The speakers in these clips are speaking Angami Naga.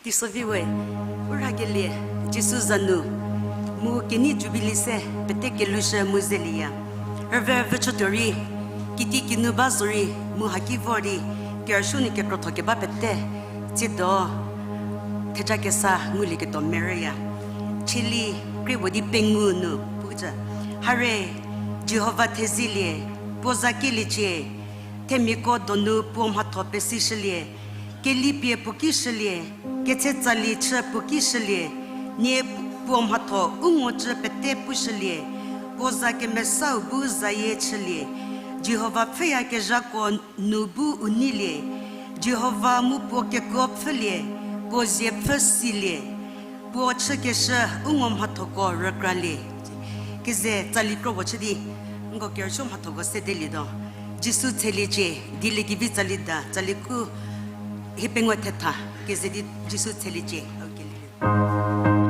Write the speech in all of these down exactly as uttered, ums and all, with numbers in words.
Teisoviwe, u rhakelie, Jisu za nu, mu kenei Jubilee se pete kelushü mu zelieya. Rüve vüchütuo rei, kiti kinu ba zorei, mu haki vor di, kerüsuo nu kekrotho keba pete, tsiedo, theja kesa ngulieketuo merüya. Cheli, krie puo di pengou nu, pucü. Hare, Jihova thezielie, puo za kieliecie, themiako donu puo mhatho pesishülie, kelipie puo ki shülie, ketse tsali chü puo ki shülie, nie puo mhatho u ngocü pete pushülie, puo za kemesau bu zayie chülie, Jihova pfhüyakezhako nu bu u neilie, Jihova mu puo kekuo pfhülie, puo zie pfhü silie, puo chükeshü u ngo mhathoko rükralie. Keze tsali kro puo chü di, nko kerüsuo mhathoko sedelietuo. Jisu tsheliecie, dieliekevi tsali da, tsali khu hie pengou thetha, keze di Jisu tsheliecie, au kelilie.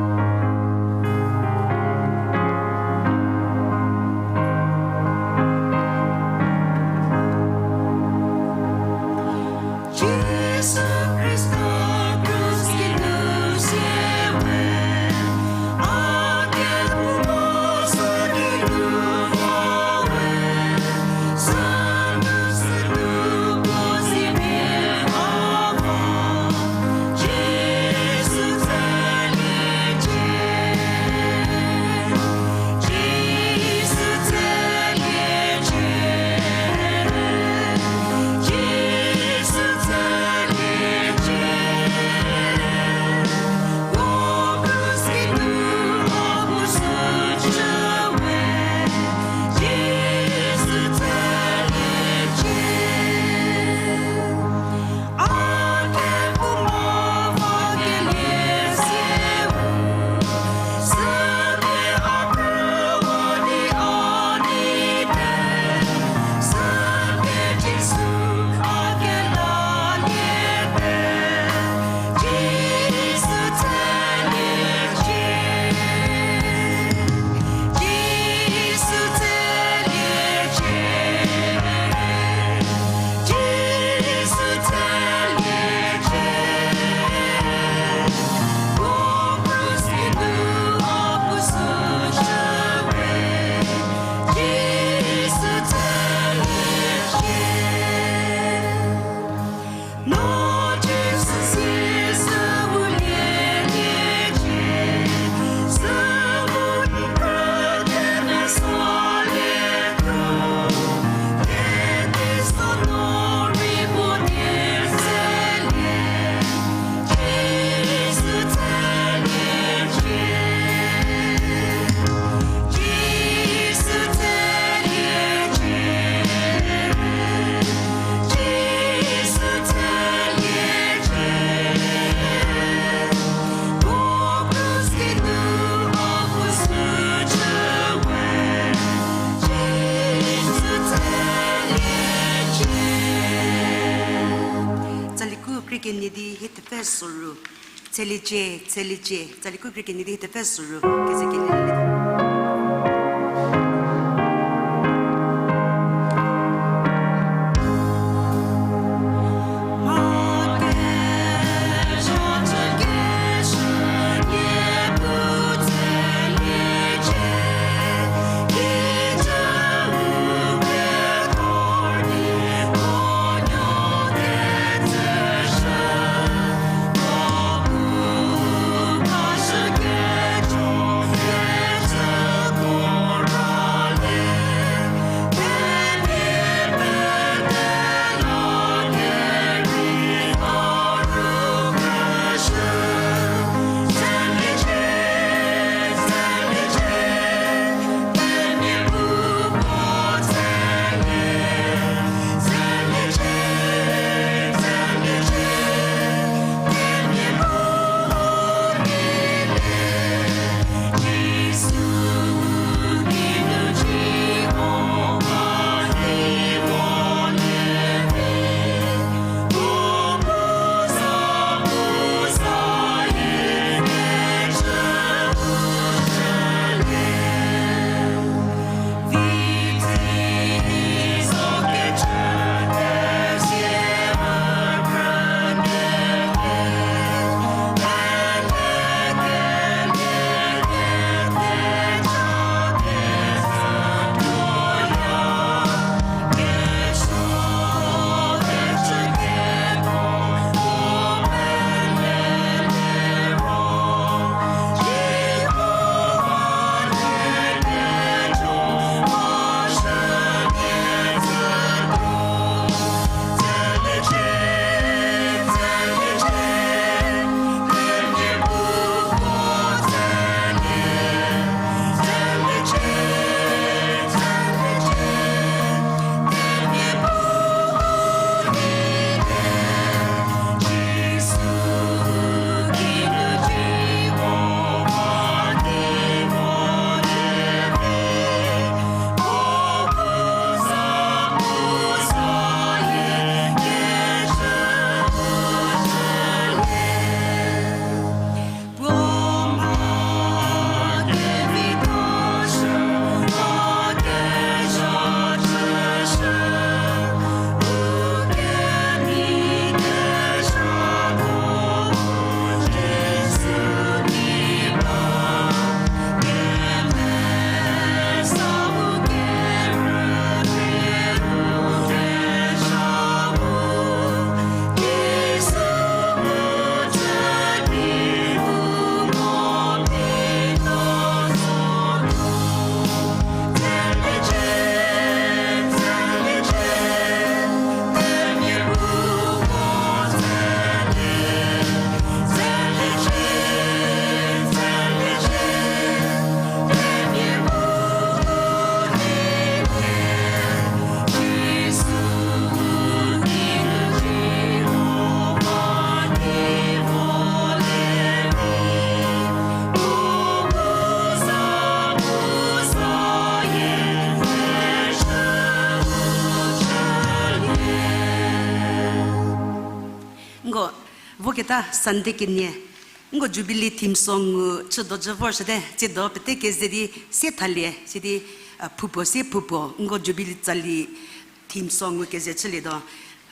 Tsali khu krie kenie di hie thepfü soru. Tsheliecie, tsheliecie. Tsali khu krie kenie di hie thepfü soru. Keze kelilie. Keta Sunday kenie, nko Jubilee theme song ngu chü dojü vorshüte, tsiedo pete keze di sie thalie, sidi, a, phupuo sie phupuo, nko Jubilee tsali theme song ngu keze chülietuo.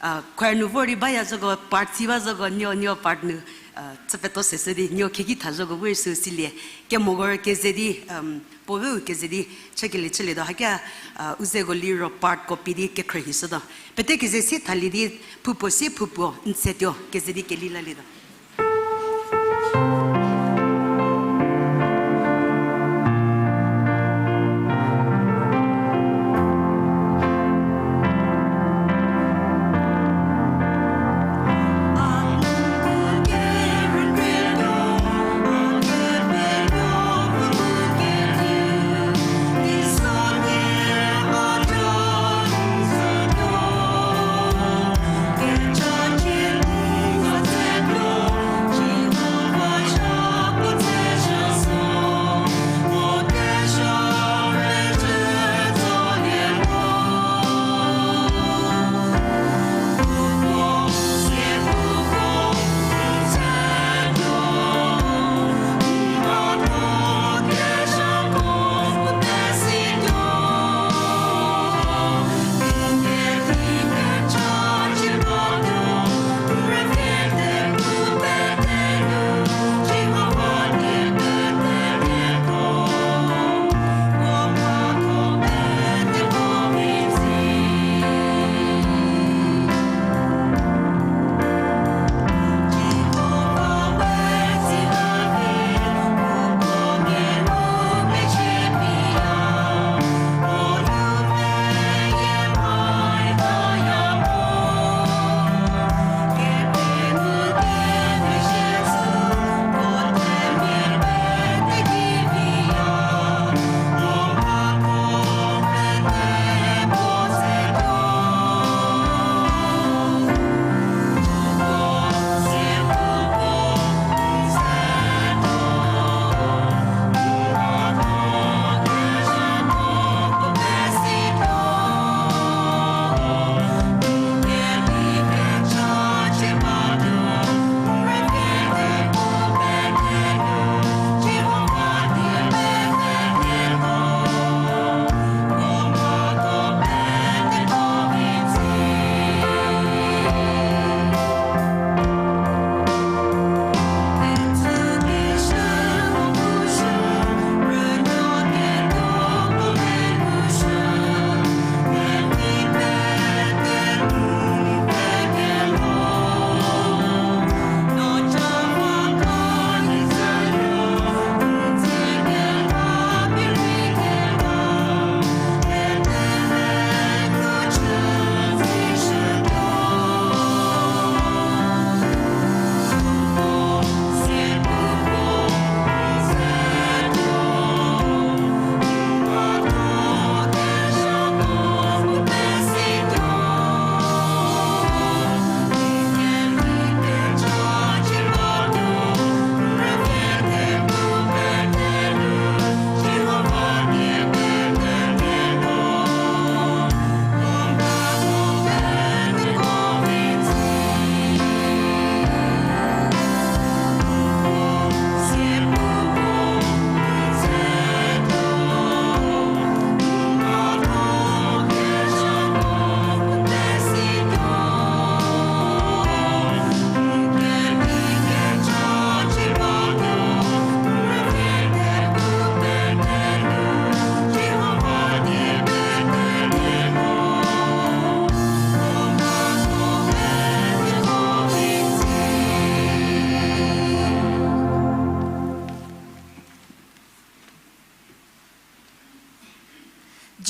A, choir nu vor di baya zhüko, part si ba zhüko, nuo, nuo part nu, a, chü peto seshü di, nuo khieki tha zhüko vor sü silie. Kemoko rei keze di, um, puo veu keze di chükelie chülietuo. Hakia, a, u zeko liro partko pie di kekhrühishütuo. Pete keze sie thalie di, phupuo sie phupuo, n se tuo, keze di keli lalietuo.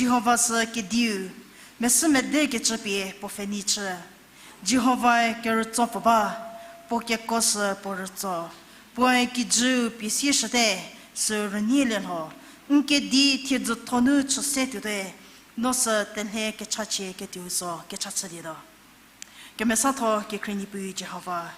Jihova sü kediu, mesü mede kecü pie puo pfhenei chü. Jihovae kerütso puo ba, puo keko sü puo rütso. Puoe kijüu pie sieshüte, sü rünielie lho. N kedi thiedzütho nu chü se tuote, no sü telhe kechachie ketuo zo kecha chülietuo. Kemesatho kekhrie Niepuu Jihova,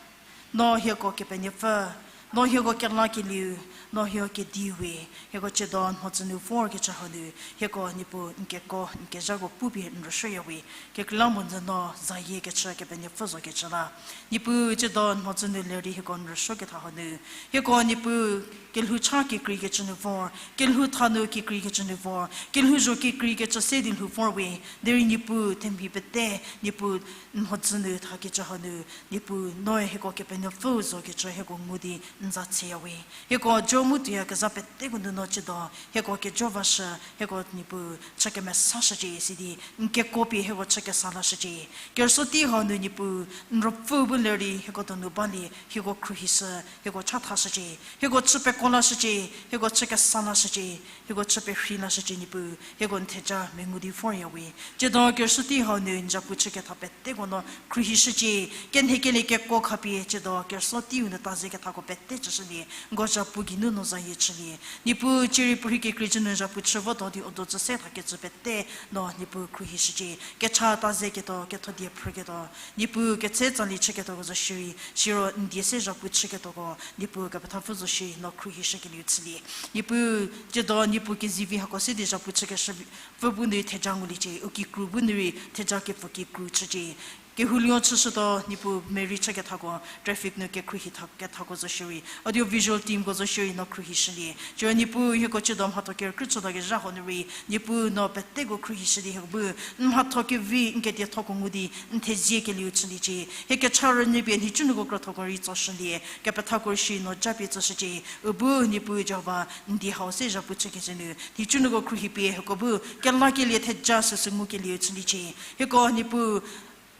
no hieko Kepenuopfü, No hieko kelakelieu, no hieko kediu we, hieko chüdo mhodzü nu vorkecü hau nu, hieko Niepuu n keko, n kezhako pupie n rüsuoyawe, kekreilamonyü no zayiekecü Kepenuopfü zokecü la. Niepuu chüdo mhodzü nu ler di hieko n rüsuoketha hau nu, hieko Niepuu kelhou cha kekreikecü nu vor, kelhou tha nu kekreikecü nu vor, kelhouzho kekreikecü se di lhou vor we, derei Niepuu themhi pete, Niepuu n mhodzü nu thakecü hau nu, Niepuu noe hieko Kepenuopfü zokecü hieko ngu di n za tsheyawe. Hieko jo mu tuoyakezha peteko nu no chüdo, hieko kejo vashü, hieko Niepuu chü kemesashücie sidi, n keko pie hieko chü kesa lashücie. Kerüsuo tei hau nu Niepuu, n ruopfü bu ler di hieko donu balie, hieko khruohishü, hieko chathashücie, hieko chü peko lashücie, hieko chü kesa lashücie, hieko chü perhei lashücie Niepuu, hieko n theja mengu di voryawe. Chüdo kerüsuo tei hau nu n zapu chüketha peteko no khruohishücie, kenhekelie keko khapie chüdo kerüsuo teiu nu ta zekethako pete chüshülie, n ko zapu geinu no zayie chülie. Niepuu cierei puorhi kekreicü nu zapu chü votuo di u do tsü se thakecü pete no Niepuu khruohishücie, kecha ta zeketuo, kethodie phrüketuo, Niepuu ketse tsali chüketuoko zo shierei, siro n die se zapu chüketuoko, Niepuu kepethapfü zo shierei no khruohishükelieu chülie. Niepuu, chüdo Niepuu kezivi hako se di zapu chükeshü pfü bu nu theja nguliecie, u kikru bu nu rei theja kepfü kikru chücie. Kehoulie chüshütuo Niepuu merei chükethako, traffic nu kekhruohi tha-, kethako zo shierei, audio visual teamko zo shierei no khruohishülie. Siro Niepuu hieko chüdo mhatho kerükrü chüdo kezha hau nu rei, Niepuu no peteko khruohishü di hieko bu, n mhatho kevi n kediethoko ngu di, n theziekelieu chüliecie. Hie kecha rünyü pie nhicunuoko krüthoko rei tsoshülie, kepethako shi no japie tsüshücie. U bu Niepuu Jihova, n die hau se zapu chükecü nu, nhicunuoko khruohi pie hieko bu kelakelie theja süsü ngukelieu chüliecie. Hieko Niepuu,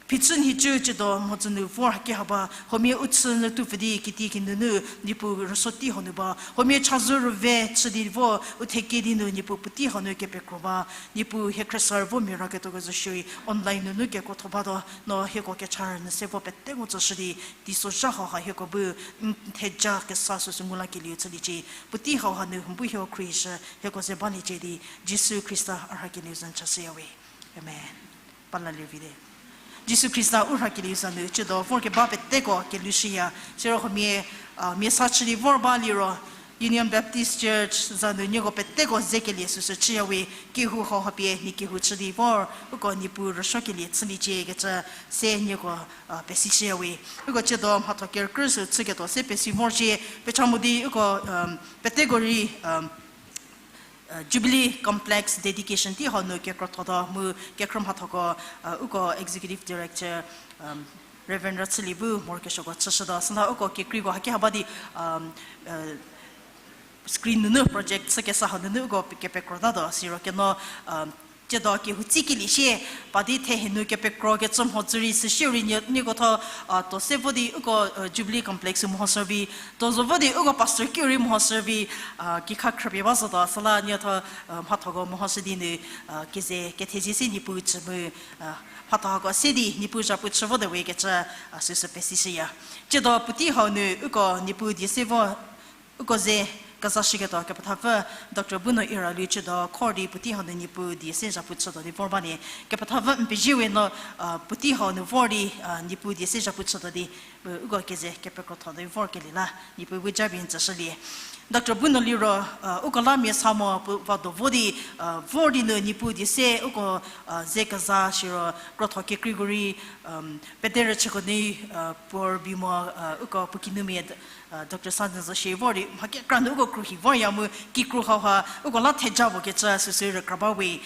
phichü nhicu chüdo mhodzü nu vor haki haba, huomia u chü nyü tupfü di kitiekinu nu Niepuu rüsuo tei hau nu ba, huomia chazou rüve chü di vo u theke di nu Niepuu puotei hau nu kepekro ba, Niepuu hie khriesarü vo mia raketuoko zo shierei online nunu kekrotho batuo, no hieko kecha rünyü se vo peteko tsoshü di, teisozha hauha hieko bu n theja kesa süsü ngu lakelieu chüliecie. Puotei hauha nu n bu hieko khruohishü, hieko ze baliecie di, Jisu Khrista a rhakelieu za nu chashüyawe. Amen. Palalie vite. Jisu Khrista u rhakelieu za nu chüdo vorkeba peteko kelushüya. Siro huomia, a, mia sa chü di vor ba liro, Union Baptist Church za nu nieko peteko zekelie süsü chüyawe, kehou hauha pie nie kehou chü di vor, uko Niepuu rüsuokelie chüliecie kecü se nieko, a, pesishüyawe. Uko chüdo mhatho kerükrü sü chüketuo se pesi vorcie, pecha mo di uko, um, peteko rei, um, Jubilee Complex dedication tei hau nu kekrothota mu kekhrü mhathoko, uko Executive Director, Reverend Rachülie bu morokesuoko chüshütuo. Süla uko kekreiko haki haba di, screen nunu project chükesa hau nunu uko kepekrotatuo. Siro keno, chüdo kehou tsikelie sie, pa di thehie nu kepekro kecü mhodzü rei süsie rei nie, nieko tho, tuo se vo di uko, Jubilee Complex mehoshü vi, tuo zo vo di uko pastor kiu rei mehoshü vi, kikha khrüpie ba zotuo, süla nieko tho, mhathoko mehoshü di nu, keze kethezie se Niepuu tsü mu, mhatho hako se di Niepuu zhapu chü votuo we kecü, süsü pesishüya. Chüdo puotei hau nu uko Niepuu die se vo, uko ze kezashüketuo kepethapfü Doctor Buno Iralu chüdo khor di puotei hau nu Niepuu die se zhapu chütuo di vor ba nie. Kepethapfü n pezie we no, puotei hau nu vor di, Niepuu die se zhapu chütuo di, uko keze kepekrotho di vorkelie la Niepuu bu japie n tsüshülie. Doctor Buno liro, uko la mia sa mo pu va do vo di, vor di nu Niepuu die se uko, ze keza siro krotho kekreiko rei, pederüchüko nu, puo rübei mo, uko puo kinumia, Doctor Sanzen zo shie vor di mha kekra nu uko khruohi vorya mu kikru hauha uko la theja puo kecü süsü rükra ba we.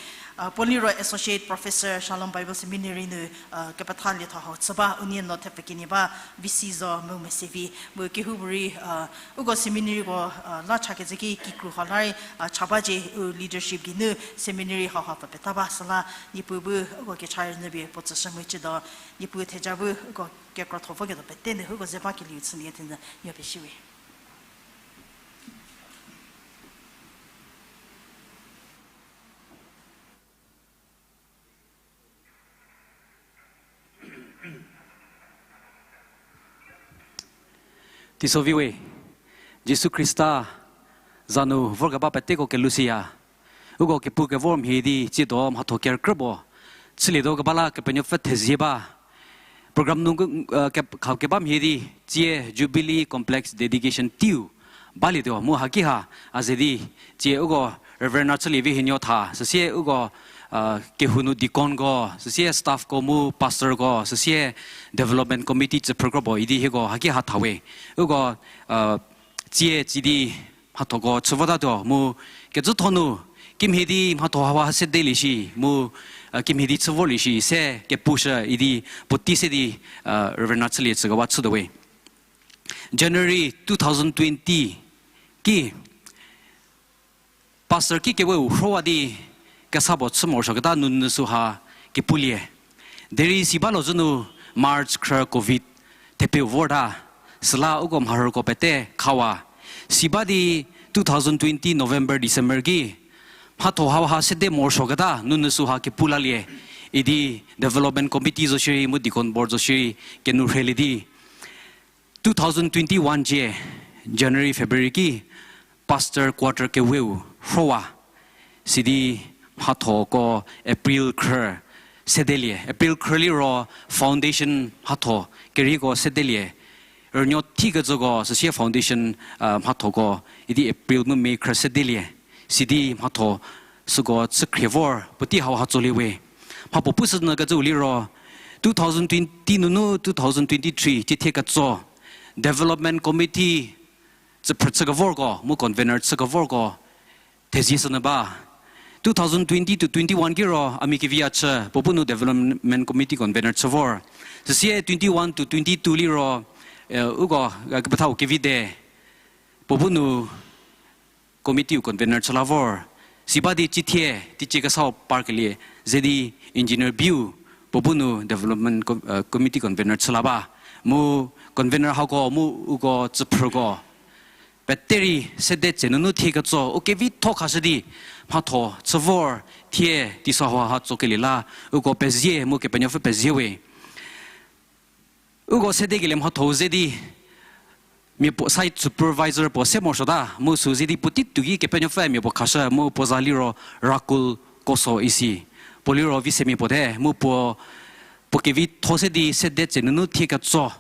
Puo liro Associate Professor Shalom Bible Seminary nu, kepetha lietho hau chü ba, unie no thepfü kenie ba, V C zo mu mesevi mu kehoupuorei, uko seminaryko, la chakecü ki kikru hau la rei, cha bacie u leadership geinu seminary hauha pfü peta ba süla Niepuu bu uko kecha rünyü pie puo tsüshü mu chüdo Niepuu theja bu uko kekrotho voketuo pete nu uko ze bakelieu chülie thenyü nieko pezie we. Teiso vi we, Jisu Khrista za nu vorkeba peteko kelushüya. Uko kepu kevor mhie di tsiedo mhatho kerükrü puo chülietuo keba la Kepenuopfü thezie ba. program nu, uh, ke, kha keba mhie di, tsie Jubilee Complex dedication teiu balietuo mu haki ha, a ze di, tsie uko Reverend Rachülievi Hinuotha, süsie uko, uh, kehou nu deaconko, süsie staffko mu pastorko, süsie development committee chüphrükro puo idi hieko haki ha thawe. Uko, uh, tsie tsie di mhathoko chü votatuo mu kecütho nu kimhie di mhatho hawa sedelie shi mu, uh, kimhie di chü vorlie shi se kepushü idi puotei se di, uh, Reverend Rachülie tsükewa chütuowe. January two thousand twenty ki Pastor ki keweu rhowa di kesa puo chü morosuoketa nunu süha kepulie. Derei si balo zhü nu March khrü covid thepeu vorta, süla uko mharhüko pete khawa. Si ba di two thousand twenty November, December ki mhatho hauha sede morosuoketa nunu süha kepu lalie idi development committee zo shierei mu deacon board zo shierei kenu rhelie di two thousand twenty-one cie, January, February ki pastor quarter keweu rhowa. Sidi mhathoko April khrü sedelie. April khrü liro foundation mhatho kerieko sedelie. Rünuo thikecüko süsie foundation, uh, mhathoko idi April mu May khrü sedelie. Sidi mhatho süko chükhrie vor puotei hauha tsolie we. Mhapuo pushünyü kecüu liro two thousand twenty nunu two thousand twenty-three cithie ketso development committee chüphrü chükevorko mu convener chükevorko thezie sünyü ba. Two thousand twenty to twenty-one kiro a mia kevi a chü puo bu nu development committee convener chü vor. Süsie twenty-one to twenty-two liro, eh, uko, eh, kepethau kevi de puo bu nu committee-u convener chü la vor. Si ba di cithie teicie kesau parkelie ze di engineer Biu puo bu nu development com-, uh, committee convener chü la ba. Mu convener hako mu uko chüphrüko pete rei sede tse nunu thie ketso u kevitho khashü di mhatho chü vor thie teisozha ha tsokelie la uko pezie mu Kepenuopfü pezie we. Uko sedekelie mhatho-u ze di mia puo site supervisor puo se morosuota mu sü ze di puotei tuo ki Kepenuopfü mia puo khashü mu puo za liro Rakul Koso isi. Puo liro visemia puo te mu puo, puo kevitho se di sede tse nunu thie ketso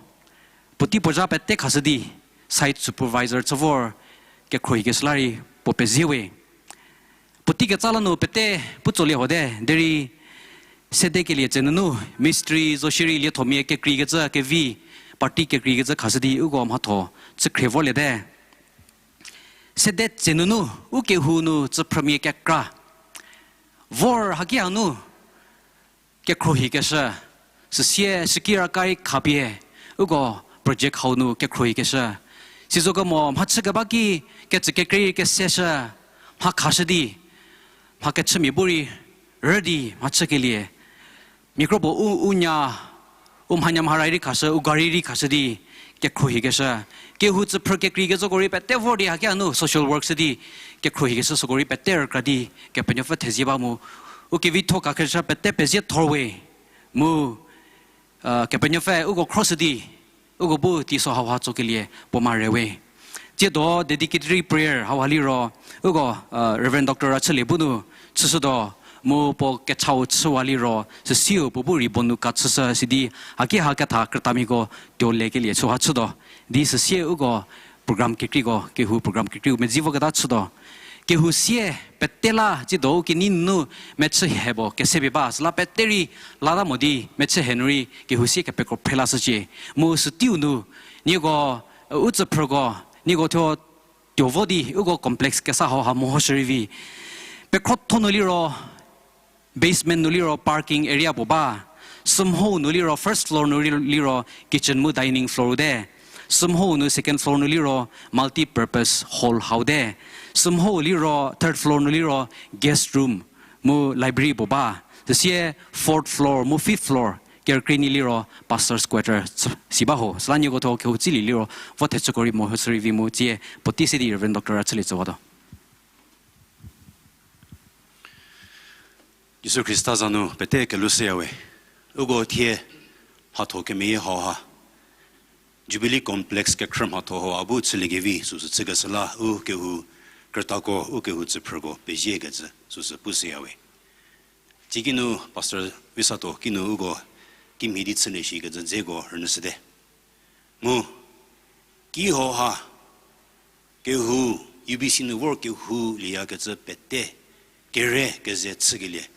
puotei puo zha pete khashü di site supervisor chü vor kekhruohikeshü la rei puo pezie we. Puotei ketsa la nu pete pu tsolie hote, derei sedekelie tse nunu mistri zo shierei liethomia kekreikecü kevi, party kekreikecü khashü di uko mhatho chükhrie vorliete. Sede tse nunu u kehou nu chüphrümia kekra vor haki hanu kekhruohikeshü, süsie shükira kari khapie uko project hau nu kekhruohikeshü. Sizokemo mhachü keba ki kecü kekrei keseshü, mha khashü di, mha kechümia bu rei rü di mhachükelie mia kropuo u, u nya, u mhanya mharai rei khashü, u gari rei khashü di kekhruohikeshü. Kehou chüphrü kekreikecüko rei pete vor di haki hanu social work shü di kekhruohikeshü süko rei pete rükra di Kepenuopfü thezie ba mu u kevitho khakeshü pete pezie thor we mu, uh, Kepenuopfü uko khroshü di uko bu teisozha hauha tsokelie puo mare we. Tsiedo dedicatory prayer hauha liro uko, uh, Reverend Doctor Rachülie bu nu chüshütuo mu puo kechau chüwa liro süsieu puo bu ribbon nu ka chüshü sidi haki ha ketha krütamiako tuo lekelie chüha chütuo. Di süsie uko program kekreiko, kehou program kekreiko medzi voketa chütuo. Kehou sie pete la tsiedo u kenei nunu mechü he puo kesepie ba süla pete rei lata mo di mechü he nu rei kehou sie kepekro phre lashücie. Mu süteiu nu nieko, u tsüphrüko, nieko thuo tuo vo di uko complex kesa hauha mehoshü rei vi. Pekhrotho nu liro basement nu liro parking area puo ba. Sümhou nu liro first floor nu ri-, liro kitchen mu dining floor te. Sümhou nu second floor nu liro multi-purpose hall hau te. Sümhou liro third floor nu liro guest room mu library puo ba. Süsie fourth floor mu fifth floor kerükrie nyi liro pastor's quarter si ba ho. Süla nieko thuo kehou tsilie liro vo thechüko rei mehoshü rei vi mu tsie puotei se di Reverend Doctor Rachülie tsüwatuo. Jisu Khrista za nu pete kelhou shüyawe. Uko thie mhatho kemeyie hauha Jubilee Complex kekhrü mhatho hau a bu chüliekevi süsü chükeshü la u kehou krütako, u kehou tsüphrüko peziekecü süsü pushüyawe. Tsie kinu Pastor Visato kinu uko kimhie di chülie shikecü dzeko rünyüshüte. Mu, kihouha, kehou, U B C nu vor kehou lieyakecü pete, kere keze chükelie,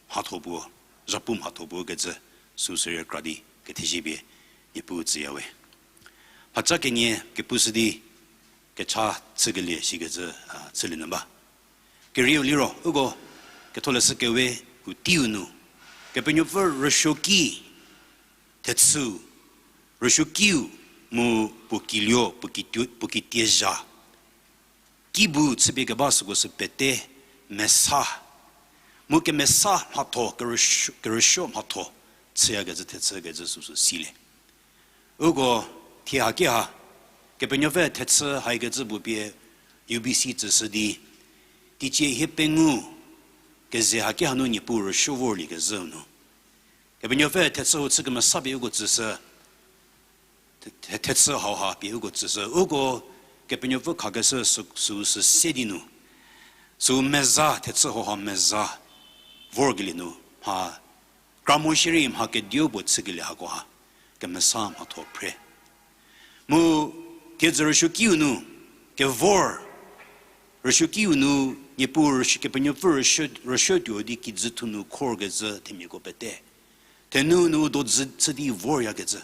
mhatho puo, zhapu mhatho puo kecü, süsü rei kra di kethezie pie, Niepuu tsüyawe. Mhaca kenie kepushü di, kecha chükelie shikecü, a, chülie nyü ba. Kerieu liro, uko, Ketholeshü Kewe, u teiu nu, Kepenuopfü rüsuoki, thechüu, rüsuokiu, mu puo kiluo, puo kitu-, puo kitiezha. Ki bu chüpie keba süko sü pete, mesa. Mu kemesa mhatho, kerüsuo, kerüsuo mhatho, chüyakecü thechü kecü süsü silie. Uko thie haki ha, Kepenuopfü thechü haikecü puo pie U B C tsüshü di, teicie hiepengou keze haki hanu Niepuu rüsuo vorliekezhü nu. Kepenuopfü thechü hau chü kemesa pie uko tsüshü, the-, the-, thechü hauha pie uko tsüshü, uko Kepenuopfü khakeshü sü-, süu sü se di nu. Süu meza, thechü hauha meza vorkelie nu, mha kra mo shierei mha kediu puo chükelie hakoha, kemesa mhatho phre. Mu, thiedzü rüsuokiu nu, kevor, rüsuokiu nu, Niepuu rüsuo, Kepenuopfü rüsuo, rüsuotuo di kijü thu nu khorkecü themiako pete. Thenu nu u dojü chü di voryakecü,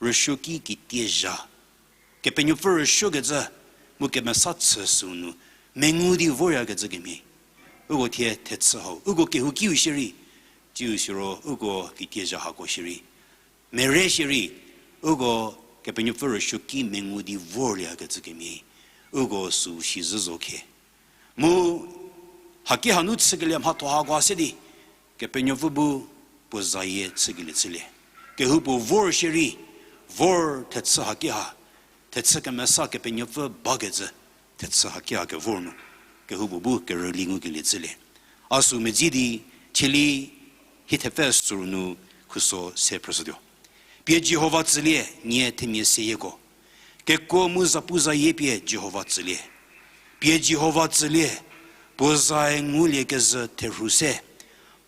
rüsuoki kitiezha. Kepenuopfü rüsuokecü, mu kemesa chü süu nu, mengu di voryakecü kemhie. Uko thie thechü hau, uko kehoukiu shierei, tsiu siro uko kitiezha hako shierei. Mere shierei, uko Kepenuopfü rüsuoki mengu di vorliekecü kemhie, uko süu si zhü zo khe. Mu, haki hanu chükelie mhatho hako se di, Kepenuopfü bu puo zayie chükelie chülie. Kehoupuo vor shierei, vor thechü haki ha, thechü kemesa Kepenuopfü bakecü, thechü haki ha kevor nu, kehoupuo bu kerüli ngukelie chülie. A süu medzi di, cheli hie thepfü süu nu khuso se phrüshütuo. Pie Jihova tsülie, nie themia seyieko. Kekuo mu zapuzayie pie Jihova tsülie. Pie Jihova tsülie, puo zae nguliekezhü therhu se,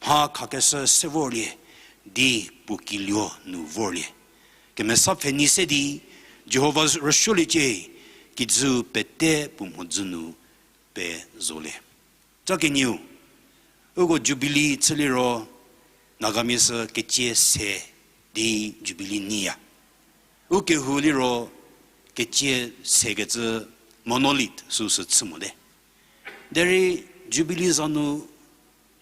mha khakeshü se vorlie, di puo kiluo nu vorlie. Kemesa pfhenei se di, Jihova rüsuoliecie, kijüu pete puo mhodzü nu pezolie. Ca kenieu, uko Jubilee chüliro, Nagamia sü kecie se di Jubilee nyiya. U kehou liro kecie sekecü monolith süsü chü mote. Derei Jubilee za nu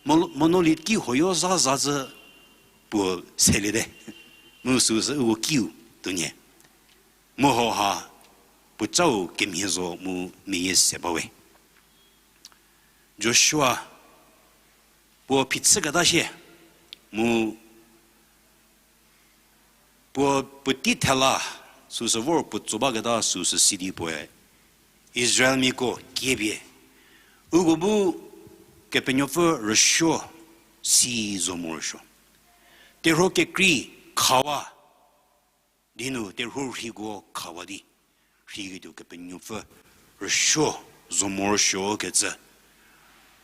mo-, monolith ki huoyo za za zü puo seliete. Mu süsü uko kiu tuonie. Mu hauha puocau kemhie zo mu meyie se bawe. Joshua puo phichüketa shie, mu puo puotei thela süsü vor puo tso baketa süsü si di puoe Israelmiako kiepie, uko bu Kepenuopfü rüsuo si zo morosuo. Terhuo kekrei khawa di nu terhuo rhiko khawa di, rhiketuo Kepenuopfü rüsuo zo morosuo kecü.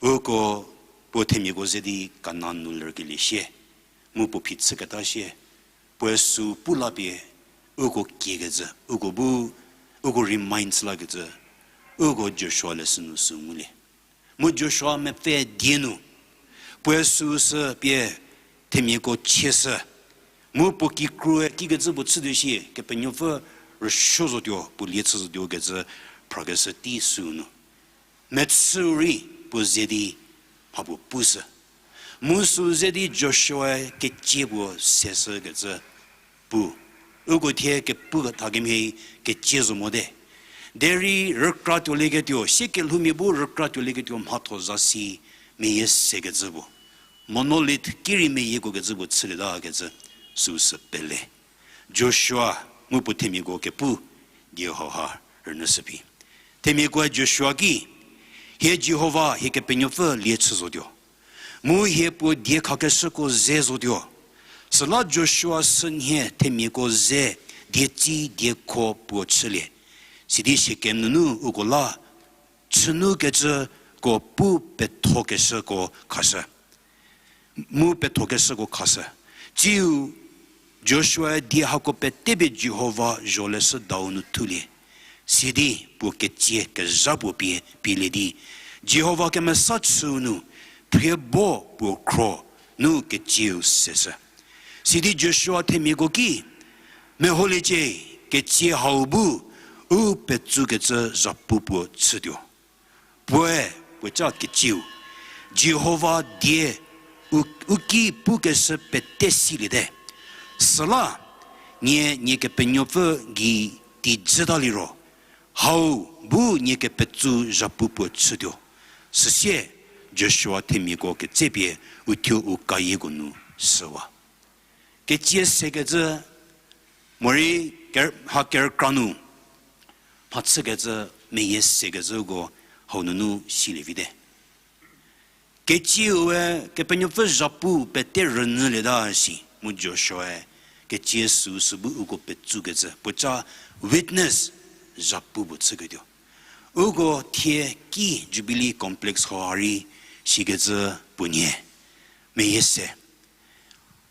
Uko puo themiako ze di Kanan nu lerkelie sie, mu puo phichüketa sie, puoe süu pu lapie, uko kiekecü, uko bu, uko remind chü lakecü, uko Joshua leshü nu süu ngulie. Mu Joshua mepfü die nu, puoe süsü pie themiako chieshü, mu puo kikrue kikecü puo chütuo shie, Kepenuopfü rüsuo zotuo, puo lie chü zotuo kecü phrakeshü tei süu nu, mechüu rei puo ze di mha puo pushü. Mu süu ze di Joshuae kecie puo seshükecü pu. Uko thie kepu tha kemhie kecie zo mote. Derei rükra tuolieketuo, sie kelhoumia bu rükra tuolieketuo mhatho zasi meyie sekecü puo, monolith ki rei meyiekuokecü puo chülieta kecü süsü pele. Joshua mu puo themiako kepu die hauha rünyüshü phi. Themiakoe Joshua ki, hie Jihova hie Kepenuopfü lie chü zotuo, mu hie puo diekhakeshüko ze zotuo. Süla Joshua sünhie themiako ze dietsi diekho puo chülie, sidi Shekem nunu uko la chünukecüko pu pethokeshüko khashü, mu pethokeshüko khashü. Tsiu Joshua-e die hako pete pie Jihova zholeshüdau nu thulie. Sidi puo ketsie kezha puo pie pielie di, Jihova kemesa chüu nu, phrie bo puo khro nu ketsieu seshü. Sidi Joshua themiako ki, Meholiecie, ketsie hau bu u petsukecü zhapu puo chütuo. Puoe, puoca ketsieu, Jihova die u, u ki pukeshü pete siliete. Süla, nie, nie Kepenuopfü gei tei jüta liro, hau bu nie kepetsu zhapu puo chütuo. Süsie, Joshua themiako ketsepie uthuo u kayieko nu süwa. Ketsie sekecü, morei ker-, ha kerükra nu mhachükecü, meyie sekecüko hau nunu silie vite. Ketsieu-e Kepenuopfü zhapu pete rünyülieta si, mu Joshua-e ketsie süu sü bu uko petsukecü, puoca witness zhapu puo chüketuo. Uko thie ki Jubilee Complex hau ha rei sikecü puo nie. Meyie se.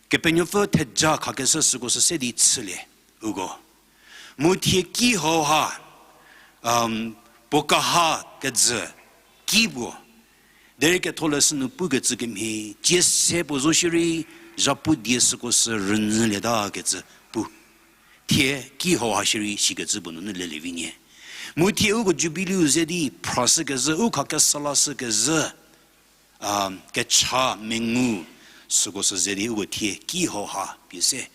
Kepenuopfü theja khakeshü süko sü se di chülie uko. Mu thie ki hau ha, puo kaha kejü ki puo. Derei ketholeshü nu pukecü kemhie, tsie se puo zo shierei, zhapu die süko sü rünyülieta kecü pu. Thie ki hau ha shierei sikecü puo nunu lelie vi nie. Mu thie uko Jubilee-u ze di phrashükezhü, u khakesa lashükezhü, kecha mengu süko sü ze di uko thie ki hau ha pie se.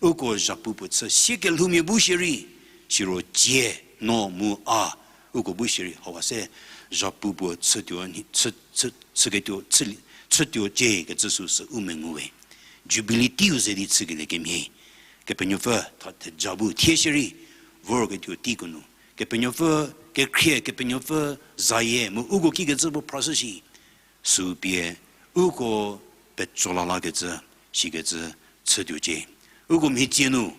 Uko zhapu puo chü sie kelhoumia bu shierei, siro tsie, no mu a, uko bu shierei hau ha se zhapu puo chütuo, chü, chü, chüketuo, chü, chütuo cie kecü süu sü u mengu we. Jubilee teiu ze di chükelie kemhie, Kepenuopfü tha theja bu thie shierei vorketuo teiko nu, Kepenuopfü kekhrie, Kepenuopfü zayie mu uko kikecü puo phrashü shi, süu pie uko petso la lakecü, sikecü chütuo cie. Uko mhicie nu,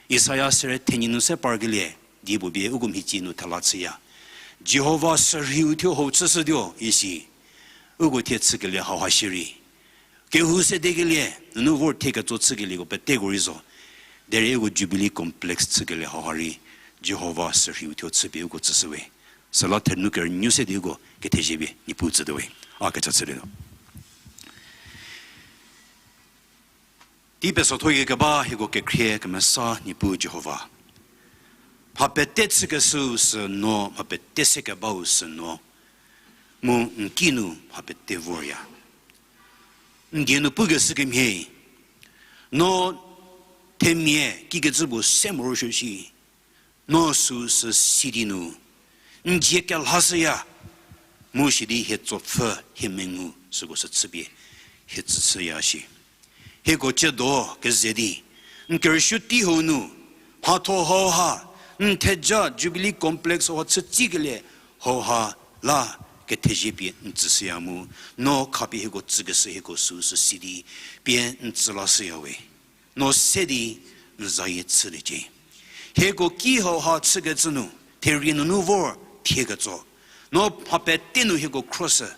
Isaia sere thenie nu se parkelie, die puo pie uko mhicie nu thela chüya. Jihova sürheiu thuo hau chüshütuo isi, uko thie chükelie hau ha shierei. Kehou sedekelie, nunu vor thie ketso chükelieko peteko rei zo. Derei uko Jubilee Complex chükelie hau ha rei, Jihova sürheiu thuo chüpie uko tsüshüwe. Süla thenou kerünuo se di uko kethezie pie Niepuu tsütuowe. A kecha chülietuo. Tei pesothoyie keba hieko kekhrie kemesa Niepuu Jihova. Mha pete chükeshüu sü no, mha pete sekebau sü no. Mu n ki nu mha pete vorya. N die nu pukeshü kemhie, no themia kikecü puo se morosuo shi, no süu sü si di nu n dzie kelhashüya, mu sidi hie tsopfü, hie mengu süko sü chüpie hie tsüshüya shi. Hieko tsiedo keze di, n kerüsuo tei hau nu, mhatho hau ha, n theja Jubilee Complex hau ha chütsikelie hau ha la kethezie pie n tsüshüya mu, no khapie hieko tsükeshü hieko süu sü si di pie n tsü lashüya we. No se di n zayie chüliecie. Hieko ki hau ha chükecü nu, therie nunu vor thie ketso, no mha pete nu hieko khroshü,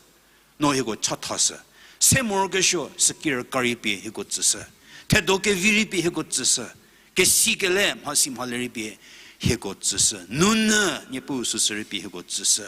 no hieko chathashü. Se morokesuo sükirüka rei pie hieko tsüshü. Thedo kevi rei pie hieko tsüshü. Kesi kele mhasi mhale rei pie hieko tsüshü. Nunyü Niepuu süsü rei pie hieko tsüshü.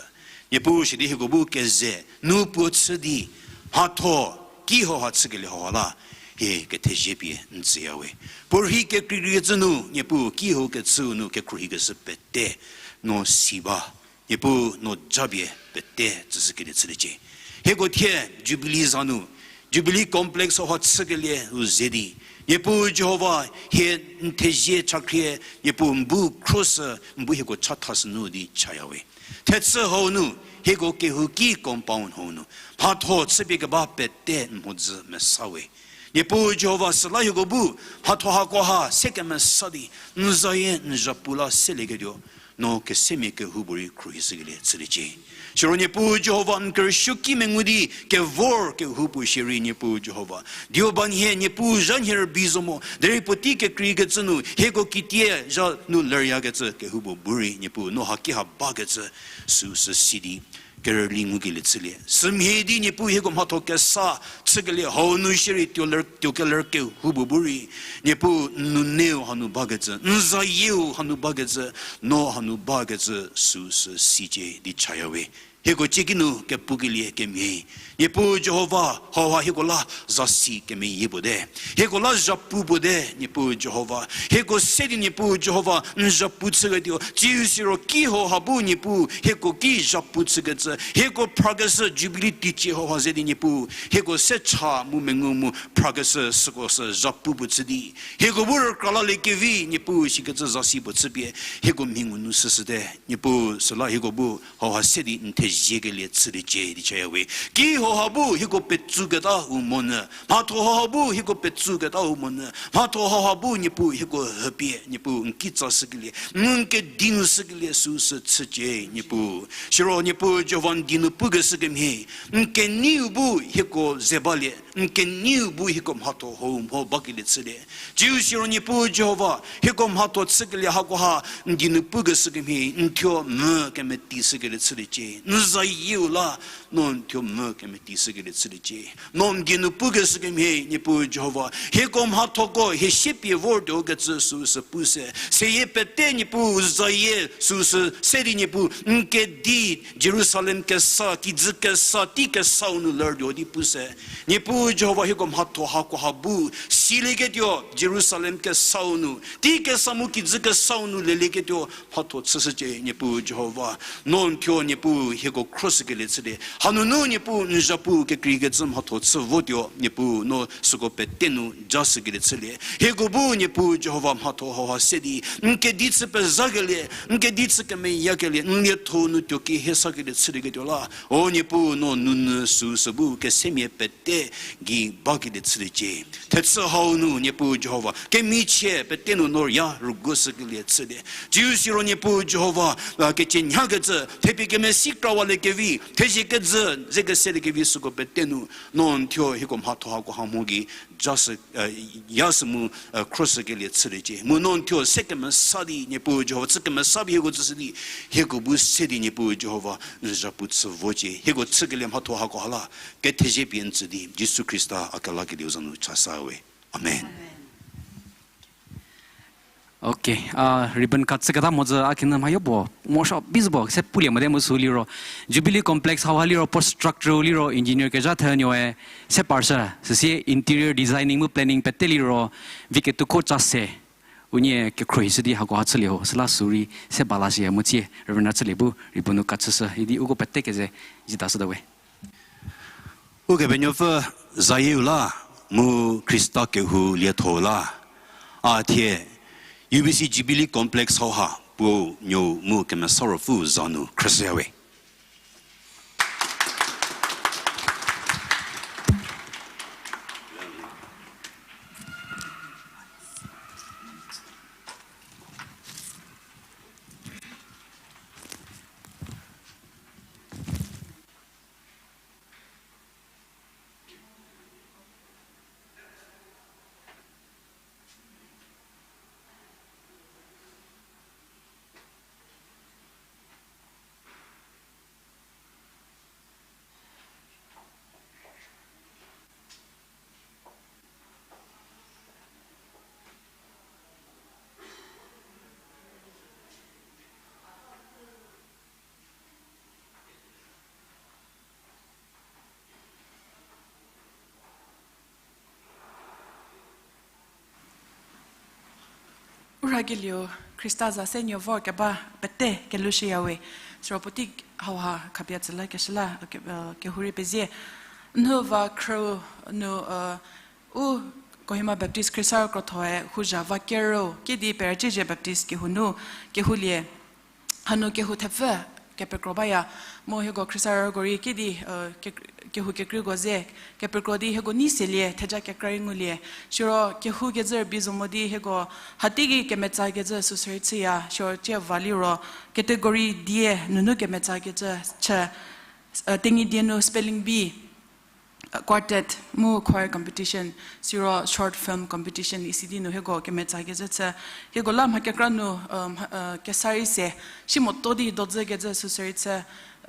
Niepuu sidi hieko bu keze nu puo chü di, mhatho ki hau ha chükelie hau ha la, hie kethezie pie n tsüya we. Puorhi kekreikreikecü nu, Niepuu ki hau kechüu nu kekhruohikeshü pete, no si ba. Niepuu no japie pete tsüshükelie chüliecie. Hieko thie Jubilee za nu, Jubilee Complex hau ha chükelie u ze di, Niepuu Jihova, hie n thezie chakhrie, Niepuu n bu khroshü, n bu hieko chathashü nu di chaya we. Thechü hau nu, hieko kehouki compound hau nu, mhatho chüpie keba pete n mhodzü mesa we. Niepuu Jihova süla hieko bu, mhatho hako ha se kemesa di, n zayie n zhapu la selieketuo, no kesemia kehoupuorei khruohishükelie chüliecie. Siro Niepuu Jihova n kerüsuoki mengu di, kevor kehoupuo shierei Niepuu Jihova. Deobanhie Niepuu zha nhie rübei zo mo, derei puotei kekreikecü nu, hieko kitie zha nu leryakecü kehoupuo bu rei Niepuu, no haki ha bakecü süu sü si di kerüli ngukelie chülie. Sümhie di Niepuu hieko mhatho kesa chükelie hau nu shierei tuo ler, tuo keler kehoupuo bu rei, Niepuu n nuneu hanu bakecü, n zayieu hanu bakecü, no hanu bakecü süsü sicie di chaya we. Hieko ciekinu kepukelie kemhie, Niepuu Jihova, hauha hieko la zasi kemeyie puo te. Hieko la zhapu puo te, Niepuu Jihova. Hieko se di Niepuu Jihova, n zhapu chüketuo. Tsiu siro ki hauha bu Niepuu, hieko ki zhapu chükecü. Hieko phrakeshü Jubilee teicie hauha ze di Niepuu, hieko se cha mu mengu mu phrakeshü süko sü zhapu puo chü di, hieko bu rükra lalie kevi, Niepuu shikecü zasi puo chüpie, hieko mhi ngu nu süsüte. Niepuu süla hieko bu hauha se di n theziekelie chüliecie di chaya we. Ki hauha bu hieko petsuketa u monyü, mhatho hauha bu hieko petsuketa u monyü, mhatho hauha bu Niepuu hieko hüpie, Niepuu n kitsa shükelie, n kedi nu shükelie süsü chücie, Niepuu. Siro Niepuu Jihova n die nu pukeshü kemhie, n keneiu bu hieko ze balie, n keneiu bu hieko mhatho hau mho bakelie chülie. Tsiu siro Niepuu Jihova, hieko mhatho chükelie hakoha, n die nu pukeshü kemhie, n thuo mvü kemeti shükelie chüliecie. N zayieu la, no n thuo mvü kemeti shükelie chüliecie. No n die nu pukeshü kemhie, Niepuu Jihova, hieko mhathoko hie siepie vortuo kecü süsü pu se. Seyie pete Niepuu zayie süsü se di Niepuu n kedi Jerusalem kesa, kijü kesa, tei kesau nu lertuo di pu se. Niepuu Jihova hieko mhatho hakoha bu silieketuo Jerusalem kesau nu, tei kesa mu kijü kesau nu lelieketuo mhatho chüshücie, Niepuu Jihova. No n thuo Niepuu hieko khroshükelie chülie. Hanunu Niepuu n zhapu kekreikecü mhatho chü votuo, Niepuu no süko pete nu jashükelie chülie. Hieko bu Niepuu Jihova mhatho hauha se di n kedi chü pezhakelie, n kedi chü kemeyakelie, n lietho nu tuo kehiesakelie chülieketuo la, o Niepuu no nunyü süsü bu kesemia pete gei bakelie chüliecie. Thechü hau nu Niepuu Jihova, kemichie pete nu no ya rüguoshükelie chülie. Tsiu siro Niepuu Jihova, a, kecienyakecü, thepie kemesi krawalie kevi, thezie kejü ze keselie kevi süko pete nu, no n thuo hieko mhatho hakoha mho gei jashü, a, yashü mu, a, khroshükelie chüliecie. Mu no n thuo se kemesa di Niepuu Jihova, chü kemesa pie hieko tsüshü di, hieko bu se di Niepuu Jihova n zhapu chü vocie. Hieko chükelie mhatho hakoha la kethezie pie n tsü di Jisu Khrista a kelakelieu za nu chasa we. Amen. Okay, a, ribbon cut chüketa mozü a khinü mhayo puo, mosho bizü puo se pulie mote mu sü liro, Jubilee Complex hauha liro puo structure liro engineer kezha thenuoe se parshü, süsie interior designing mu planning pete liro, Viketuoko Chase, unie kekhruohishü di hakoha chülie ho, süla sü rei se ba la shie mu tsie, Reverend Rachülie bu ribbon nu cut chüshü, idi uko pete keze zidashütuo we. Ukepenuopfü zayieu la, mu Khrista kehou lietho la, a thie U B C Jubilee Complex hauha Puo Nuou mu Kemesa Ruopfü za nu khrüshüya we. U rhakelieu Khrista za se nuo vorkeba pete kelushüya we. Siro puotei hauha khapie tsüla keshüla, ke-, e, kehou rei pezie. Nhu va khrü nu, e, u Kohima Baptist Khriesarü krothoe houzha va kerü kidi Pereciezhie Baptist kehou nu kehoulie. Hanu kehou thepfü kepekro baya, mu hieko Khriesarüko rei kidi, e, ke-, kehou kekreiko ze kepekro di hieko nei selie, theja kekra rei ngulie. Siro kehou kezhü rübei zo mo di hieko hateiki kemetsa kezhü süsü rei chüya, siro cie va liro category die nunu kemetsa kezhü chü, e, Tenyidie nu spelling bee. quartet mu choir competition, siro short film competition isi di nu hieko kemetsa kezhü chü. Hieko la mha kekra nu, kesarei se, si moto di dodzü kezhü süsü rei chü,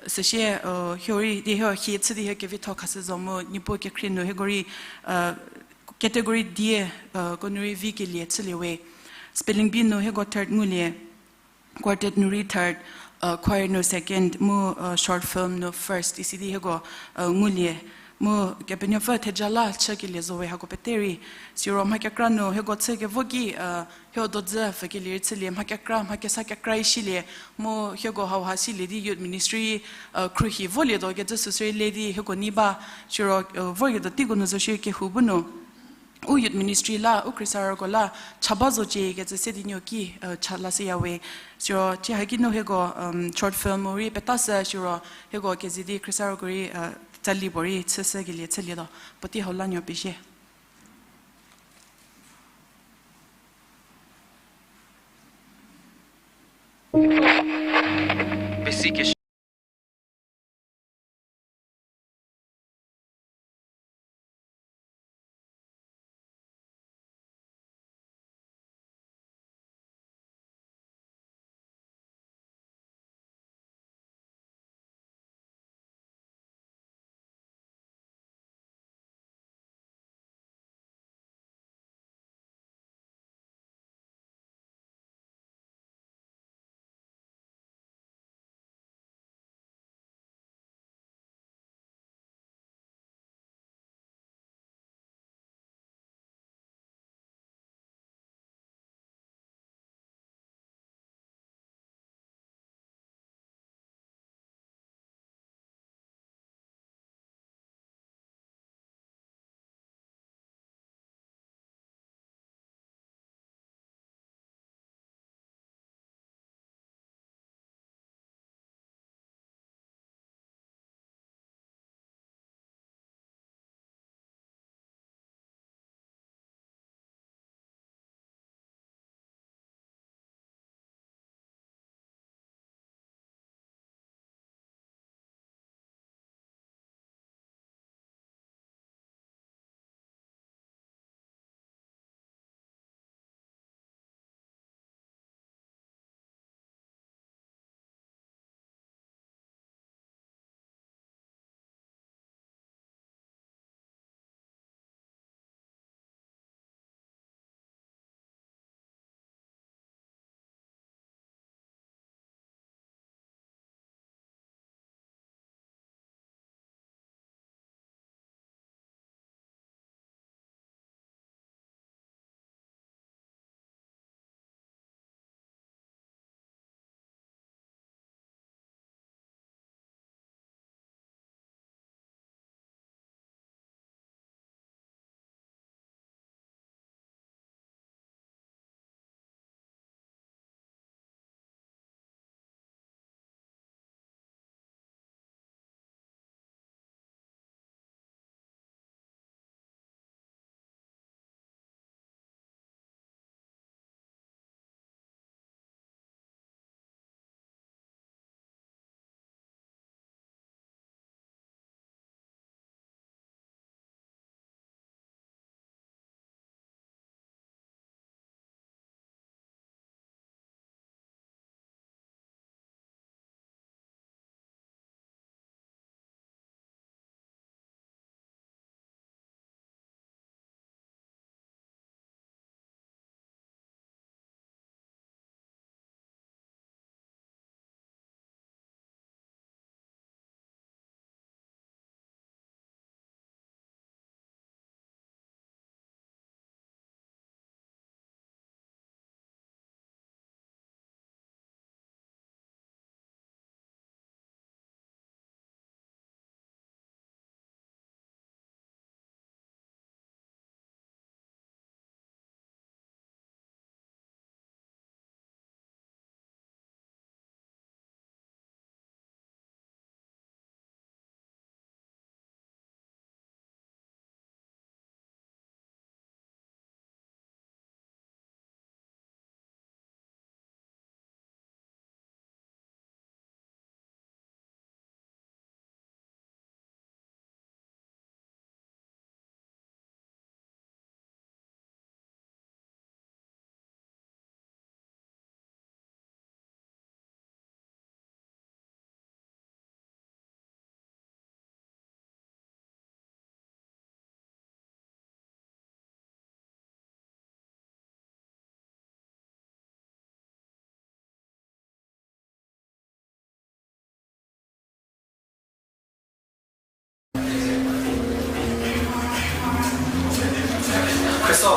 süsie, hie rei di hie hie chü di hie kevitho khashü zo mu Niepuu kekhrie nu hieko rei, category die, ko nu rei vikelie chülie we. Spelling bee nu hieko third ngulie, quartet nu rei third, choir nu second, mu short film nu first, isi di hieko ngulie. Mu Kepenuopfü theja la chükelie zo we hako pete rei. Siro mha kekra nu hieko chü kevo ki, hieko dodzü pfükelie rei chülie, mha kekra, mha kesa kekra isilie, mu hieko hauha silie di youth ministry khruohi volie do kezhü süsü rei le di hieko nei ba, siro vorketuo teiko nu zo shie kehou bu nu u youth ministry la, u khriesarüko la cha ba zocie kecü se di nuo ki cha lashüya we. Siro tie haki nu hieko short film rei peta shü, siro hieko keze di khriesarüko rei tsali puorei chüshükelie chülietuo. Puotei hau la nuo pezie.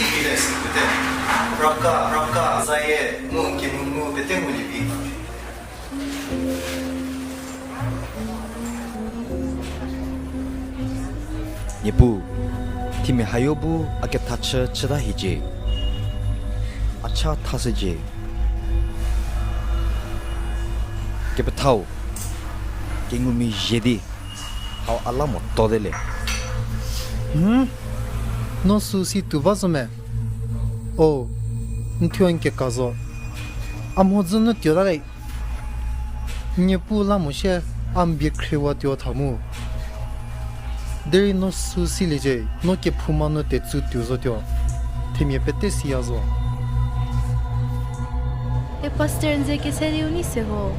si pie le si pete. Raka, raka, zaye, mu kinu mu pete mu libi. Niepuu, themia hayo bu a ketha chü chüta hiecie. A cha thashücie. Kepethau, kengumezhie di, hau a la mo to de le. Hmm? No sü si tuo ba zo me? O, n thuo n keka zo. A mhodzü nu tuo ta le. Niepuu la mo sie a n bie khriewa tuo tha mu. Derei no sü siliecie, no kephouma nu tetsu tuo zotuo. Themia pete siya zo. E pastor n ze kese di u nei se ho.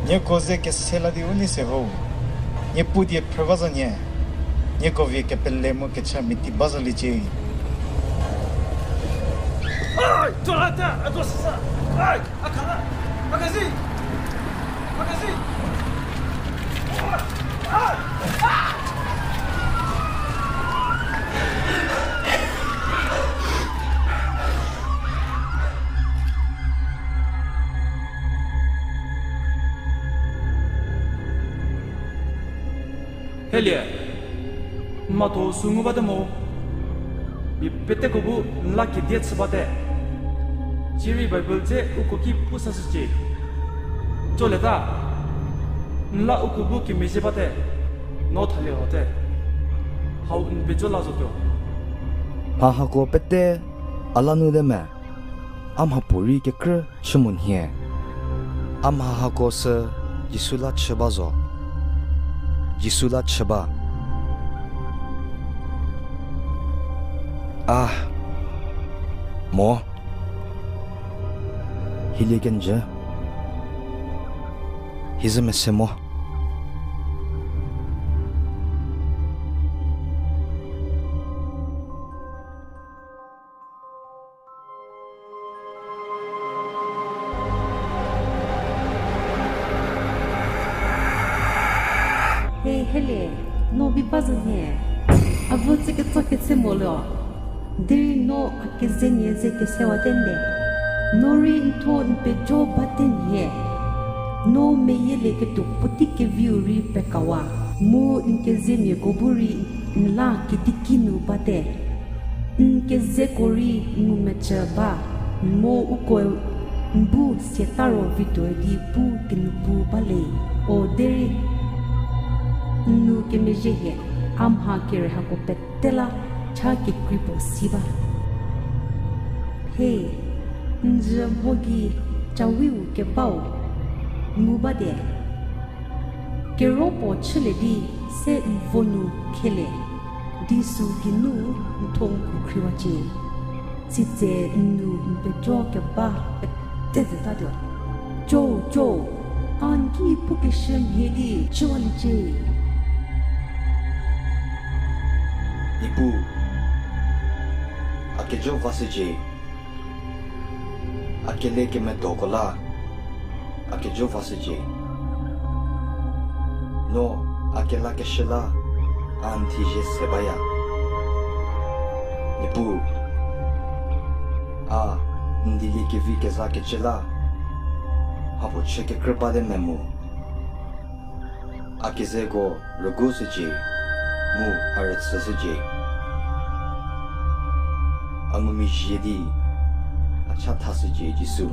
Nieko ze kese la di u nei se ho. Niepuu die phrü ba zo nie. Nieko vie kepele mu kecha meti ba zo liecie. Ai, tuo la ta, a tuo sisa. Ai, a kha la. A kha si. A kha si. Helie, n mhatho sü ngu bate mo. Mia peteko bu n la kedie chü bate. Sirei Bible dze uko ki pu sashücie. Tuolieta, n la uko bu kemezhie bate. No thalie hote. Hau n pejo la zotuo. Mha hako pete a la nu te me. A mhapuorei kekrü chü mo nhie. A mha hako sü Jisu la chü ba zo. Jisu la chü ba. A, mo. Hilie kenjü. Hizü mese mo. He, helie, no bi ba zo nhie. A vo tsü ketso kese mo lo. Derei no a kezemia ze kesewate le. No rei n thuo n pejo bate nhie. No meyielie ketuo puotei keviu rei pekawa. Mu n kezemiako bu rei n la kediki nu bate. N kezeko rei ngumecü ba, mo uko n bu siata ro vituo di pu kenupu ba le, o derei. N nu kemezhie hie, a mha kere hako pete la cha kekrei puo si ba. He, n jü mho gei cawiu kebau, ngu ba die. Kero puo chülie di se n vo nu khelie, di sü geinu n thuo n khrukhriwacie. Sitse n nu n pejo keba pete zetatuo. Jo, jo, a n ki pukeshü mhie di chüwaliecie. Niepuu, a kejo vashücie. A kele kemedoko la, a kejo vashücie. No, a kelakeshü la, a n thizhie se baya. Niepuu, a n dieliekevi kezakecü la, mhapuo chü kekrü bate me mu. A kezeko rügushücie, mu a rüchüshücie. A ngumezhie di, a cha thashücie Jisu.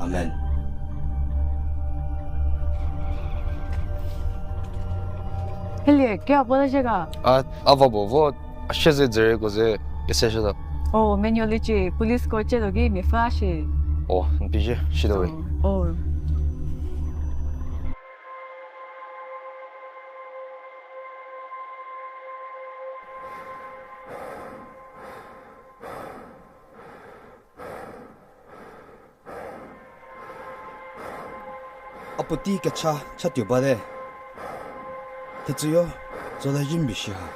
Amen. Helie, kea puo la zhie ga? A, a va bo vo, a shie ze dzüreko ze keseshütuo. O, menuo liecie, policeko ciedo ki mia fü shie. O, n pizhie, shituo we. O. A puotei kecha chatuo bate. Thetsüyo, tsola jimbi shi ha.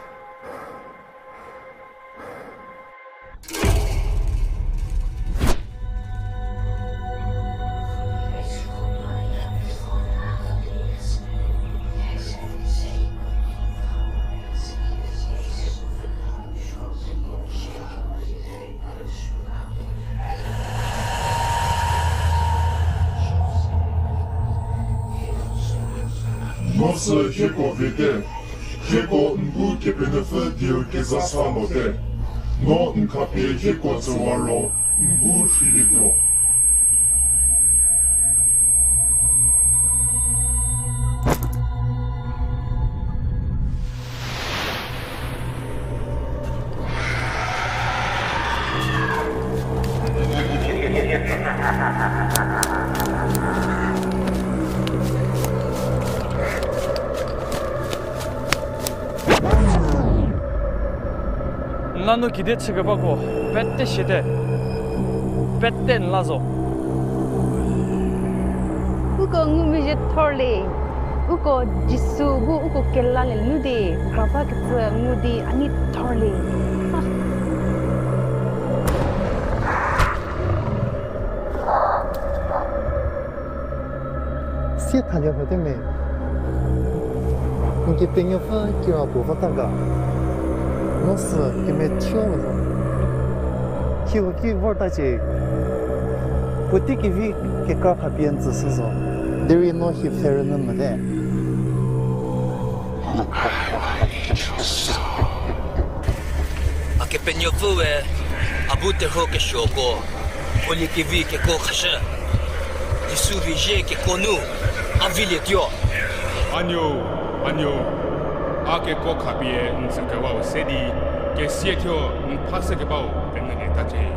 Mo sü hieko vete, hieko n bu Kepenuopfü dieu keza sa mote. No n khapie hieko tsüwa ro n bu rhilietuo. N la nu kide chükebako pete siate, pete n la zo. Uko ngumezhie thorlie. Uko Jisu bu uko kelalie nu di, krapakecü ngu di a nei thorlie. Sie thalie hote me. N Kepenuopfü kira puo vota ga. No sü kemethio zo. Hieko ki vortacie. Puotei kevi kekra khapie n tsüshü zo. Derei no hie pfhe rünyü mote. A Kepenuopfü we, a bu terhuo kesuoko, holie kevi keko khashü. Jisu vizie keko nu, a vilietuo. A nuo, a nuo, a keko khapie n tsükewau se di, kesia thuo n phashükebau penyülietacie.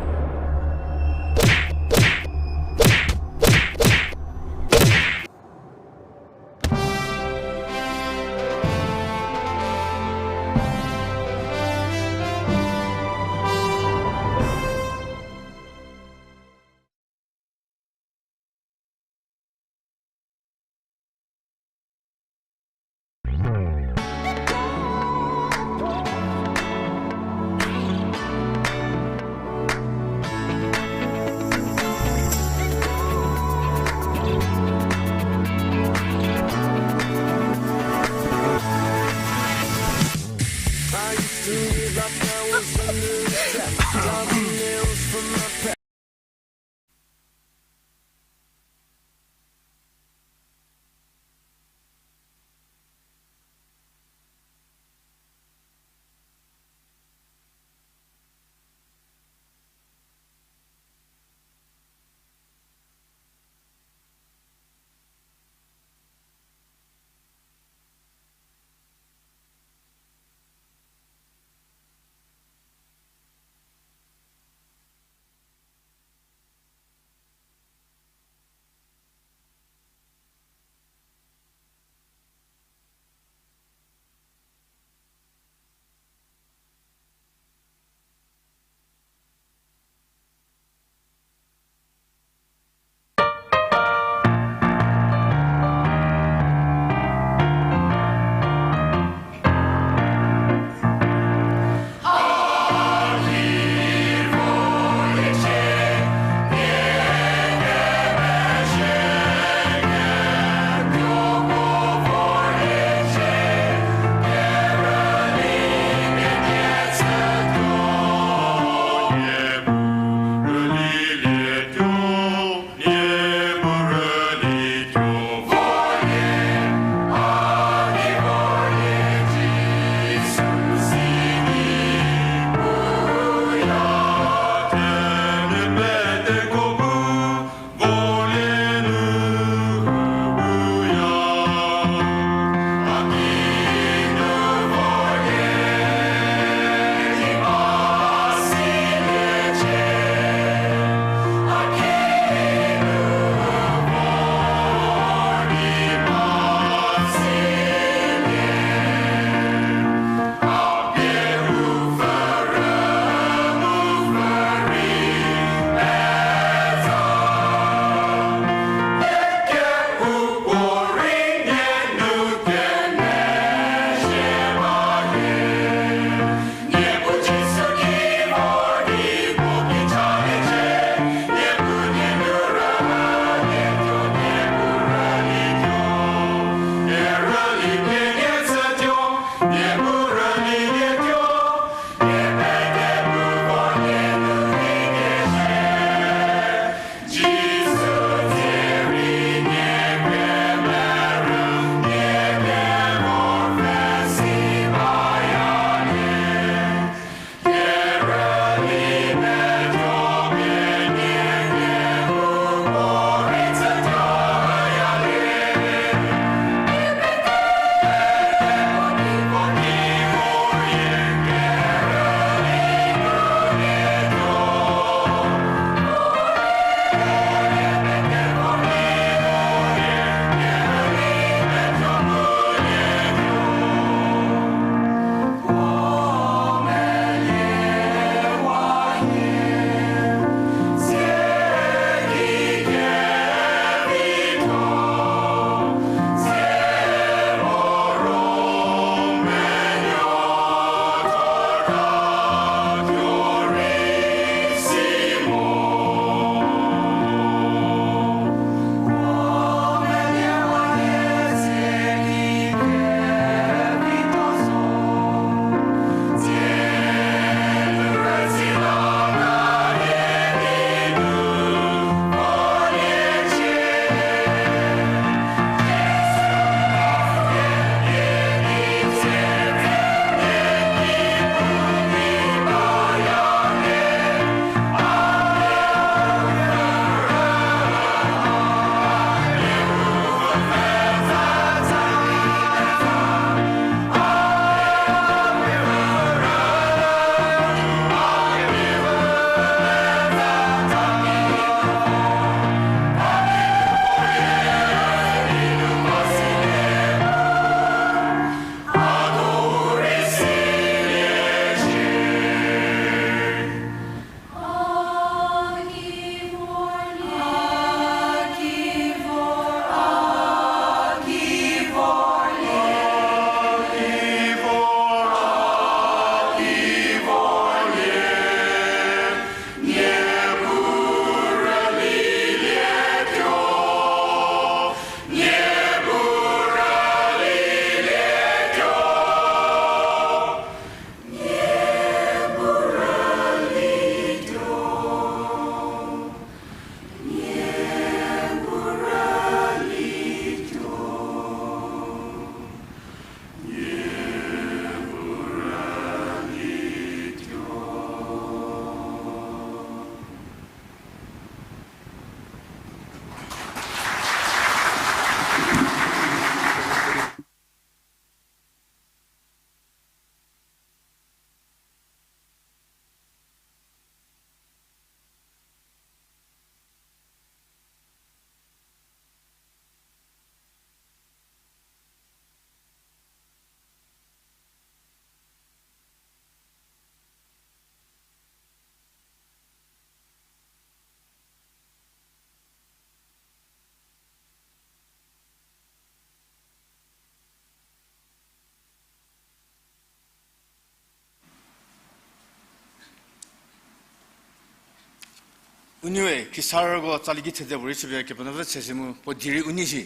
U nei we, Khrista rüko tsali ki thede puorei chüpie Kepenuopfü tse si mu puo die rei u nei shi.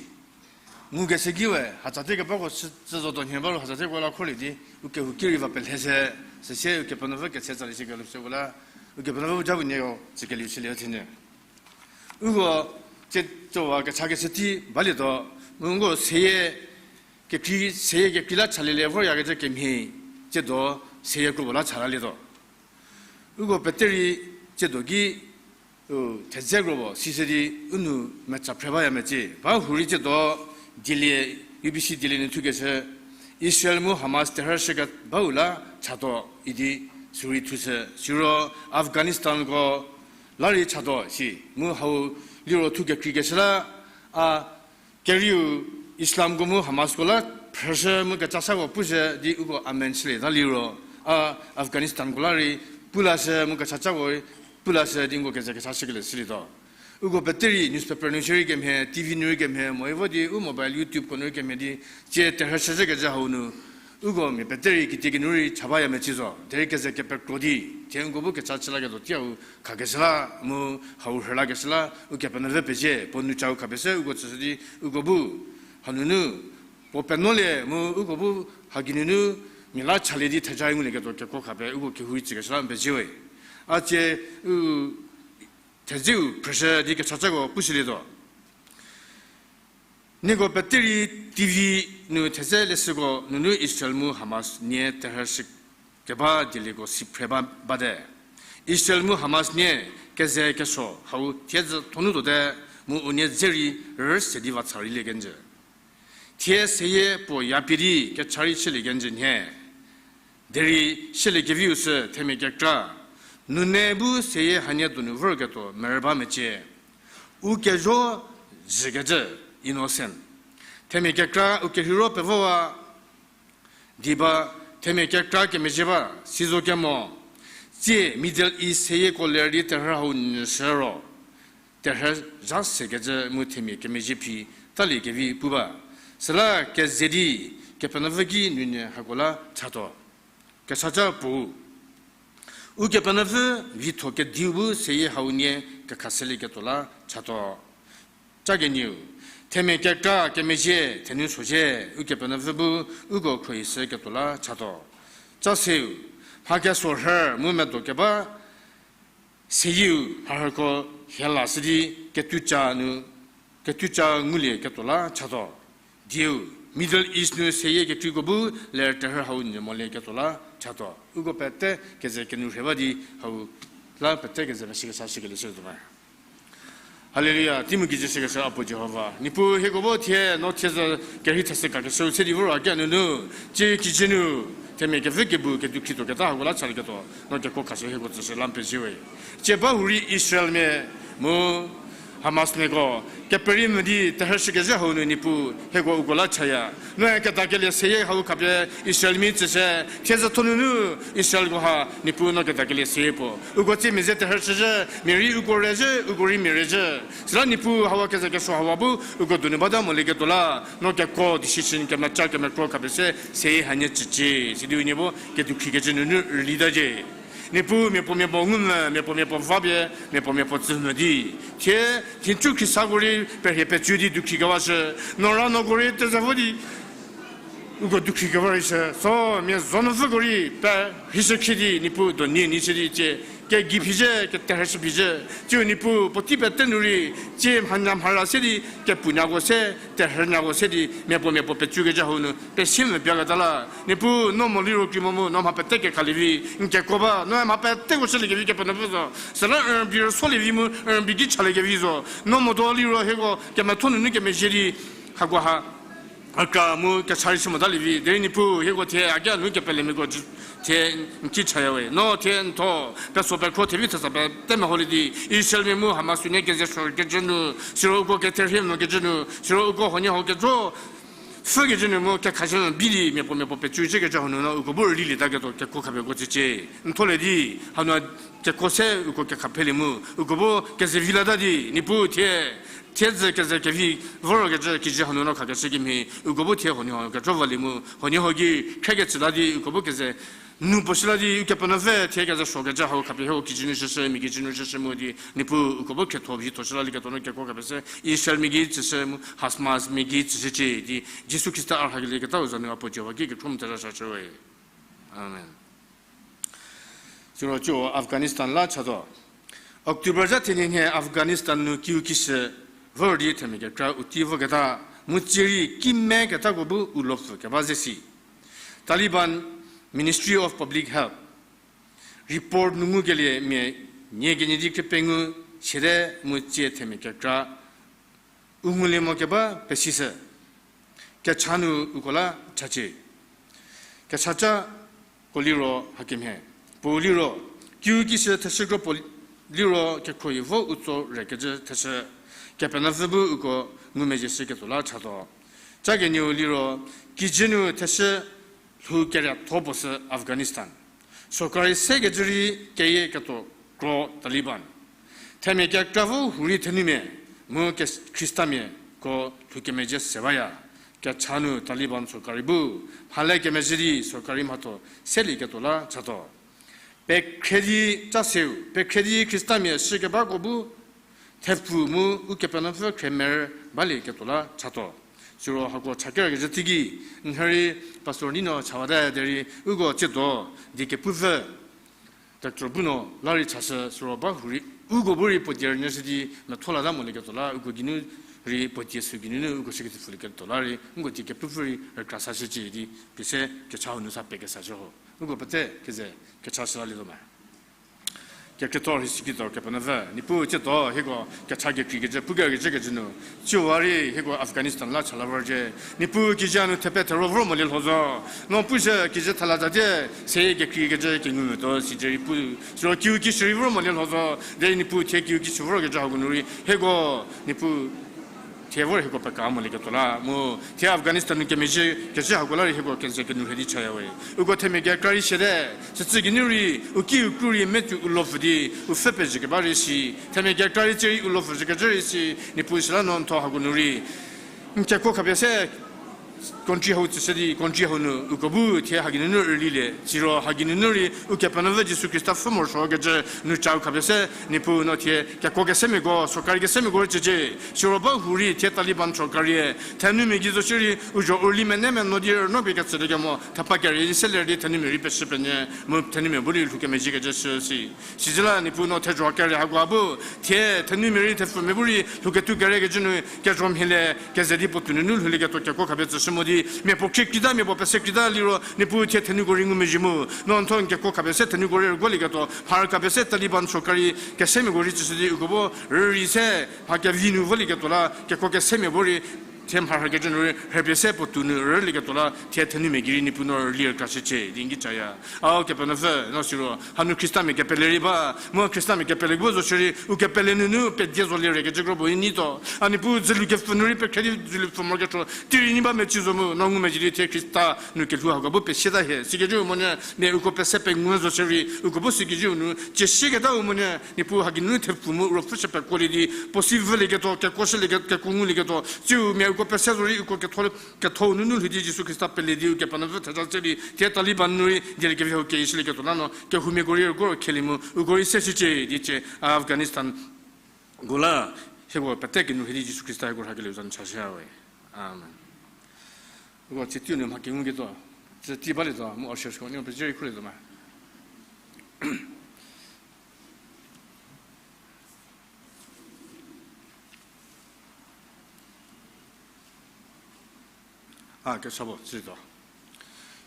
Ngukeshü ki we, hatsatie kebako chü, chü zotuo nhie ba ro hatsatie ko la kholie di, u kehouki rei va pelhe se, süsie Ukepenuopfü ketse tsali shükelie shüko la, Ukepenuopfü bu ja bu nieko tsükelieu chülie thenyü. Uko tsie tsowa kechakeshü tei balietuo, mu uko seyie kekrei, seyie kekrei la chalielie voryakecü kemhie, tsiedo seyie kropuo la cha lalietuo. Uko pete rei tsiedo ki, u, thedze kropuo sisü di u nou metsa phre baya mecie. Ba hurei tsiedo dielie, U B C dielie nu thukeshü, Israel mu Hamas terhü shükebau la chatuo idi sürei thushü. Siro Afghanistanko la rei chatuo si. Mu hau liro thu kekreikeshü la, a, kerieu Islamko mu Hamasko la phrüshü mu kechasako pushü di uko amen chülieta liro, a, Afghanistanko la rei pu lashü mu kechacako rei pu lashü di uko keze kecha shükelie shülietuo. Uko pete rei newspaper nu shierei kemhie, T V nu rei kemhie, mo ivo di u mobile, YouTubeko nu rei kemhie di, tsie terhü shüzhükecü hau nu, uko mia pete rei kitiekinu rei cha baya mecie zo, derei keze kepekro di, thie uko bu kecha chü laketuo tei hau khakeshü la, mu hau rhü lakeshü la, Ukepenuopfü pezie, puo nu chau khapie se uko tsüshü di, uko bu, hanunu, puo penuolie, mu uko bu, hageinunu, mia la chalie di theja rei ngulieketuo kekuo khapie, uko kehou rei tsükeshü la n pezie we. A tsie, u, thedzeu phrüshü di kechacako pushülietuo. Nieko pete rei T V nu thedze leshüko nunu Israel mu Hamas nie terhü shükeba dielieko si phre ba bate. Israel mu Hamas nie keze kesuo hau thiedzü thonu tuote mu unie dze rei rüse di va cha rei liekenjü. Thie seyie puo yapie di kecha rei chüliekenjü nhie. Derei shüliekeviu sü themia kekra, nune bu seyie hanie donu vorketuo merü ba mecie. U kezo zhükecü, innocent. Themia kekra u kerheiro pevowa di ba, themia kekra kemezhie ba, sizo kemo. Tsie Middle East seyieko ler di terhü hau nyüshü ro, terhü zha sekecü mu themia kemezhie phi taliekevi pu ba. Süla keze di Kepenuopfü ki nunyü hako la chatuo. Kesaca puo, Ukepenuopfü vitho kediu bu seyie hau nie kekhashülieketuo la chatuo. Ca kenieu, themia kekra kemezhie thenu sozie, Ukepenuopfü bu uko khruohishüketuo la chatuo. Ca seu, mha kesuo rhü mu medo keba seyieu mharhüko hie lashü di ketuca nu, ketuca ngulieketuo la chatuo. Dieu, Middle East nu seyie kekreiko bu ler terhü hau nyü molieketuo la chatuo. Uko pete keze kenu rhe ba di hau la pete keze mesi kesa shükelie shütuo me. Haleluya, teimu kijü shükeshü Apuo Jihova. Niepuu hieko bu thie no thiezü kerhei thashü kakeshüu se di vor a kinu nu, tsie kijü nu, themia kevü kebu kedukhri tuoketa hako la chalieketuo, no kekuo khashü hieko tsüshü la n pezie we. Tsie ba hurei Israelmia mu Hamasmiako, keperie mo di terhü shükezhü hau nu Niepuu hieko uko la chaya. Noe kedakelie seyie hau khapie Israelmia tsüshü, thiezü thonunu Israelko ha Niepuu no kedakelie seyie puo. Uko tsie mia ze terhü shüzhü, mia rei uko rezhü, uko rei mia rezhü. Süla Niepuu hawa keze kesuo hawa bu uko donu bata molieketuo la, no kekuo decision kemeca kemekro khapie se seyie hanie tsücie. Sidi unie bu kedukhri kecü nunu rülitacie. Niepuu miapuo miapuo ngumvü, miapuo miapuo vapie, miapuo miapuo tsümvü di. Thie, thie chu Khristako rei perhie pecü di dukhri kewashü, no ra noko rei teze vo di uko dukhri kevarei shü, so mia zonupfüko rei perhishü khie di Niepuu donu nie shü di tsie, kegei phizhü, keterhüshü phizhü, tsiu Niepuu puotei pete nu rei, tsie mhanya mhara se di, kepunyako se, terhünyako se di, miapuo miapuo pecükezhü hau nu, pesie mvü piaketa la, Niepuu no mo liro kri mo mu, no mha pete kekhalie vi, n kekuo ba, noe mha peteko shüliekevi Kepenuopfü zo, süla rübei rüsolievi mu, rübei ki chaliekevi zo, no motuo liro hieko, kemetho nunu kemezhie di, hako ha, a kra mu kecha rei shü motalie vi, derei Niepuu hieko thie a kinu kepelemiako thie n ki chaya we. No thie n thuo, peso pekhro thie vi thesa pete meholie di, Israelmia mu Hamas unie keze suo kecü nu, siro uko ketherhie mo kecü nu, siro uko huoniehuo kejo pfhükecü nu mu kekhashü nu bi di miapuo miapuo pecü chükecü hau nu no uko bu rülilietakecü kekuo khapie uko tsücie. N thuolie di, hanu kekuo se uko kekha phelie mu, uko bu keze vi lata di, Niepuu thie, thiedzü keze kevi vorkecü kijü hanu no khakeshü kemhie, uko bu thie huoniehuo kejo valie mu, huoniehuo ki khrekecü la di, uko bu keze nu puo shüla di Ukepenuopfü thie keze suokecü hau khapie hieko kijü nu shüshü, mia kijü nu shüshü mu di Niepuu uko bu khrietho vi tho shüla lieketuo nu kekuo khapie se Israelmia gei tsüshü mu Hamasmia gei tsüshücie di Jisu Khrista a rhakelieketau za nu a puo Jihova ki kekhro mu theza shüwe. Amen. Siro cü Afghanistan la chatuo. October zha thenie nhie Afghanistan nu kiu kishü vor di themia kekra u tei voketa, mu tsierei kimeketako bu u lopfü keba ze si. Taliban Ministry of Public Health report nu ngukelie mia nie kenie di krie pengou siete mu tsie themia kekra u ngulie mo keba pesishü. Kecha nu uko la chacie. Kechaca ko liro hakemhie. Puo liro, kiu kishü theshü kro puo liro kekhrohi vo u tso rekecü theshü. Kepenuopfü bu uko ngumezhie shüketuo la chatuo. Ca kenieu liro, kijü nu theshü lhou kerietho puo sü Afghanistan. Sorkari sekecü rei keyieketuo kro Taliban. Themia kekra vo hurei thenumia mu ke-, Khristamiako lhou kemezhie se baya. Kecha nu Taliban sorkari bu mhale kemezhie di sorkari mhatho selieketuo la chatuo. Pekhre di ca seu, pekhre di Khristamia shükebako bu thepfu mu Ukepenuopfü khremer balieketuo la chatuo. Siro hako chakerkecü teiki, n rei Pastor Nino chawate derei uko tsiedo di kepupfü Doctor Bruno la rei chashü siro ba hurei uko bu rei puo die rünyüshü di metho lata molieketuo la uko geinu rei puo die sü geinunu uko shükecü pfülieketuo la rei uko die kepupfü rei rükra sashücie di pie se kecha hau nu sa pekesashü ho. Uko pete keze kecha shülalietuo me. Kekriethor rhei sikidor Kepenuopfü, Niepuu tsiedo hieko kecha kekreikecü, pukerkecü kecü nu, tsiu wa rei hieko Afghanistan la cha la vorcie. Niepuu kijü nu thepe thero vor molie lho zo. No pushü kijü thela zatie, se kekreikecü kengumetuo sicü rei pu. Siro kiu kishü rei vor molie lho zo. Derei Niepuu thie kiu kishü vorkecü hako nu rei hieko, Niepuu thie vor hieko peka molieketuo la mu thie Afghanistan nu kemezhie kecü hako la rei hieko kenjü kenu rhei di chaya we. Uko themia kekra rei siete, sütsü geinu rei u ki u kru rei metsu u lopfü di u pfhü pezhü keba rei si. Themia kekra rei tsierei u lopfü zhükecü rei si. Niepuu süla no n tho hako nu rei n kekuo khapie se country hau tsüshü di country hau nu uko bu thie hageinunu rülilie. Siro hageinunu rei Ukepenuopfü Jisu Khrista pfhü morosuokecü nu chau khapie se Niepuu no thie kekuo kesemiako, sorkari kesemiako rei tsücie. Siro ba hurei thie Taliban sorkarie thenumia gei zo shierei u zho u rüli mene meno di rüno pie ketsüliekemo thepakere di seler di thenumia rei peshü penyü mu thenumia bu rei lhou kemezhiekecü shü si. Sizüla Niepuu no thezho kere hakoa bu thie thenumia rei thepfumia bu rei lhouketuo kerekecü nu kezho mhie le keze di puotou nunu lhoulieketuo kekuo khapie tsüshü mo di mia puo khrie krita, mia puo pese krita liro Niepuu thie thenuko rei ngumezhie mu. No n tho n kekuo khapie se thenuko rei rüguolieketuo, mharhü khapie se Taliban sorkari kesemiako rei tsüshü di uko bu rürei se mha kevi nu volieketuo la kekuo kesemia bu rei thie mharhükecü nu rei rhüpie se puotou nu rülieketuo la thie thenumia gei rei Niepuu no rüli rükra shücie di n ki chaya. Au Kepenuopfü, no siro hanu Khristamia kepele rei ba, mu Khristamia kepele bu zo shierei u kepele nunu pedie zolie rekecü kro puo i nyi tuo. A Niepuu dzülu kepfü nu rei pekhre di dzülu pfü morokesuo tei rei nyi ba mecü zo mu, no ngumezhie di thie Khrista nu kelhou hako bu pesieta hie sikecü monyü, mia uko pese pengu zo shierei uko bu sikecü nu cieshiketa u monyü, Niepuu hageinunu thepfu mu ruopfü shü pekuolie di puo si vülieketuo, kekuo shülie, kekuo ngulieketuo tsiu mia uko pese zo rei uko ketho, ketho nunu lhou di Jisu Khrista pele di Ukepenuopfü theja tse di thie Taliban nu rei dieliekevi hau keishülieketuo la no kehoumiako rei uko khelie mu uko rei se shücie di cie Afghanistan ko la hieko pete kenu rhei di Jisu Khrista hieko rhakelieu za nu chashüya we. Amen. Uko tsie teiu nu mha kenguketuo, tsie tei balietuo mu ushersko n pezie rei khrolietuo ma. A, kesa puo tsütuo.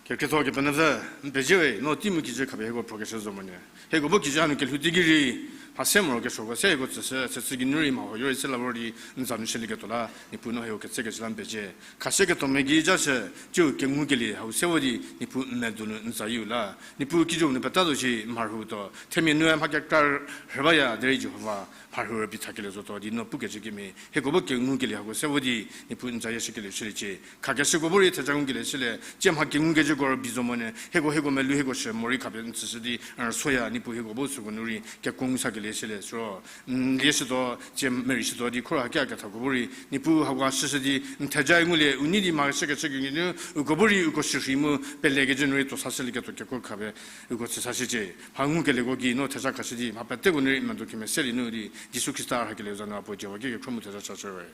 Kekriethor Kepenuopfü, n pezie we, no tei mu kijü khapie hieko phrokeshü zo monyü, hieko bu kijü hanu kelhou teiki rei mha se morokesuoko se hieko tsüshü, sütsü geinu rei mha huoyo rei se la vor di n za nu shülieketuo la Niepuu no hieko ketsekeshü la n pezie. Khashüketuo mia gei ja shü, tsiu kengukelie hau se vo di Niepuu n medo nu n za yiu la Niepuu kijü nu peta zo shi mharhütuo, themia nu mha kekra rhü baya derei Jihova mharhü rübei thakelie zotuo di no pukecü kemhie hieko bu kengukelie hako se vo di Niepuu n za yieshükelie shüliecie. Khakeshüko bu rei theja ngukelie shülie, tsie mha kengukecüko rübei zo monyü hieko, hieko melou hieko shü morei khapie n tsüshü di n rüsoya. Niepuu hieko bu süko nu rei kekuo ngu sakelie Sele siro, n lie shütuo, tsie merei shütuo di khor hakia kethako bu rei, Niepuu hako shüshü di, n theja ngulie, u nei di mha kechü kechü kinu, uko bu rei, uko shürhei mu, pele kejü nu rei tuo sashülieketuo kekuo khapie, uko tsü sashücie. Mha ngukelieko gei no theja khashü di, mha peteko nu rei medo kemese lie nu di, Jisu Khrista rhakelie za nu Apuo Jihova ki kekhro mu theja chachüwe.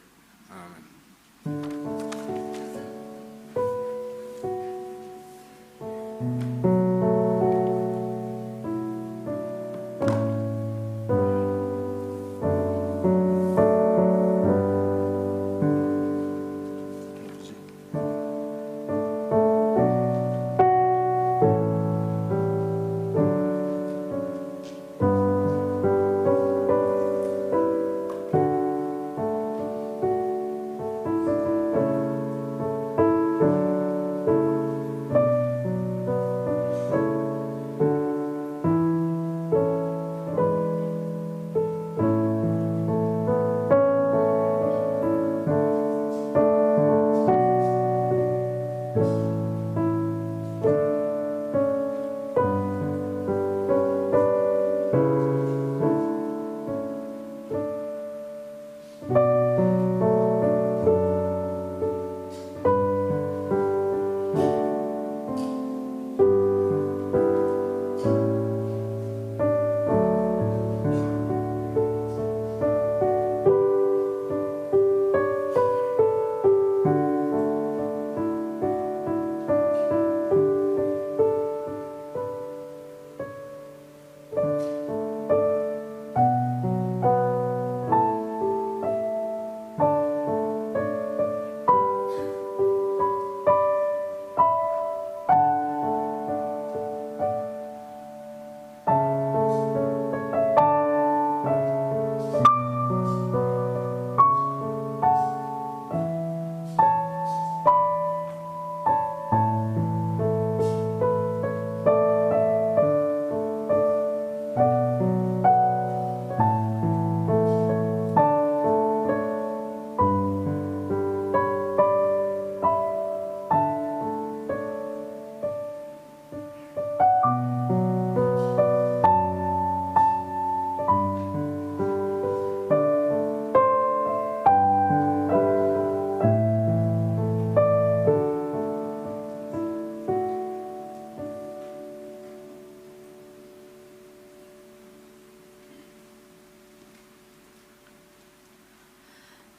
Amen.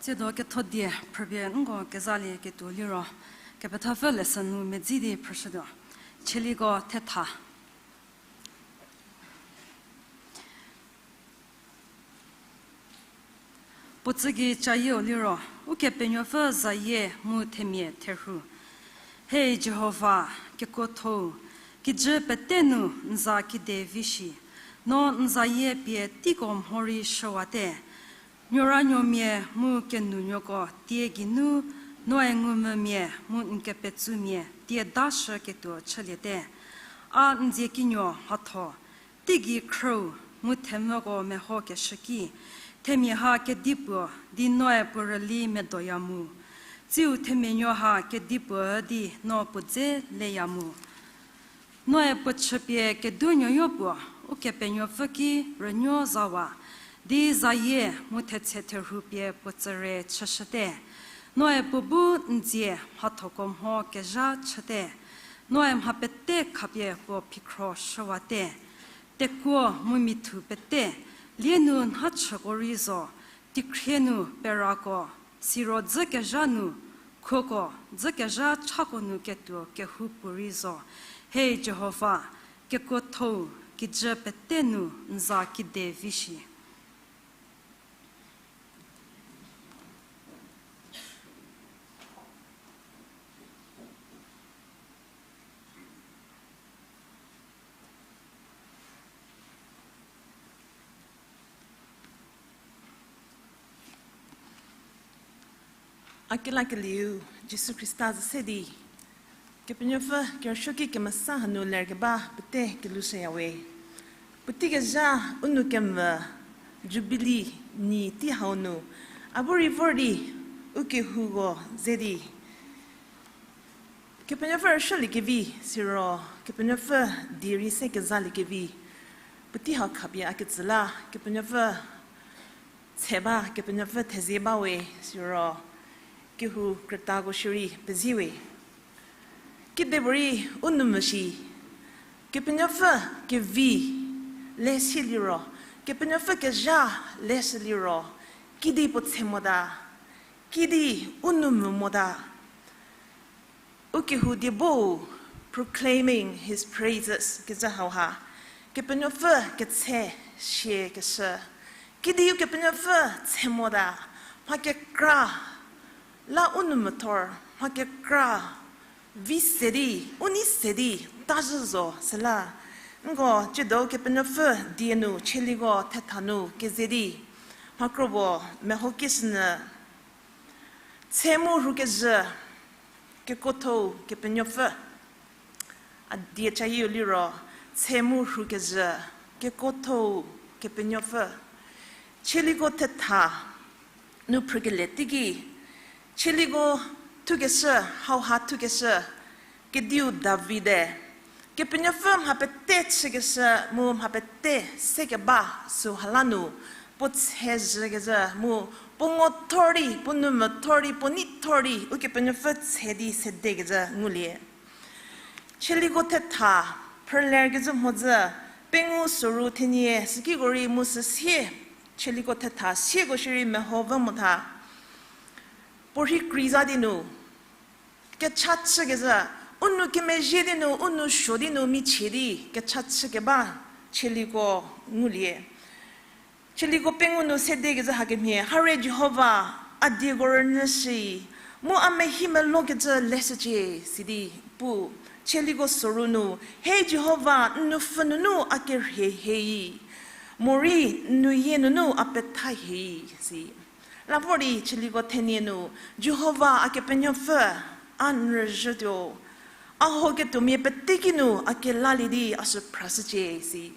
Tsiedo ketho die phrüpie nko kezalieketuo liro, kepethapfü lesson nu medzi di phrüshütuo. Chieliko thetha. Puo tsügei cayieu liro, Ukepenuopfü zayie mu themia therhu. He Jihova, kekuothou, kijü pete nu n za kide vi shi, no n zayie pie teiko mhorei shüwate. Nuoranuomia mu kenunuoko tie geinu, noe ngumvümia mu n kepetsumia tie dashüketuo chüliete. A n dzie kinuo mhatho, teigei khrüu mu themvüko mehokeshü ki, themia ha kedipuo di noe puo rüli medoya mu. Tsiu themia nuo ha kedipuo di no puo dze leya mu. Noe puo chüpie kedunuoyo puo, Ukepenuopfü ki rünuo zawa, di zayie mu thetse therhu pie puo tsüre chüshüte. Noe puo bu n dzie mhathoko mho kezha chüte. Noe mha pete khapie puo phikhro shüwate. Tekuo mu mithu pete, lie nu nhachüko rei zo, teikhrie nu perako, siro dzükezha nu, khuoko, dzükezha chako nu ketuo kehoupuorei zo. He Jihova, kekuothou, kijü pete nu n za kide vi shi. A kelakelieu Jisu Khrista zü se di, Kepenuopfü kerüsuoki kemesa hanu lerkeba pete kelushüyawe. Puotei kezha u nou kemvü Jubili nyi tei hau nu, a bu rei vor di u kehouko ze di Kepenuopfü rüsuoliekevi, siro Kepenuopfü die rei se kezaliekevi. Puotei hau khapie a ketsü la, Kepenuopfü tse ba, Kepenuopfü thezie ba we, siro kehou krütako shierei pezie we. Kidepuorei u nou mvü shi, Kepenuopfü kevi le sie liro, Kepenuopfü kezha le shü liro, kidi puo tse mota, kidi u nou mvü mota. U kehou diebo, proclaiming his praises kecü hauha, Kepenuopfü ketse shie keshü. Kidi Ukepenuopfü tse mota, mha kekra la u nou mvüthor, mha kekra vi se di, u nei se di, ta zhü zo süla. Nko tsiedo Kepenuopfü die nu, Tsaliko thetha nu keze di, mha kro puo meho kishünyü. Tse mu rhu kezhü, kekuotho-u Kepenuopfü. A die cayieu liro, tse mu rhu kezhü, kekuotho-u Kepenuopfü. Tsaliko thetha nu phrükele teiki, Tsaliko thukeshü, hauha thukeshü, kediu Davide, Kepenuopfü mha pete chükeshü mu mha pete sekeba süha la nu, puo tse zhükezhü mu, puo ngo thor di, puo nou mvüthor di, puo nei thor di, Ukepenuopfü tse di sedekezhü ngulie. Tsaliko thetha, phrülerkezhü mhodzü, pengou soru thenie, sükiko rei mu süsie, Tsaliko thetha sieko shierei meho vü motha. Puo rhei kreiza di nu, kecha chükezhü, u nou kemezhie di nu, u nou suo di nu michie di kecha chükeba, Tsaliko ngulie. Tsaliko pengou nu sedekezhü hakemhie, hare Jihova, a dieko rünyü shi, mu a mehi melokecü leshücie, sidi pu. Tsaliko soru nu, he Jihova, n nupfhü nunu a kerhie hie, morei n nuyie nunu a petha hie, si. La vor di Tsaliko thenie nu, Jihova a Kepenuopfü, a n rüzhütuo, a hoketuomia peteki nu a kelalie di a sü phrashücie, si.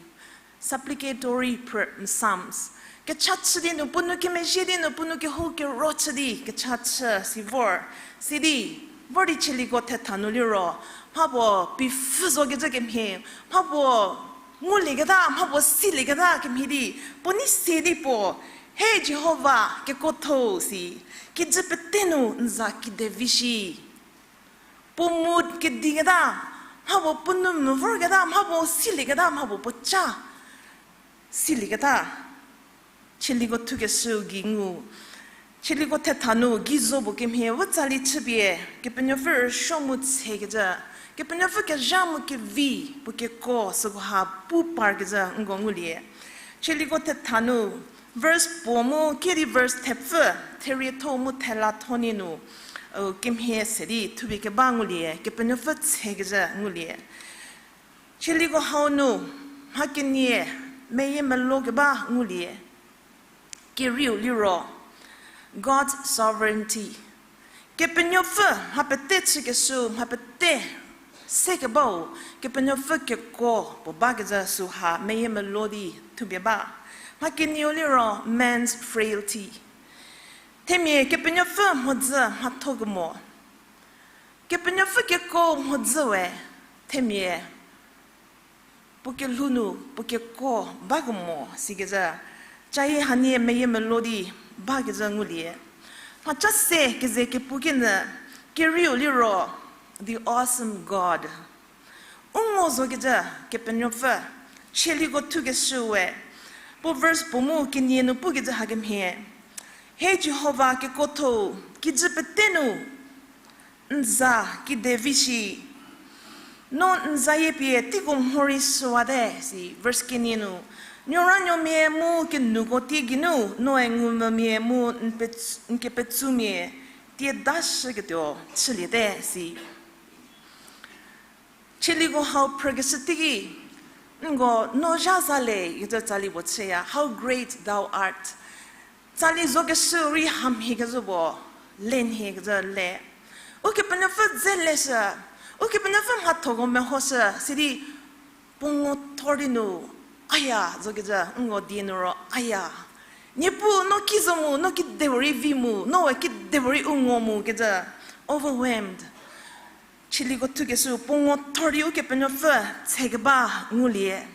Supplicatory prayer, Psalms. Kecha chü di nu, puo nou kemezhie di nu, puo nou kehou kero chü di kecha chü si vor. Sidi, vor di Tsaliko thetha nu liro, mha puo pipfhü zokecü kemhie, mha puo ngulieketa, mha puo silieketa kemhie di, puo nei se di puo, he Jihova, kekuotho-u si, kijü pete nu n za kidevi shi. Puo mood kediketa, mha puo puo nou mvü vorketa, mha puo silieketa, mha puo puo cha silieketa. Tsaliko thukeshüu gei ngu. Tsaliko thetha nu gei zo puo kemhie vo tsali chüpie, Kepenuopfü rüsuo mu tsekecü, Kepenuopfü kezha mu kevi, puo kekuo sükoha pu parkecü nko ngulie. Tsaliko thetha nu, verse puo mu kedi verse thepfü, therietho mu thelatho nie nu, u, kemhie se di thupie keba ngulie, Kepenuopfü tsekecü ngulie. Tsaliko hau nu, mha kenie, meyie melo keba ngulie. Kerieu liro, God's sovereignty. Kepenuopfü mha pete chükeshü, mha pete sekebau, Kepenuopfü kekuo puo bakecü süha meyie melo di thupie ba. Mha kenieu liro man's frailty. Themia Kepenuopfü mhodzü mhatho kemo. Kepenuopfü kekuo mhodzü we, themia puo kelhou nu puo kekuo bakemo sikecü, cayie hanie meyie melo di bakecü ngulie. Mhaca se keze kepu kinyü, kerieu liro, the awesome God. U ngo zokecü Kepenuopfü, tsaliko thukeshü we, puo verse puo mu kenie nu pukecü hakemhie. He Jihova kekuotho-u, kijü pete nu n za kidevi shi. No n zayie pie teiko mhorei shüwate, si verse kenie nu. Nuoranuomia mu kenuko tie geinu, noe ngumvümia mu n pets-, n kepetsumia tie dashüketuo chüliete, si. Tsaliko hau phrükeshü teiki, nko no zha zale ikecü tsali puo chüya, how great thou art. Tsali zokeshü rei hamhie kezhü puo, le nhie kezhü le. Ukepenuopfü dze leshü, Ukepenuopfü mhathoko mehoshü, sidi puo ngo thor di nu, aya, zokecü, nko die nu ro, aya. Niepuu, no ki zo mu, no kidepuo rei vi mu, no we kidepuo rei u ngo mu kecü, overwhelmed. Tsaliko thukeshü puo ngo thor di Ukepenuopfü tsekeba ngulie.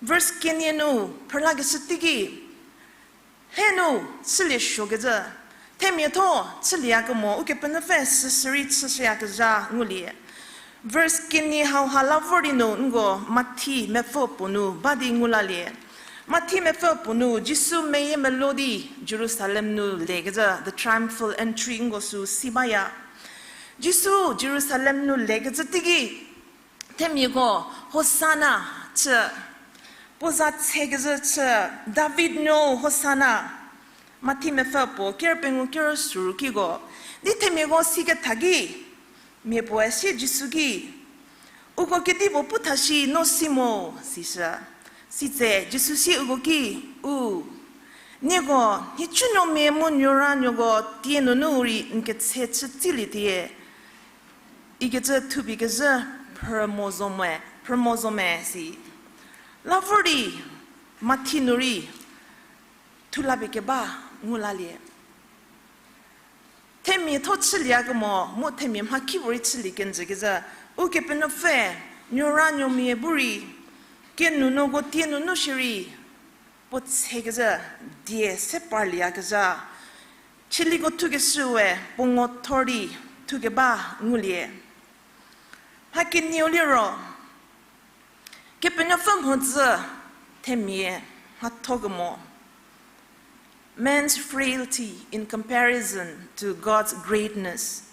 Verse kenie nu phrülakeshü teiki, lhe nu chülie suokecü, themiatho chülieyakemo Ukepenuopfü süsürei chüshüyakezha ngulie. Verse kenie hauha la vor di nu nko Mathi mepfü puo nu ba di ngu lalie. Mathi mepfü puo nu Jisu meyiemeluo di Jerusalem nu lekecü, the triumphal entry nko sü si baya. Jisu Jerusalem nu lekecü teiki, themiako Hosana chü, puo za tsekezhü chü, David nuou Hosana. Mathi mepfü puo ker pengou ker suru kiko, di themiako siketha ki, mia puoe sie Jisu ki, Uko kedipuo pu tha shi no si mo, sishü. Sitse Jisu sie uko ki, U, nieko nhicunuomia mu nuoranuoko tie nunu rei n ketse chü tsilie tie, ikecü thupie kezhü phrü mo zo me, phrü mo zo me, si. La vor di Mathi nu rei thulapie keba ngu lalie. Themiatho chülieyakemo mu themia mhakipuorei chülie kenjü kezhü, Ukepenuopfü nuoranuomia bu rei, kenunuoko tie nunu shierei, puo tsekezhü die se parlieyakezha, Tsaliko thukeshüe puo ngo thor di thukeba ngulie. Mha kenieu liro, Kepenuopfü mhodzü themia mhatho kemo. Man's frailty in comparison to God's greatness.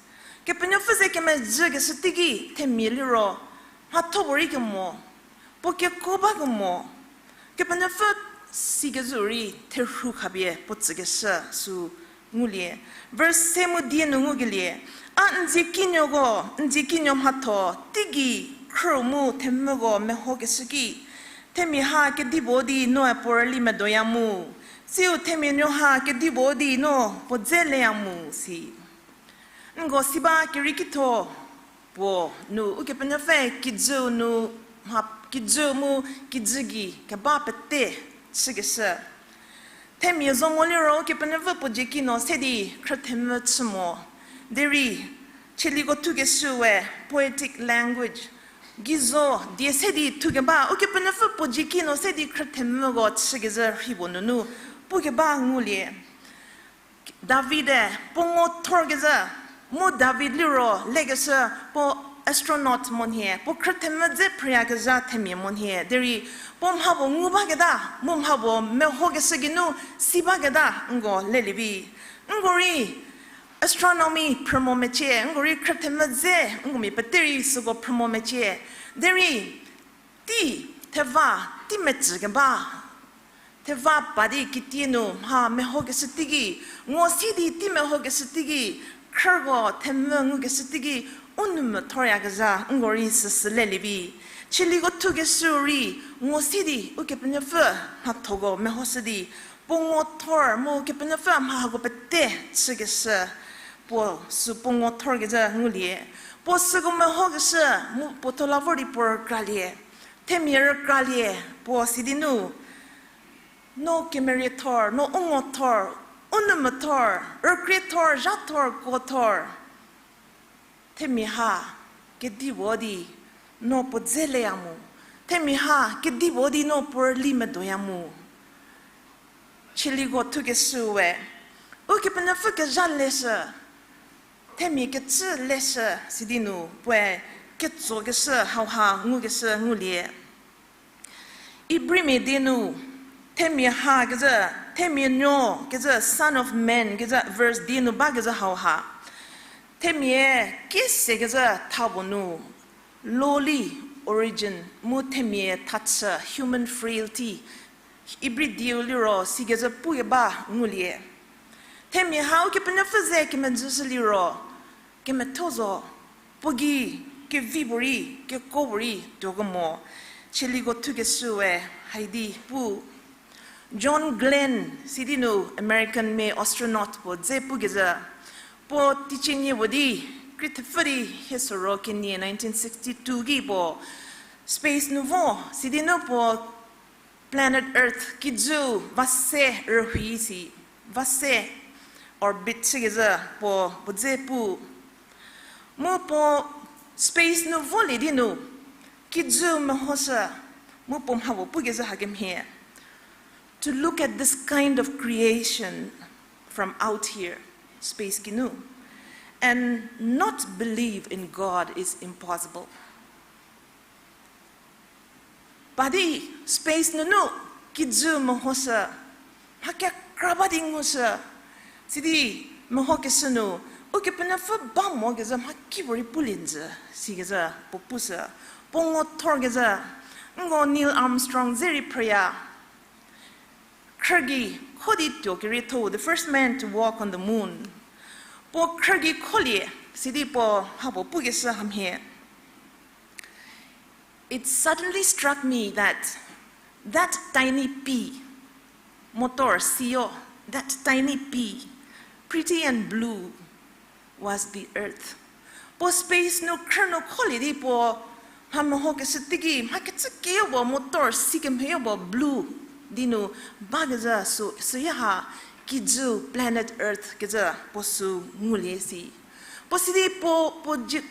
Kepenuopfü ze kemezhükeshü teiki themia liro mhatho puorei kemo, puo kekuo ba kemo, Kepenuopfü sikezhü rei therhu khapie puo tsükeshü sü ngulie. Verse se mu die nu ngukelie, A n dzie kinuoko, n dzie kinuo mhatho, teigei khrü mu themvüko mehokeshü ki, themia ha kedipuo di noe puo rüli medoya mu, siu themia nuo ha kedipuo di no puo dze leya mu, si. Nko si ba kerei kitho puo nu Ukepenuopfü kijü nu mha, kijü mu kijü gei keba pete chükeshü. Themia zo mo liro Ukepenuopfü puo dzie kinu se di khrüthemvü chü mo. Derei, Tsaliko thukeshüe poetic language, geizo die se di thukeba, Ukepenuopfü puo dzie kinu se di khrüthemvüko chükezhü rhei puo nunu pukeba ngulie. David-e puo ngo thorkezhü, mu David liro lekeshü puo astronaut monhie, puo khrüthemvü dze phrüyakezha themia monhie, derei puo mha puo ngu baketa, mu mha puo mehokeshü geinu si baketa nko lelie vi. Nko rei astronomy phrü mo mecie, nko rei khrüthemvü dze nko mia pete rei süko phrü mo mecie, derei tei theva, tei mecükeba, theva pa di kitie nu mha mehokeshü teiki, ngo si di tei mehokeshü teiki, khrüko themvü ngukeshü teiki, u nou methoryakezha nko rei süsü lelie vi. Tsaliko thukeshü rei ngo si di Ukepenuopfü mhathoko mehoshü di, puo ngo thor mu Kepenuopfü mha hako pete chükeshü, puo sü puo ngo thorkezhü ngulie. Puo süko mehokeshü mu puo tho la vor di puo rükralie. Themia rükralie, puo sidi nu, no kemerie thor, no u ngo thor, u nou methor, rükrie thor, zha thor, kuo thor. Themia ha kedipuo di no puo dze leya mu, themia ha kedipuo di no puo rüli medoya mu. Tsaliko thukeshüe Ukepenuopfü kezha leshü, themia kecü leshü sidi nu puoe ketsokeshü hauha ngukeshü ngulie. Ibrimia die nu, themia ha kezhü, themia nuo kezhü, Son of Man kezhü, verse die nu bakezhü hauha. Themia kiesekezhü tha puo nu, lowly origin, mu themia thachü, human frailty, Ibri dieu liro sikezhü pukeba ngulie. Themia hau Kepenuopfü ze kemezhüshü liro, kemetho zo, puo gei, kevi puorei, kekuo puorei tuokemo, Tsaliko thukeshüe haidi pu. John Glenn, sidi nu American mia astronaut puo dze pukezhü, puo teicie nie puo di, krie thepfü di hie soro kenie nineteen sixty-two ki puo space nu vo, sidi nu puo planet Earth kijü va se rühui si, va se orbit chükezhü puo puo dze pu. Mu puo space nu volie di nu, kijü mehoshü, Mu puo mha puo pukecü hakemhie. To look at this kind of creation from out here, space kinu, and not believe in God is impossible. Padi space nunu kijü mehoshü, mha kekra ba di ngushü, sidi mehokeshü nu, Ukepenuopfü ba mo kezhü mha kipuorei pulie njü, sikecü puo pushü, puo ngo thorkezhü, nko Neil Armstrong ze rei phrüya. Khrügei kho di tuo kerietho, the first man to walk on the moon. Puo khrügei kholie, sidi puo ha puo pukeshü hamhie. It suddenly struck me that that tiny pea, motor siyo, that tiny pea, pretty and blue, was the earth. Puo space nu khrü nu kholie di puo mha mehokeshü teiki, mha kecü keyo puo motor si kemhieyo puo blue di nu bakezhü sü, süya ha kijü planet earth kecü puo sü ngulie si. Puo sidi puo, puo ji,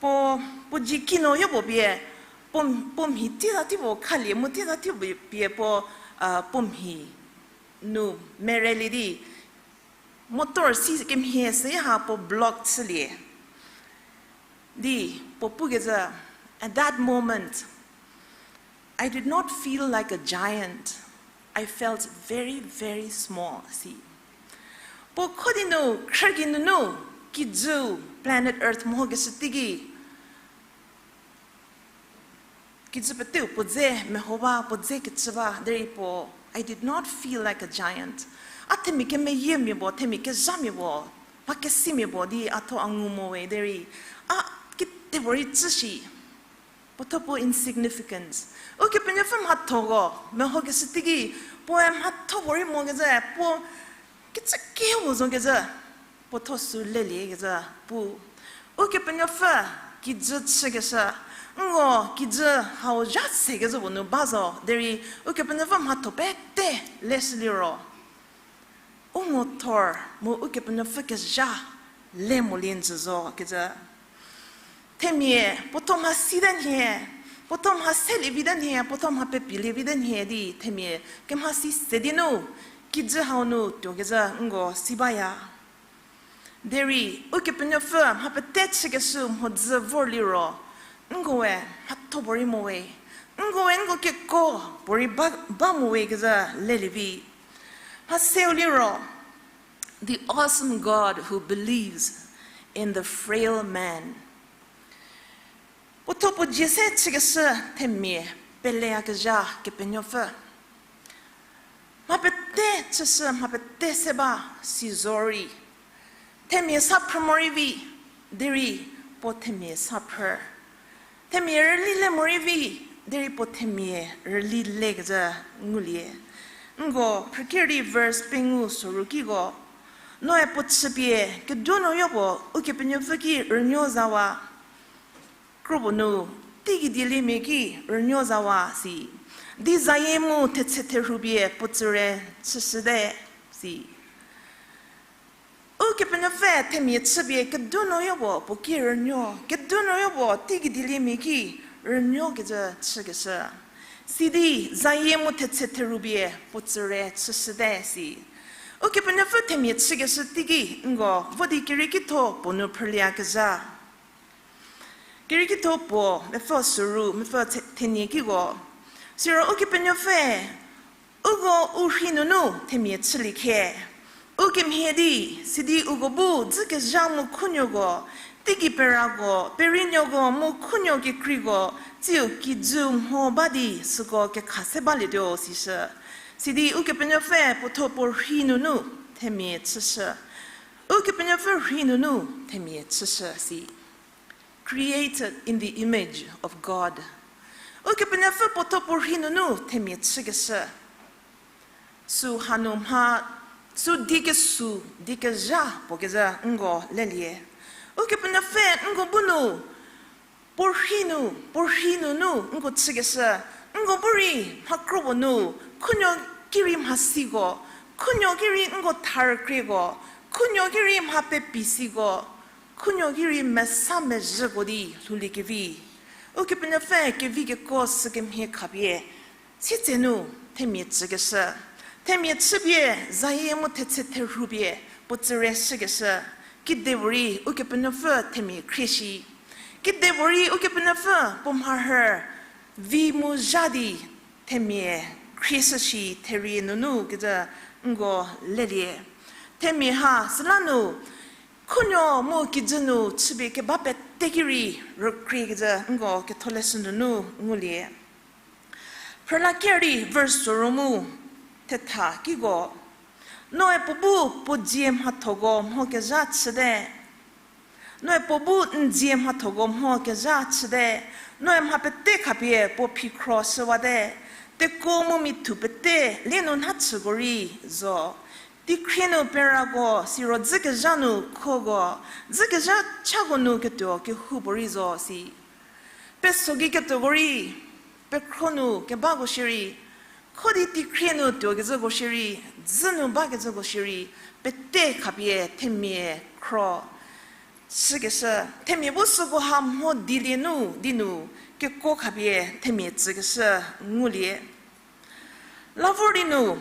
puo, puo ji kino yopuo pie, puo, puo mhi tita ti puo khalie mu tita ti puo pie puo, puo mhi nu merelie di, motor si kemhie süya ha puo block chülie. Di, puo pukecü, at that moment, I did not feel like a giant. I felt very, very small, si. Puo kho di nu, khrügei nunu, kijü, planet earth mehokeshü teiki, kijü peteu puo dze meho ba, puo dze kecü ba, derei puo, I did not feel like a giant. A themia kemeyiemia puo, themia kezhamia puo, mha kesimia puo di a thuo a ngu mo we derei, a kitepuorei tsü shi. Puo thuo puo insignificance. Ukepenuopfü mhathoko mehokeshü teiki, puoe mhatho puorei mokecü, puo kecü kehou zo kecü, puo thuo sü lelie kecü pu. Ukepenuopfü kijü chükeshü, nko kijü hau zha se kecü puo nu ba zo derei, Ukepenuopfü mhatho pete leshü liro, u ngo thor mu Ukepenuopfü kezha le molie njü zo kecü. Themia puo thuo mhasi te nhie, puo thuo mha selie vi te nhie, puo thuo mha pepilie vi te nhie di themia kemhasi se di nu, kijü hau nu tuo kecü nko si baya. Derei Ukepenuopfü mha pete chükeshü mhodzü vor liro, nkoe mhatho puorei mo we, nkoe nko keko puorei ba, ba mo we kecü lelie vi. Mha seu liro, the awesome God who believes in the frail man. Puo thuo puo dzie se chükeshü themia peleyakezha Kepenuopfü. Mha pete chüshü, mha pete se ba si zorei, themia sa phrü morei vi, derei puo themia sa phrü. Themia rüli le morei vi, derei puo themia rüli le kecü ngulie. Nko phrüker di verse pengou soru kiko, noe puo chüpie keduonuoyo puo Ukepenuopfü ki rünuo zawa. Kropuo nu, teigei dieliemia ki rünuo zawa si. Di zayie mu thetse therhu pie puo tsüre chüshüte si. Ukepenuopfü themia chüpie keduonuoyo puo puo ki rünuo, keduonuoyo puo teigei dieliemia ki rünuo kecü chükeshü. Sidi zayie mu thetse therhu pie puo tsüre chüshüte si. Ukepenuopfü themia chükeshü teiki nko vo di Kerieki thuo puo nu phrülieyakezha. Kerieki thuo puo, mepfü soru, mepfü the-, thenie kiko. Siro Ukepenuopfü, uko u rhi nunu themia chülie khe. U kemhie di, sidi uko bu dzükezha mu khunuoko, teigei perako, perinuoko mu khunuo kekreiko, tsiu kijü mho ba di süko kekha se balietuo sishü. Sidi Ukepenuopfü puo thuo puo rhi nunu themia chüshü. Ukepenuopfü rhi nunu themia chüshü si. Created in the image of God. Ukepenuopfü puo thuo puo rhi nunu themia chükeshü. Sü hanu mha, sü di kesü, di kezha puo kezha nko lelie. Ukepenuopfü nko bu nu, puo rhi nu, puo rhi nunu nko chükeshü, nko bu rei mha kropuo nu, khunuo ki rei mhasiko, khunuo ki rei nko tharükrieko, khunuo ki rei mha pepisiko, khunuo ki rei mesa mezhüko di lhouliekevi. Ukepenuopfü kevi kekuo sükemhie khapie, sitse nu themia tsükeshü. Themia chüpie, zayie mu thetse therhupie, puo tsüre shükeshü. Kidepuorei Ukepenuopfü themia khrie shi. Kidepuorei Ukepenuopfü puo mharhü vi mu zha di themia khrie shüshi therie nunu kecü nko lelie. Themia ha süla nu khunuo mu kijü nu chüpie keba pete ki rei rükriekecü nko ketholeshü nunu ngulie. Phrüla ker di verse soru mu thetha kiko, noe puo bu puo dzie mhathoko mho kezha chüte. Noe puo bu n dzie mhathoko mho kezha chüte. Noe mha pete khapie puo phikhro shüwate. Tekuo mu mithu pete lie nu nha chüko rei zo. Teikhrie nu perako siro dzükezha nu khoko, dzükezha chako nu ketuo kehoupuorei zo si. Peso gei ketuoko rei, pekhro nu kebako shierei, kho di teikhrie nu tuokezhüko shierei, dzü nu bakecüko shierei, pete khapie themia khro shükeshü, themia bu süko ha mho dilie nu di nu kekuo khapie themia tsükeshü ngulie. La vor di nu,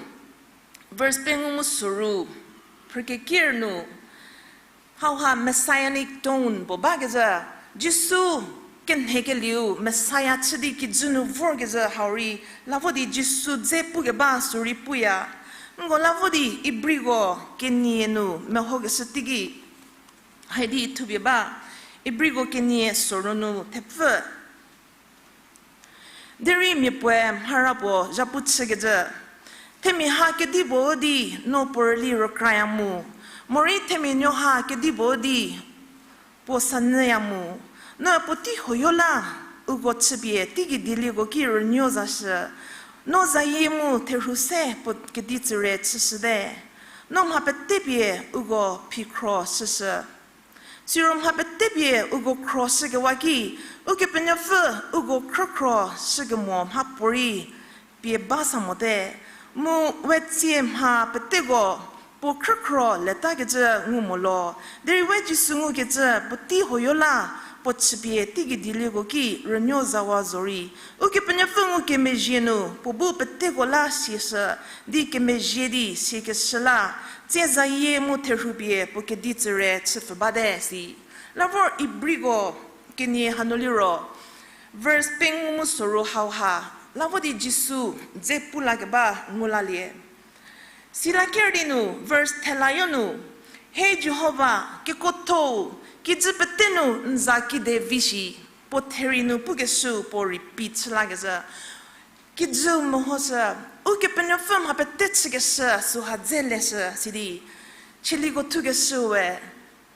verse pengou mu soru, phrükekier nu, hauha messianic tone puo bakecü, Jisu kenhekelieu Messiah chü di kijü nu vorkezhü hau rei, la vo di Jisu dze pukeba sü rei puya. Nko la vo di Ibriko kenie nu mehokeshü teiki, haidi thupie ba, Ibriko kenie soru nu thepfü. Derei mia puoe mhara puo zhapu chükecü, themia ha kedipuo di no puo rüli rükraya mu, morei themia nuo ha kedipuo di puo sanyüya mu, no puotei huoyo la uko chüpie teigei dielieko ki rünuo zashü, no zayie mu therhu se puo kedi tsüre chüshüte, no mha pete pie uko phikhro shüshü. Siro mha pete pie uko khro shükewa ki, Ukepenuopfü uko khrükhro shükemo mhapuorei pie ba sa mote, mu we tsie mha peteko puo khrükhro letakecü ngu mo lo, derei we Jisu ngukecü puotei huoyo la puo chüpie teigei dielieko ki rünuo zawa zorei, Ukepenuopfü ngukemezhie nu puo bu peteko la siashü di kemezhie di siakeshü la, tsie zayie mu therhupie puo kedi tsüre chüpfü bate si. La vor Ibriko kenie hanu liro, verse pengou mu soru hauha, la vo di Jisu dze pu lakeba ngu lalie. Sila ker di nu, verse thelayo nu, He Jihova, kekuotho-u, kijü pete nu n za kide vi shi, puo therie nu pukeshüu puo repeat chü lakezhü. Kijüu mehoshü, Ukepenuopfü mha pete chükeshü süha dze leshü sidi, chieliko thukeshüu we,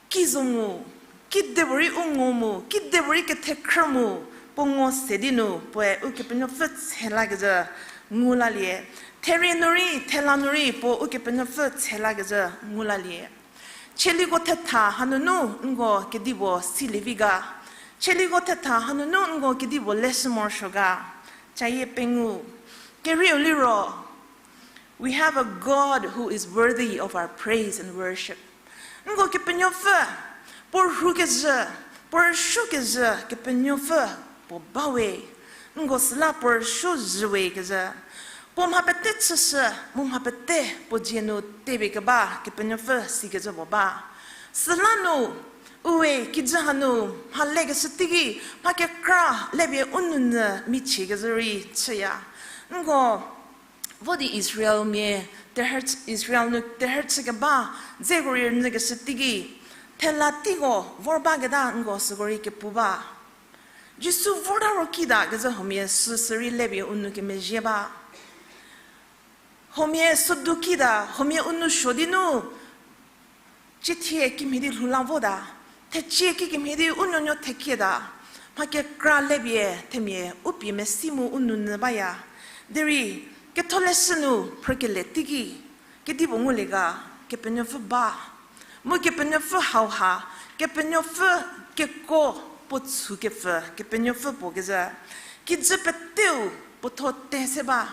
ki zo mu, kidepuorei u ngo mu, kidepuorei kethekhrü mu, puo ngo se di nu puoe Ukepenuopfü tshe lakezhü ngu lalie. Therie nu rei, thela nu rei puo Ukepenuopfü tshe lakezhü ngu lalie. Chieliko thetha hanunu nko kedipuo silievi ga? Chieliko thetha hanunu nko kedipuo leshü morosuo ga? Cayie pengou. Kerieu liro, we have a God who is worthy of our praise and worship. Nko Kepenuopfü, puo rhukezhü, puo rüsuokezhü Kepenuopfü puo bawe. Nko süla puo rüsuo zhüwe kezhü. Puo mha pete chüshü, mu mha pete puo dzie nu tepie keba Kepenuopfü sikezhü puo ba. Süla nu, uwe kijü hanu mha lekeshü teiki, mha kekra lepie u nounyü michiekezhü rei chüya. Nko vo di Israelmia, terhü, Israel nu terhü chükeba dzeko rei rünyükeshü teiki, thela teiko vor baketa nko süko rei kepu ba. Jisu vorta ro kita kezhü huomia süsü rei lepie u nou kemezhie ba. Huomia sodu kita, huomia u nou suo di nu, ciethie kimhie di lhou la vota, thecie kikemhie di u nuonuo thekieta, mha kekra lepie themia u pie mesi mu u nounyü baya. Derei, ketholeshü nu phrükele teiki, kedipuo ngulie ga? Kepenuopfü ba. Mu Kepenuopfü hauha, Kepenuopfü kekuo puo tsu kepfü, Kepenuopfü puo kezhü. Kijü peteu puotho te se ba.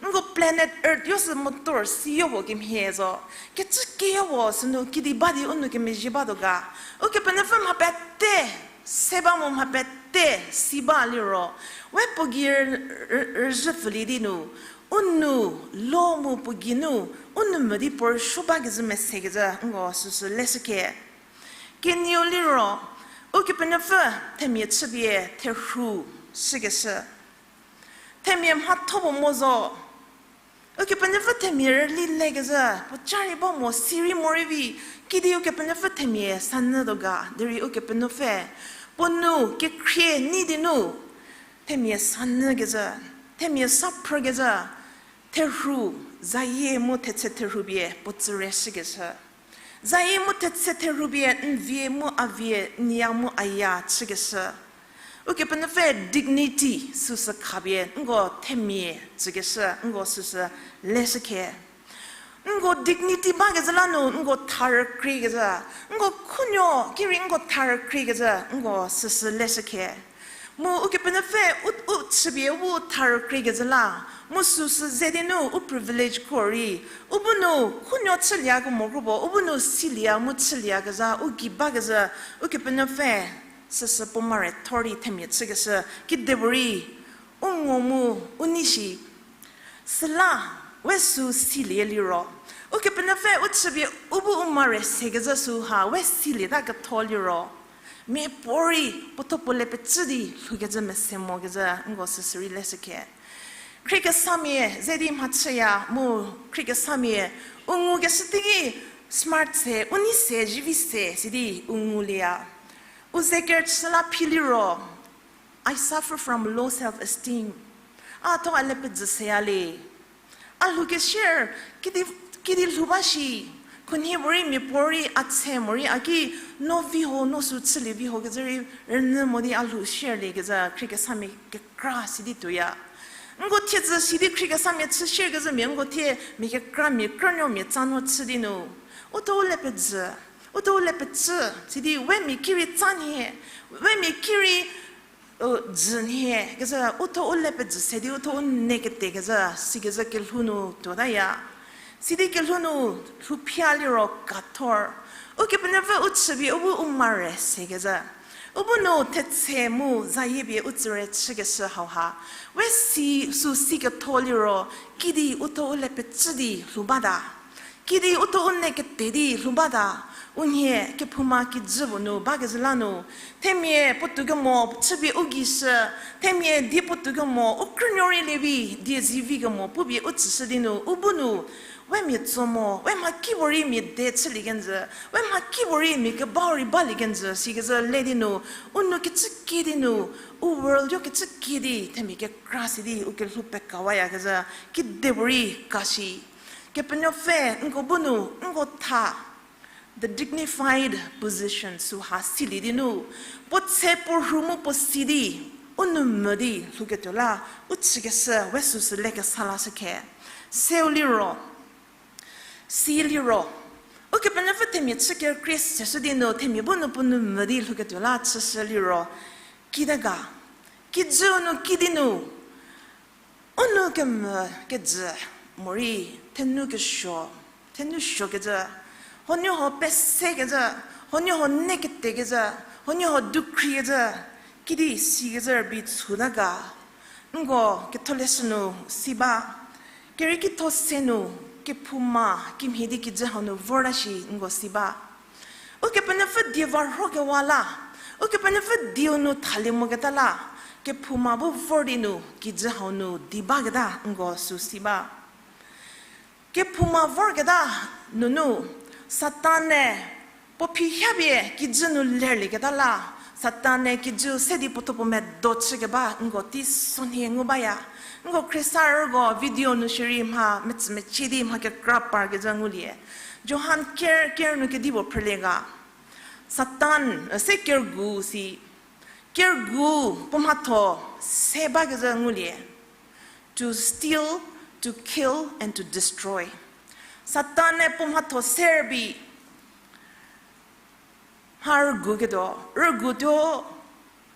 Nko planet Earth yo sü motor siyo puo kemhie zo. Kecü keyo puo sünu kidi ba di u nou kemezhie batuo ga? Ukepenuopfü mha pete se ba mu mha pete si ba liro, we puo gei rü-, rü-, rüzhü pfülie di nu, u nou lo mu puo geinu, u nou mvü di puo rüsuo bakezhü mesekecü nko süsü leshükhe. Kenieu liro, Ukepenuopfü themia chüpie therhu shükeshü. Themia mhatho puo mo zo. Ukepenuopfü themia rüli lekezhü, puo ca rei ba mo, sirei morei vi, kidi Ukepenuopfü themia sanyü tuo ga, derei Ukepenuopfü, puo nou kekhrie nei di nu, themia sanyükezhü, themia sa phrükezhü, therhu, zayie mu thetse therhu pie puo tsüre shükeshü. Zayie mu thetse therhu pie n vie mu a vie, n ya mu a ya chükeshü. Ukepenuopfü dignity süsü khapie nko themia tsükeshü nko süsü leshükhe. Nko dignity bakezhü la nu nko tha rükriekecü, nko khunuo ki rei nko tha rükriekecü nko süsü leshükhe. Mu Ukepenuopfü u, u chüpie u bu tha rükriekecü la, mu süsü ze di nu u privilege ko rei, u bu nu khunuo chüliekemo kro puo, u bu nu silie mu chüliekezha u gei bakezhü, Ukepenuopfü süsü puo mare thor di themia chükeshü, kidepuorei u ngo mu u nei shi. Süla, we sü silie liro, Ukepenuopfü u chüpie u bu u mare sekezhü sü ha we silieta ketho liro, miapuorei puotho puo le pecü di lhoukecü mese mokezhü nko süsü rei leshükhe. Khriekesamia ze di mhachüya mu khriekesamia u ngukeshü teiki smart se, u nei se, zivi se sidi u ngulieya. U ze kerüchü la phi liro, I suffer from low self-esteem. A tho a le pejü seya le. A lhoukeshü, kidi, kidi lhou ba shi. Khunhie morei miapuorei a tse morei a ki no vi ho, no sü chülie vi ho kezhü rei rünyü mo di a lhou share liekezhü khriekesamia kekra sidi tuoya. Nko thiedzü sidi khriekesamia chü share kezhü mia nko thie mia kekra mia krünuo mia tsa no chü di nu, u tho u le pejü, u tho u le pecü, sidi we mia ki rei tsa nhie, we mia ki rei jü nhie kezhü u tho u le pejü se di u tho u ne kete kezhü, sikezhü kelhou nu tuotaya. Sidi kelhou nu lhou phia liro kathor. Ukepenuopfü u chüpie u bu u mare sekezhü, u bu nu thetse mu zayie pie u tsüre chükeshü hauha, we si, sü si ketho liro, kidi u tho u le pecü di lhou bata. Kidi u tho u ne kete di lhou bata. U nhie kephouma kijü puo nu bakezhü la nu, themia puotou kemo chüpie u gei shü, themia die puotou kemo u krünuo rei lievi die zivi kemo pupie u tsüshü di nu u bu nu, we mia tso mo, we mhakipuorei mia de chülie kenjü, we mhakipuorei mia kebau rei balie kenjü sikezhü le di nu, u nou kecü kie di nu, u world yo kecü kie di themia kekra si di u kelhou pekawayakezhü, kidepuorei ka shi. Kepenuopfü nko bu nu nko tha, the dignified position süha silie di nu, puo tse puo rhu mu puo si di, u nou mvü di lhouketuo la, u chükeshü we süsü le kesa lashükhe. Seu liro, si liro, Ukepenuopfü themia chü kerükrie seshü di nu themia bu nu puo nou mvü di lhouketuo la chüshü liro, kide ga, kijüu nu kidi nu, u nou kemvü kejü morei, thenu kesuo, thenu suokecü, huoniehuo pesekecü, huoniehuo ne ketekecü, huoniehuo dukhriekecü, kidi sikezhü rübei chüta ga. Nko ketholeshü nu si ba, kerieki tho se nu, kephouma kimhie di kijü hau nu vorta shi nko si ba. Ukepenuopfü die va rhokewa la, Ukepenuopfü dieu nu thalie moketa la, kephouma bu vor di nu kijü hau nu di baketa nko sü si ba. Kephouma vorketa nunu, Satan-e puo phi hapie kijü nu lerlieketa la, Satan-e kijü se di puo tho puo medo chükeba nko teisonhie ngu baya. Nko khriesarüko video nu shierei mha metsümecie di mha kekra parkezhü ngulie. Johan ker, ker nu kedipuo phrülie ga. Satan, se kergu si, kergu puo mhatho se bakezhü ngulie. To steal, to kill, and to destroy. Satan-e puo mhatho se rübei, mha rüguketuo, rügutuo,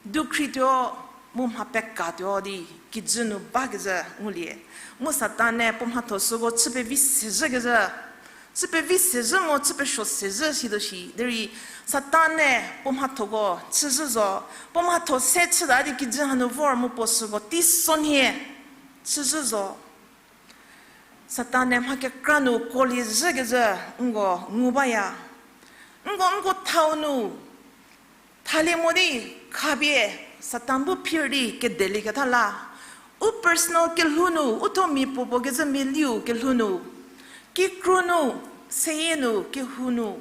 dukhrituo, mu mha pekatuo di kijü nu bakezhü ngulie. Mu Satan-e puo mhatho süko chü pevi sezhükezhü, Chü pevi sezhü mo, chü pesuo sezhü situo shi. Derei Satan-e puo mhathoko chüzhü zo. Puo mhatho se chüta di kijü hanu vor mu puo süko teisonhie chüzhü zo. Satan-e mha kekra nu kuolie zhükezhü nko ngu baya. Nko, nko thau nu thalie mo di khapie Satan bu phir di kedelieketa la. U personal kelhou nu, u tho mia puopuo kezhü mia liu kelhou nu, kikru nu, seyie nu, kehou nu.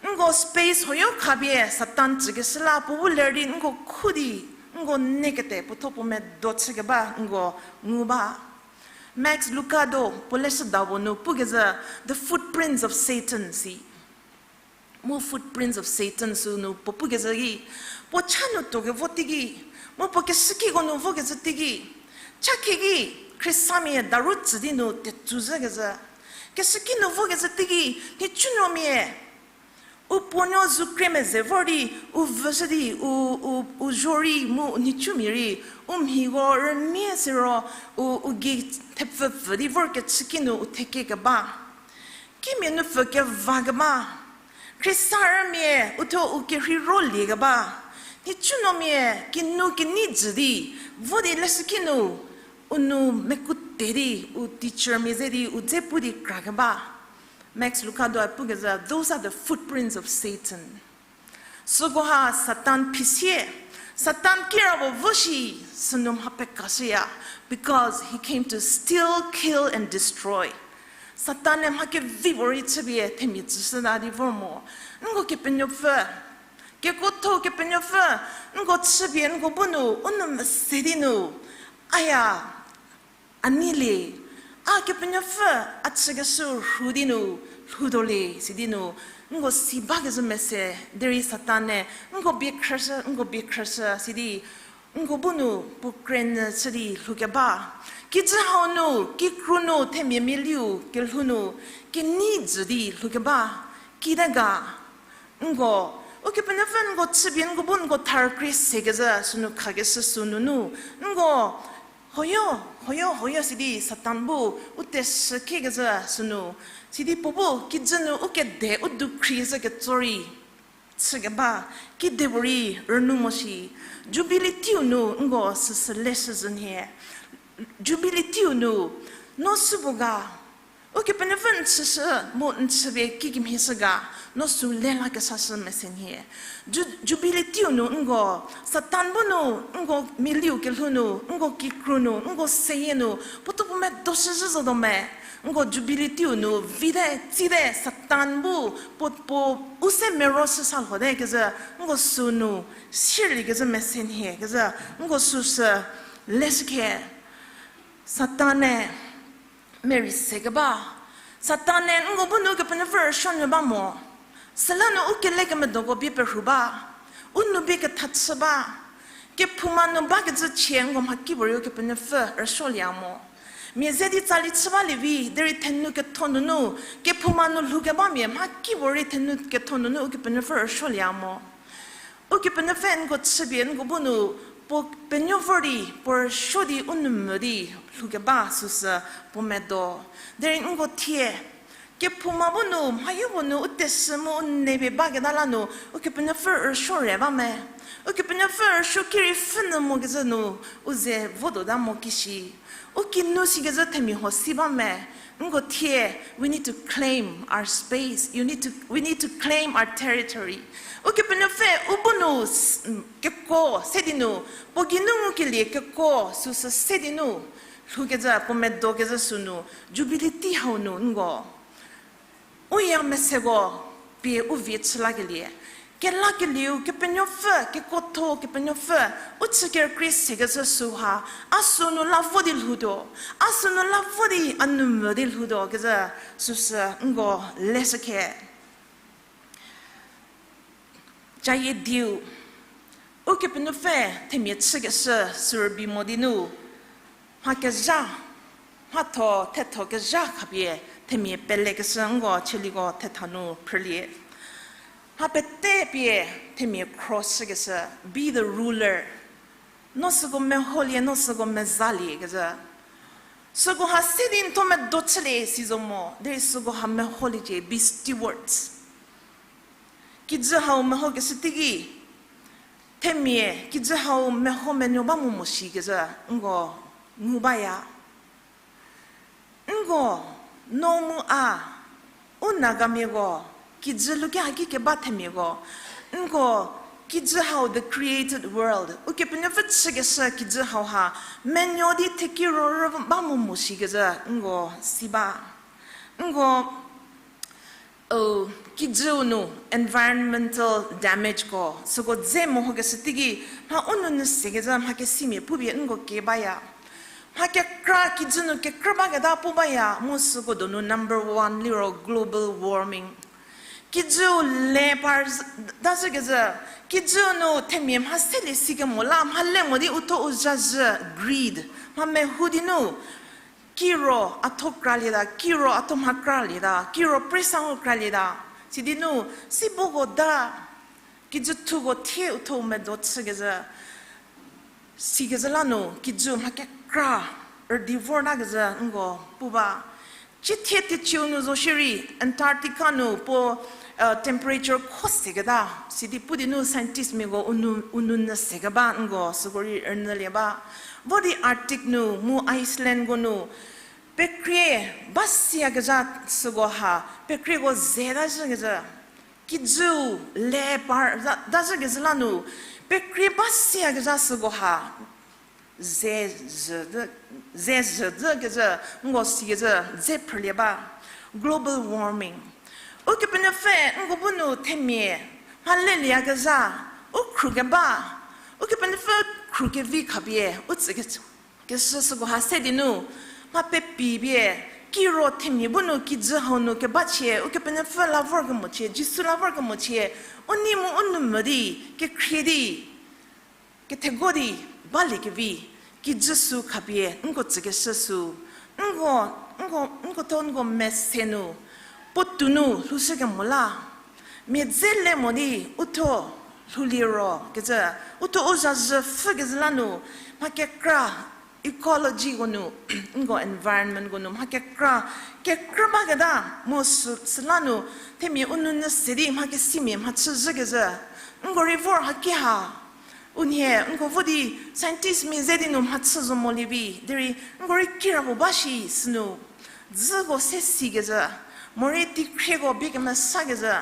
Nko space huoyo khapie Satan tsükeshü la, puo bu ler di nko khu di, nko nekete puo tho puo medo chükeba nko ngu ba. Max Lucado puo leshüda puo nu pukezhü The Footprints of Satan si. Mu Footprints of Satan sünu puo pukezhü ki, puo cha nu tuokevo teiki, mu puo keshükiko nu vokezhü teiki, cha khieki Khristamia daru tsü di nu tetsu zhükezhü. Keshüki nu vokezhü teiki, nhicunuomia u puonuo zu krie meze vor di, u vüshü di, u, u, u zho rei mu u nhicumia rei, u mhiko rümie siro, u, u gei thepfü pfü di vorkechüki nu u thekiekeba. Kimia nupfü kevakeba. Khrista rümia u thuo u kerhei roliekeba. Nhicunuomia kinu kenei jü di, vo di leshüki nu, u nou mekute di, u teachermia ze di, u dze pu di krakeba. Max Lucado-e pukezhü, those are the footprints of Satan. Süko ha Satan phisie, Satan kirapuo vo shi, sünu mha pekashüya, because he came to steal, kill, and destroy. Satan-e mha kevi puorei chüpie themia tsüshüta di vor mo. Nko Kepenuopfü, kekuotho Kepenuopfü, nko chüpie nko bu nu, u nou mese di nu, aya, a neilie, a Kepenuopfü, a chükeshü rhu di nu, lhoutuolie, sidi nu, nko si bakezhü mese, derei Satan-e, nko biekhrüshü, nko biekhrüshü, sidi, nko bu nu, puo krenyü chü di lhoukeba. Kijü hau nu, kikru nu, themia mia liu, kelhou nu, kenei jü di lhoukeba. Kide ga, nko, Ukepenuopfü nko chüpie nko bu nko tharkrie sekezhü sünu khakeshü sünunu, nko, hoyo, hoyo, hoyo sidi Satan bu, u teshü kiekezhü sünu, sidi puo bu, kijü nu u kede u dukhri zhü ketso rei, chükeba, kidepuorei rünu mo shi, Jubilee teiu nu nko süsü leshüzhü nhie. Jubilee teiu nu, no sübo ga, Ukepenuopfü n chüshü mu n chüpie kikemhie shü ga, no sü le lakeshashü mese nhie. Ju-, Jubilee teiu nu nko, Satan bu nu, nko mia liu kelhou nu, nko kikru nu, nko seyie nu, puo thuo puo medo shüzhü zotuo me. Nko Jubilee teiu nu, vite, tsite, Satan bu, puo, puo, u se mero shüsa lhote kezhü, nko sünu, sirlie kezhü mese nhie kezhü, nko süsü, leshükhe. Satan-e, merei sekeba. Satan-e nko bu nu Kepenuopfü rüsuo nyü ba mo. Süla nu u kelekemedoko bie perhu ba. U nou bie kethachü ba. Kephouma nu bakecü chie nko mhakipuorei Ukepenuopfü rüsuolieya mo. Mia ze di tsali chü balie vi, derei thenu ketho nunu, kephouma nu lhoukebamia mhakipuorei thenu ketho nunu Ukepenuopfü rüsuolieya mo. Ukepenuopfü nko chüpie nko bu nu, puo penuo vor di, puo rüsuo di, u nou mvü di, lhoukeba süsü puo medo. Derei nko thie, kephouma bu nu, mhayo bu nu, u teshü mu u nepie baketa la nu, Ukepenuopfü rüsuo re ba me. Ukepenuopfü rüsuo ki rei pfhünyü mokezhü nu, u ze votuota mo kishi. U kinu sikezhü themia huo si ba me. Nko thie, we need to claim our space. You need to, we need to claim our territory. Ukepenuopfü u bu nu s-, kekuo se di nu, puo geinu ngukelie kekuo süsü se di nu, lhoukecü puo medokezhü sünu, Jubilee tei hau nu nko u ya meseko pie u vie chü lakelie. Kelakelieu Kepenuopfü, kekuotho Kepenuopfü, u chü kerükrie sekecü süha, a sünu la vo di lhoutuo, a sünu la vo di a nou mvü di lhoutuo kezhü süsü nko leshükhe. Cayie diu, Ukepenuopfü themia chükeshü sürübei mo di nu, mha kezha, mhatho thetho kezha khapie themia pelekeshü nko chieliko thetha nu phrülie. Mha pete pie themia khro shükeshü, be the ruler. No süko meholie, no süko mezalie kezhü. Süko ha se di n tho medo chülie si zo mo, derei süko ha meholiecie, be stewards. Kijü hau mehokeshü teiki, themia, kijü hau meho menuo ba mo mo shikecü, nko ngu baya. Nko, no mu a, u Nagamiako, kijü luki haki keba themiako, nko, kijü hau the created world, Ukepenuopfü chükeshü kijü hau ha, menuo di thekiro rü ba mo mo shikecü, nko, si ba. Nko, u, kijüu nu environmental damageko, süko dze mehokeshü teiki, mha u nou nyü sekecü mha kesimia pupie nko ke baya. Mha kekra kijü nu kekrü baketa pu baya, mu süko donu number one liro global warming. Kijüu le par z-, dazhükecü, kijüu nu themia mha selie sikemo la, mha le mo di utho u zhazhü, greed, mha mehu di nu, kiro a tho kralieta, kiro a tho mha kralieta, kiro presa ngu kralieta. Sidi nu, si boko da, kijüthuko thie utho medo chükecü, sikecü la nu, kijü mha kekra, rüdi vortakecü nko pu ba. Ciethie tecieu nu zo shierei, Antarctica nu puo, temperature kho seketa, sidi pu di nu scientistmiako u nou, u nou nyü sekeba nko süko rei rünyülie ba. Vo di Arctic nu, mu Icelandko nu, pekrie ba siyakezha süko ha, pekrieko ze ta zhükecü. Kijüu le par za-, ta zhükecü la nu, pekrie ba siyakezha süko ha, ze zhü, ze zhü zhükecü, nko sikecü, ze phrülie ba, global warming. Ukepenuopfü, nko bu nu themia, mha lelieyakezha, u khru keba, Ukepenuopfü khru kevi khapie, u tsü ke-, keshü süko ha se di nu, mha pepipie, kiro themia bu nu kijü hau nu kebachie, Ukepenuopfü la vorkemochie, Jisu la vorkemochie, u nei mu u nou mvü di, kekhrie di, kethego di baliekevi, kijü sü khapie nko tsükeshü sü, nko, nko, nko tho nko mese nu, puotou nu lhoushükemo la, mia dze le mo di uthuo lhoulie ro kecü, uthuo u zhazhü pfhükecü la nu, mha kekra, ecologeko nu, nko environmentko nu mha kekra, kekrü baketa, mu sü, süla nu, themia u nou nyü se di mha kesimia mha chüzhükecü, nko rei vor haki ha, unhie nko vo di scientistmia ze di nu mha chü zo molie vi, derei nko rei kirapuo ba shi sünu, dzüko se sikecü, morei teikhrieko bie kemesakecü,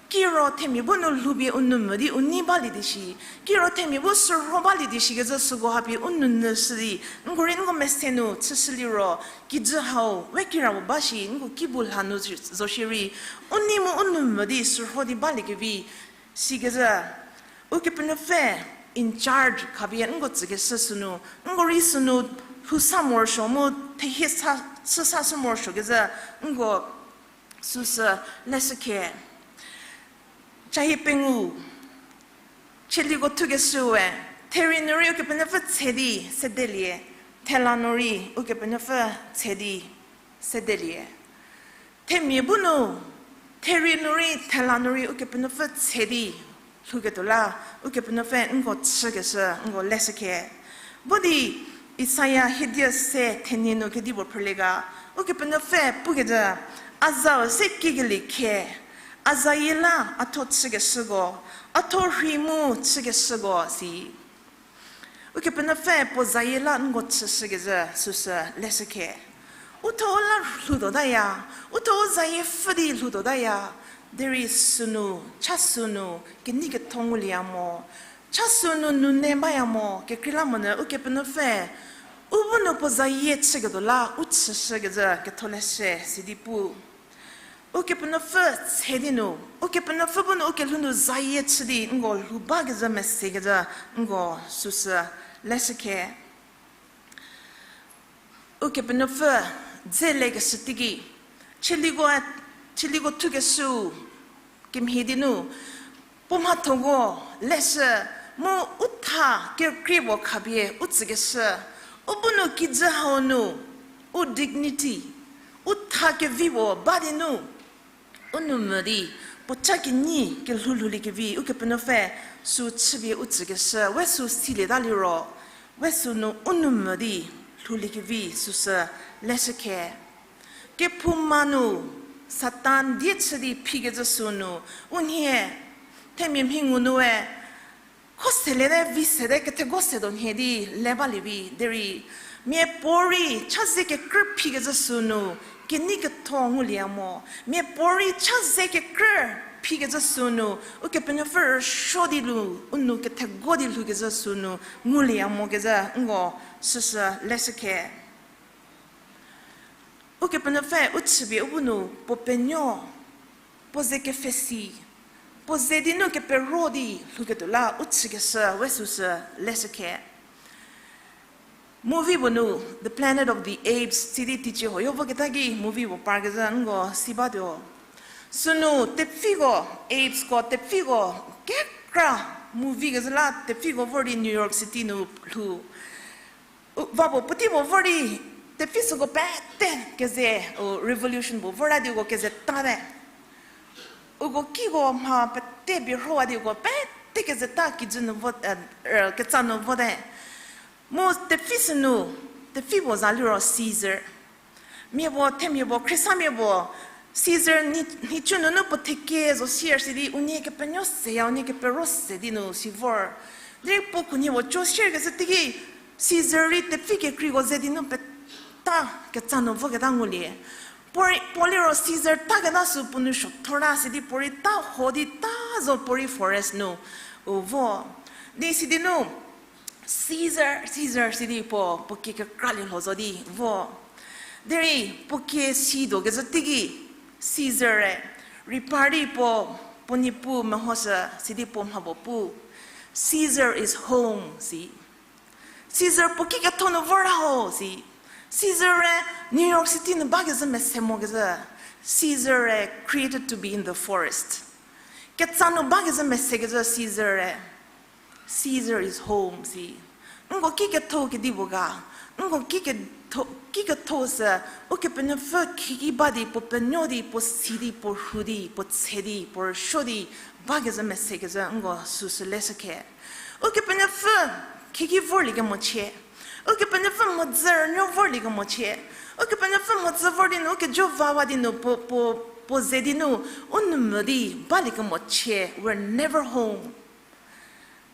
kiro themia bu nu lhoupie u nou mvü di u nei balie di shi, kiro themia bu sürho balie di shikecü süko hapie u nou nyü shü di, nko rei nko mese nu chüshüliro, kijü hau we kirapuo ba shi, nko kibu lha nu zo shierei, u nei mu u nou mvü di sürho di baliekevi, sikecü, Ukepenuopfü in charge khapie nko tsükeshü sünu, nko rei sünu lhou sa morosuo mu thehie sa, chü sa shü morosuo kezhü, nko süsü leshü khe. Cayie pengou, Chieliko thukeshüe, therie nu rei Ukepenuopfü tse di sedelie, thela nu rei Ukepenuopfü tse di sedelie. Themia bu nu, therie nu rei, thela nu rei Ukepenuopfü tse di lhouketuo la, Ukepenuopfü nko chükeshü, nko leshü khe. Vo di Isaia hiedie se thenie nu kedipuo phrülie ga, Ukepenuopfü pukecü, a zau se kikelie khe, a zayie la a thuo chükeshüko, a thuo rhei mu chükeshüko si. Ukepenuopfü puo zayie la nko chüshükezhü süsü leshü khe. U thuo u la lhoutuotaya, u thuo u zayie pfhü di lhoutuotaya, derei sünu, cha sünu, kenei ketho ngulieya mo, cha sünu nune baya mo, kekreilamonyü Ukepenuopfü, u bu nu puo zayie chüketuo la, u chüshükezhü ketholeshü sidi pu. Ukepenuopfü tse di nu, Ukepenuopfü bu nu ukelhou nu zayie chü di nko lhou bakezhü mesekezhü nko süsü leshü khe. Ukepenuopfü dze lekeshü teiki, chieliko, chieliko thukeshü kemhie di nu, puo mhathoko leshü mu u tha kekreipuo khapie u tsükeshü, u bu nu kijü hau nu, u dignity, u tha kevipuo ba di nu, u nou mvü di, puo cha kenyi kelhou lhouliekevi Ukepenuopfü sü chüpie u tsükeshü, we sü silieta liro, we sünu u nou mvü di lhouliekevi süsü leshükhe. Kephouma nu Satan die chü di phikecü sünu, unhie themia mhi ngu nue, kho selete vi sete kethego se do nhie di le balie vi derei, miapuorei cha ze kekrü phikecü sünu, kenei ketho ngulieya mo. Miapuorei cha ze kekrü phikecü sünu, Ukepenuopfü rüsuo di lu, u nou kethego di lhoukecü sünu ngulieya mokezhü nko süsü leshükhe. Ukepenuopfü u chüpie u bu nu puo penuo, puo ze kepfhesi, puo ze di nu kepero di lhouketuo la u chükeshü we süsü leshükhe. Movie puo nu The Planet of the Apes sidi teicie huoyo voketa ki movie puo parkezhü nko si batuo. Sünu tepfiko, apes ko tepfiko kekra movie kezhü la tepfiko vor di New York City nu lhou. U, va puo puotei puo vor di, tepfisüko pete keze, u, revolution puo vorta di uko keze tate. Uko kiko mha pete bierhowa di uko pete keze ta kijü nu vo, ketsa nu vote. Mu tepfisü nu, tepfi puo za liro Caesar. Mia puo, themia puo, khriesamia puo, Caesar ni, nhicu nunu puo theke zo sier sidi, unie kepenuo seya, unie kepero se di nu si vor. Derei puo khunhie puo co sierkecü teiki, Caesar rei tepfi kekreiko ze di nu peta ketsa nu voketa ngulie. Puo, puo liro Caesar taketa sü puo nou suothorta sidi puorei ta ho di ta zo puorei forest nu, u, vo. Di sidi nu, Caesar, Caesar sidi puo, puo kie kekralie lho zo di vo. Derei puo kie si do kezhü teiki, Caesar-e, rei par di puo, puo niepu mehoshü sidi puo mha puo pu. Caesar is home, si. Caesar puo ki ketho nu vorta ho, si. Caesar-e New York City nu bakezhü mese mokezhü. Caesar-e created to be in the forest. Ketsa nu bakezhü mesekezhü Caesar-e. Caesar is home, si. Nko ki ketho kedipuo ga, nko ki ketho, ki ketho sü, Ukepenuopfü khieki ba di puo penuo di, puo si di, puo rhu di, puo tse di, puo rüsuo di, bakezhü mesekezhü nko süsü leshükhe. Ukepenuopfü khieki vorliekemochie. Ukepenuopfü mhodzü rünuo vorliekemochie. Ukepenuopfü mhodzü vor di nu, ukejo vawa di nu, puo, puo, puo ze di nu, u nou mo di baliekemochie, we're never home.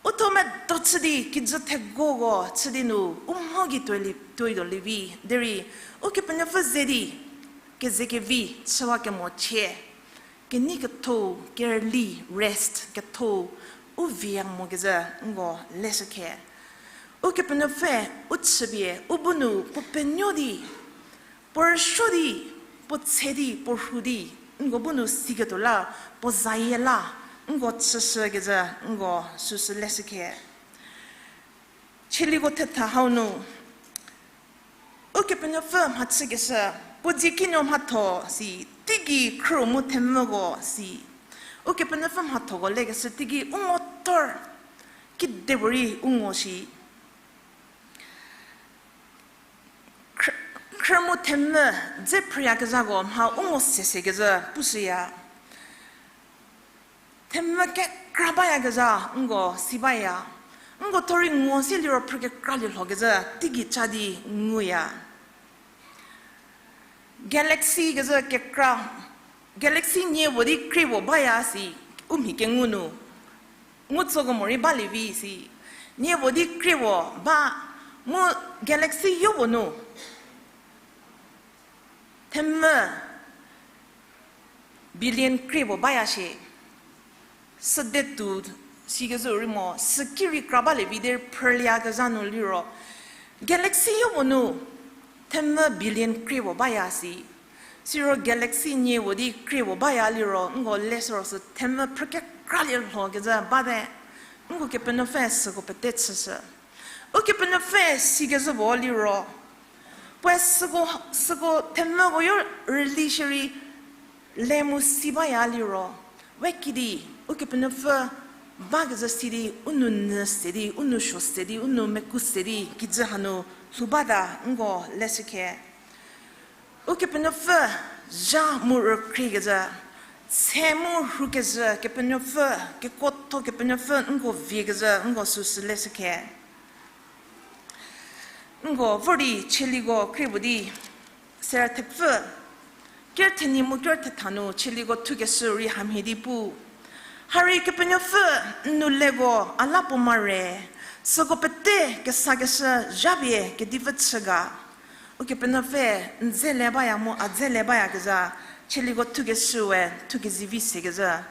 U tho medo chü di kijü thegoko chü di nu, u mho gei tuoi li, tuoi do lievi, derei, Ukepenuopfü ze di, kezekevi chüwakemochie, kenei ketho, kerüli, rest ketho, u viya mokezhü nko leshükhe. Ukepenuopfü u chüpie, u bu nu puo penuo di, puo rüsuo di, puo tse di, puo rhu di, nko bu nu siketuo la, puo zayie la, nko chüshükezhü, nko süsü leshükhe. Chieliko thetha hau nu, Ukepenuopfü mhachükeshü, puo dzie kinuo mhatho si, teigei khrü mu themvüko si. Ukepenuopfü mhathoko lekeshü teigei u ngo tor, kidepuorei u ngo shi. Khrü, khrü mu themvü dze phrüyakezhako mha u ngo sesekezhü pushüya. Themvü kekra bayakezha nko si baya. Nko thorei ngo se liro phrü kekra lielhokezhü teigei cha di nguya. Galaxy kezhü kekra, galaxy nie puo di krie puo baya si, u mhi kengu nu. Ngu tsokemo rei balie vi si. Nie puo di krie puo ba, mu galaxy yo puo nu themvü billion krie puo baya shie. Süde tu sikezhü rei mo, süki rei kra balie vi derei phrülieyakezha nu liro, galaxy yo puo nu themvü billion krie puo baya si. Siro galaxy nie puo di krie puo baya liro, nko le süro sü themvü phrü kekra lielhokezhü bate, nko Kepenuopfü süko pete chüshü. Ukepenuopfü sikezhü puo liro, puoe süko, süko themvüko yo rüli shierei le mu si baya liro, we kidi, Ukepenuopfü bakezhü si di, u nou nyü se di, u nou suo se di, u nou meku se di, kijü hanu lhou bata nko leshükhe. Ukepenuopfü zha mu rükhriekezhü, tse mu rhukezhü Kepenuopfü, kekuotho Kepenuopfü nko viekezhü nko süsü leshükhe. Nko vor di chieliko krie puo di, Sera thepfü, ker thenyi mu ker thetha nu Chieliko thukeshü rei hamhie di pu. Harei Kepenuopfü n nouleko a la puo mare, süko pete kesakeshü zhapie kedipfü chü ga. Ukepenuopfü n dze le baya mu a dze le bayakezha, Chieliko thukeshüe thukezivi sekezha.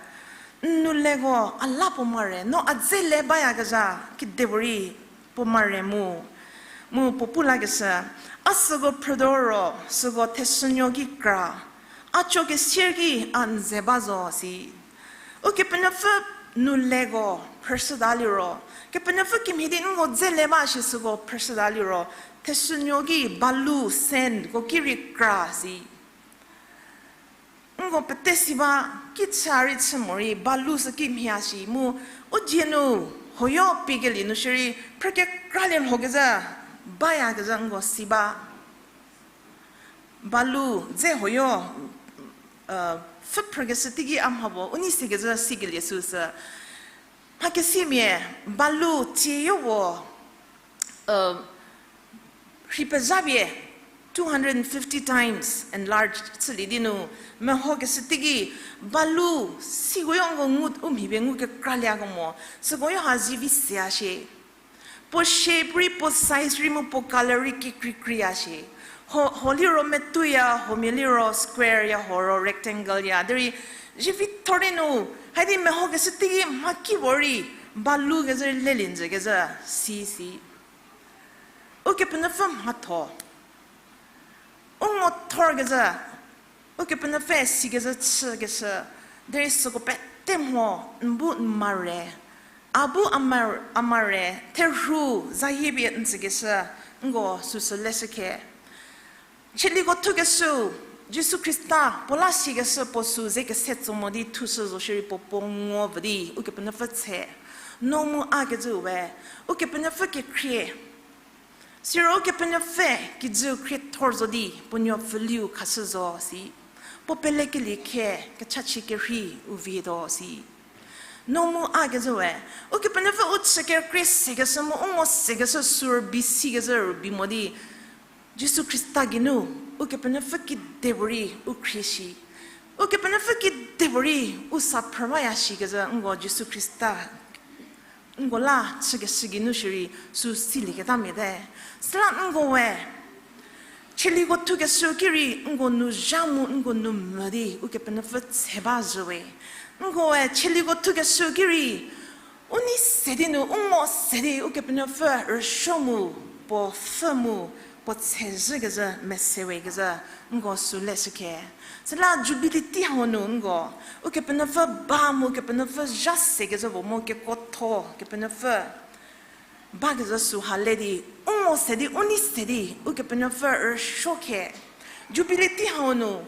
N nouleko a la puo mare, no a dze le bayakezha, kedipuorei puo mare mu, mu puo pu lakeshü, a süko phrütuo ro, süko theshünuo ki kra, a cho kesier ki a n ze ba zo si. Ukepenuopfü nouleko phrüshüta liro, Kepenuopfü kimhie di nko dze le ba shi süko phrüshüta liro, theshünuo ki balu sandko ki rei kra si. Nko pete si ba, ki chü a rei chü morei balu sü kimhie a shi mu, u dzie nu, hoyo pie kelie nu shierei, phrü kekralie lhokezha, bayakezha nko si ba. Balu dze hoyo, pfhü phrükeshü teiki a mha puo u nei sekezha sikelie süsü. Mhakesimia, balu tsieyo puo, rhi pezhapie two hundred fifty times enlarged chülie di nu, mehokeshü teiki balu sikoyo nko ngu u mhi pie ngu kekraliako mo, sükoyo ha zivi se a shie. Puo shape rei, puo size rei mu puo color rei kekreikreia shie. Ho, ho liro metuya, homia liro square ya, ho ro rectangle ya. Derei zivi thor di nu, haidi mehokeshü teiki mhakipuorei balu kezhü rei lelie njü kezhü si si. Ukepenuopfü mhatho. U ngo thorkezhü, Ukepenuopfü sikezhü chükeshü, derei süko pete mho, n bu n mare, a bu a mar-, a mare, therhu zayie pie n tsükeshü, nko süsü leshükhe. Chieliko thukeshü, Jisu Khrista puo la sikeshü puo sü ze kese tso mo di thushü zo shierei puo puo ngo vü di Ukepenuopfü tse. No mu a kecü we, Ukepenuopfü kekhrie. Siro Ukepenuopfü kijü khriethor zo di puo nuopfüliu khashü zo si. Puo pelekelie khe kechachie kerhei u vietuo si. No mu a kecü we, Ukepenuopfü u chü kerükrie sekeshü mu u ngo sekeshü sü rübei sikezhü rübei mo di, Jisu Khrista geinu, Ukepenuopfü kidepuorei u khrie shi. Ukepenuopfü kidepuorei u sa phrü baya shikezhü nko Jisu Khrista nko la chükeshü geinu shierei sü silieketa mia te. Süla nko we, Chieliko thukeshü ki rei nko nu zha mu nko nu mvü di Ukepenuopfü tse ba zhü we. Nko we Chieliko thukeshü ki rei u nei se di nu, u ngo se di Ukepenuopfü rüsuo mu, puo pfhü mu, puo tse zhükezhü mese we kezhü, nko sü leshükhe. Süla Jubilee tei hau nu nko, Ukepenuopfü ba mu Kepenuopfü zha sekezhü puo mu kekuotho Kepenuopfü bakezhü süha le di, u ngo se di, u nei se di, Ukepenuopfü rüsuo khe. Jubilee tei hau nu,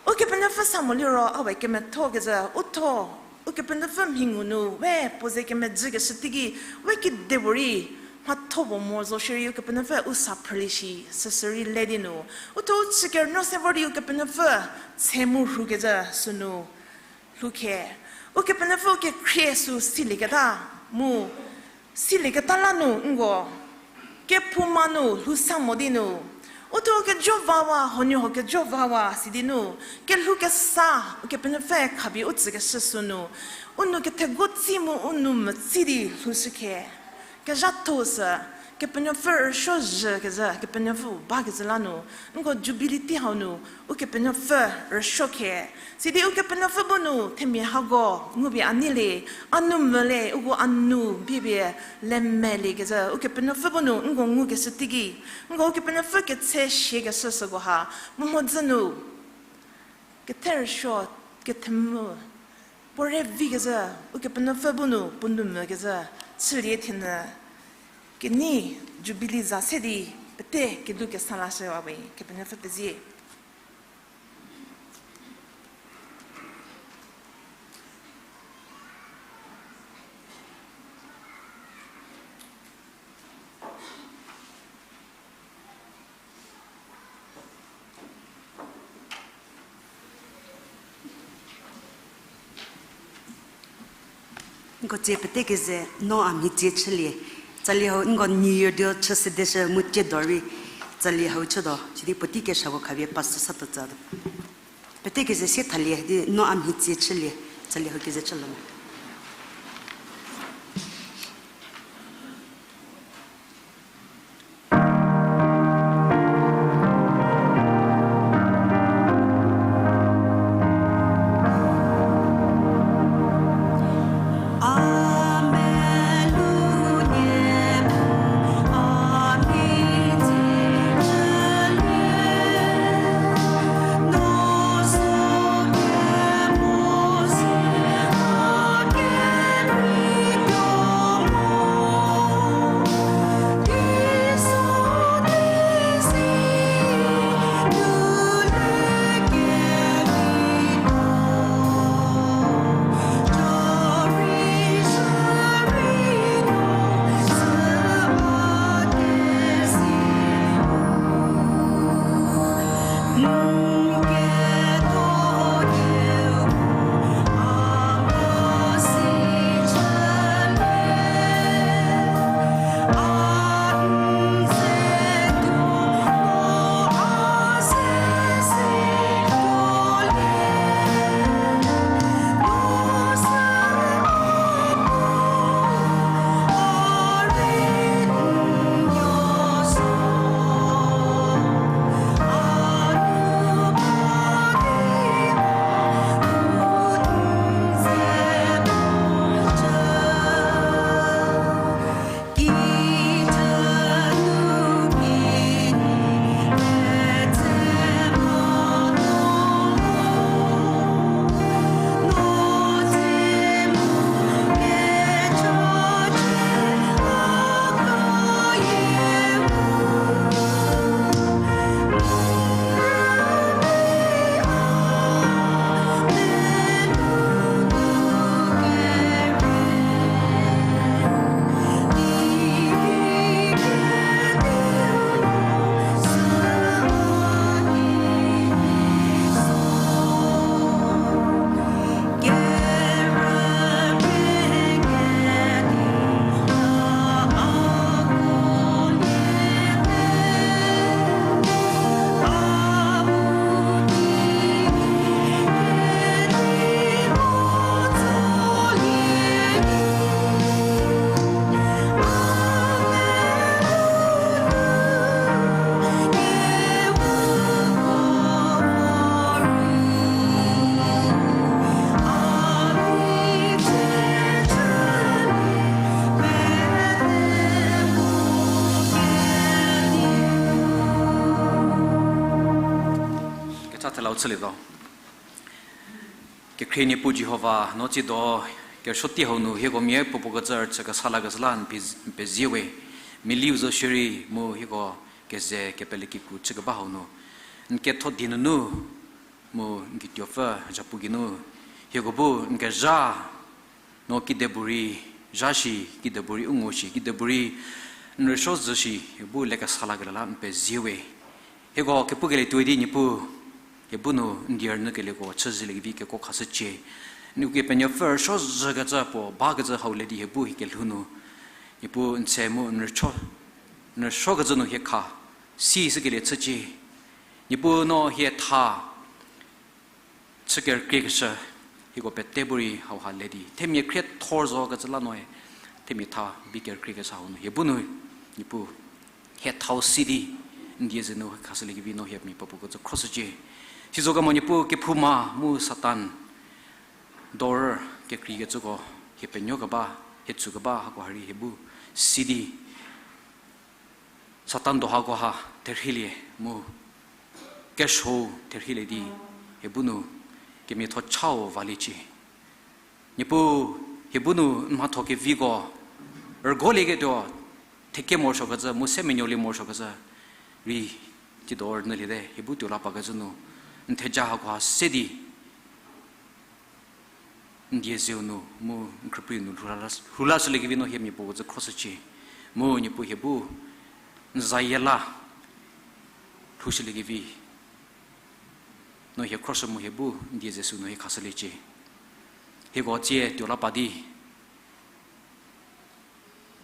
Ukepenuopfü sa mo liro a we kemethokezhü, u tho, Ukepenuopfü mhi ngu nu, we puo ze kemejükeshü teiki, we kidepuorei, mhatho puo mo zo shierei Ukepenuopfü u sa phrülie shi, süsü rei le di nu. U tho u chü kerünuo se vor di Ukepenuopfü tse mu rhukezhü sünu lhoukhe. Ukepenuopfü kekhrie sü silieketa mu, silieketa la nu nko kephouma nu lhou sa mo di nu, u tho kejo vawa, huoniehuo kejo vawa sidi nu, kelhou kesa, Ukepenuopfü khapie u tsükeshü sünu, u nou kethego tsi mu u nou metsi di lhoushükhe. Kezhatho sü, Kepenuopfü rüsuo zhükezhü, Kepenuopfü bakezhü la nu, nko Jubilee tei hau nu, Ukepenuopfü rüsuo khe. Sidi Ukepenuopfü bu nu themia hako ngupie a nei le, a nou mvü le, uko a nou bie pie lemeliekezhü, Ukepenuopfü bu nu nko ngukeshü teiki, nko Ukepenuopfü ketse siekeshü süko ha, mu mhodzü nu ketherüsuo, kethemu, puo rei vikezhü, Ukepenuopfü bu nu puo nou mvükezhü, chülie thienü, kenei Jubilee za se di, pete kelu kesa lashüwa we, Kepenuopfü pezie. Nko tsie pete keze, no a mhie tsie chülie. Tsali hau nko New Year dio chü sedeshü mu tiedo rei. Tsali hau chütuo, sidi puotei keshako khapie pastor sa tuo tsütuo. Pete keze sie thalie, di no a mhi tsie chülie, tsali hau keze chülo mo. Kecha thelau chülietuo. Kekhrie Niepuu Jihova, no tsiedo kerüsuo tei hau nu hieko mia puopuo kecü rüchü kesa lakecü la n pie, n pezie we. Meliu zo shierei mu hieko keze kepele kikru chükeba hau nu, n ketho die nunu mu n kituopfü zhapu geinu hieko bu n kezha, no kidepuorei zha shi, kidepuorei u ngu shi, kidepuorei n rüsuo zhü shi, hieko bu lekesa lakelie la n pezie we. Hieko kepukelie tuoi di Niepuu, hie bu nu n die rünyükelieko chüzhüliekevi kekuo khashücie. N Ukepenuopfü rüsuo zhükecü puo bakecü hau le di hie bu hie kelhou nu, Niepuu n tse mu n rüsuo, n rüsuokecü nu hie kha si shükelie chücie. Niepuu no hie tha chü kerükriekeshü, hieko pete bu rei hauha le di themia khriethor zokecü la noe, themia tha bi kerükriekeshü hau nu hie bu nu, Niepuu, hie thau si di n die ze nu khashüliekevi no hie mia puopuo kecü khroshücie. Sizokemo Niepuu kephouma mu Satan dor kekreikecüko hie penuokeba, hie tsükeba hako ha rei hie bu si di Satan do hako ha therhielie mu kesuo therhielie di hie bu nu kemiatho chau valiecie. Niepuu, hie bu nu n mhatho keviko rügolieketuo, theke morosuokecü mu se menuolie morosuokecü rei tsiedo rünyüliete, hie bu tuo la pakecü nu n theja hako ha se di n die zeu nu mu n khrüprei nu lhou la, lhou lashüliekevi no hie mia puo kecü khroshücie. Mu Niepuu hie bu n zayie la lhoushüliekevi no hie khroshü mu hie bu n die ze sü nu hie khashüliecie. Hieko tsie tuo la pa di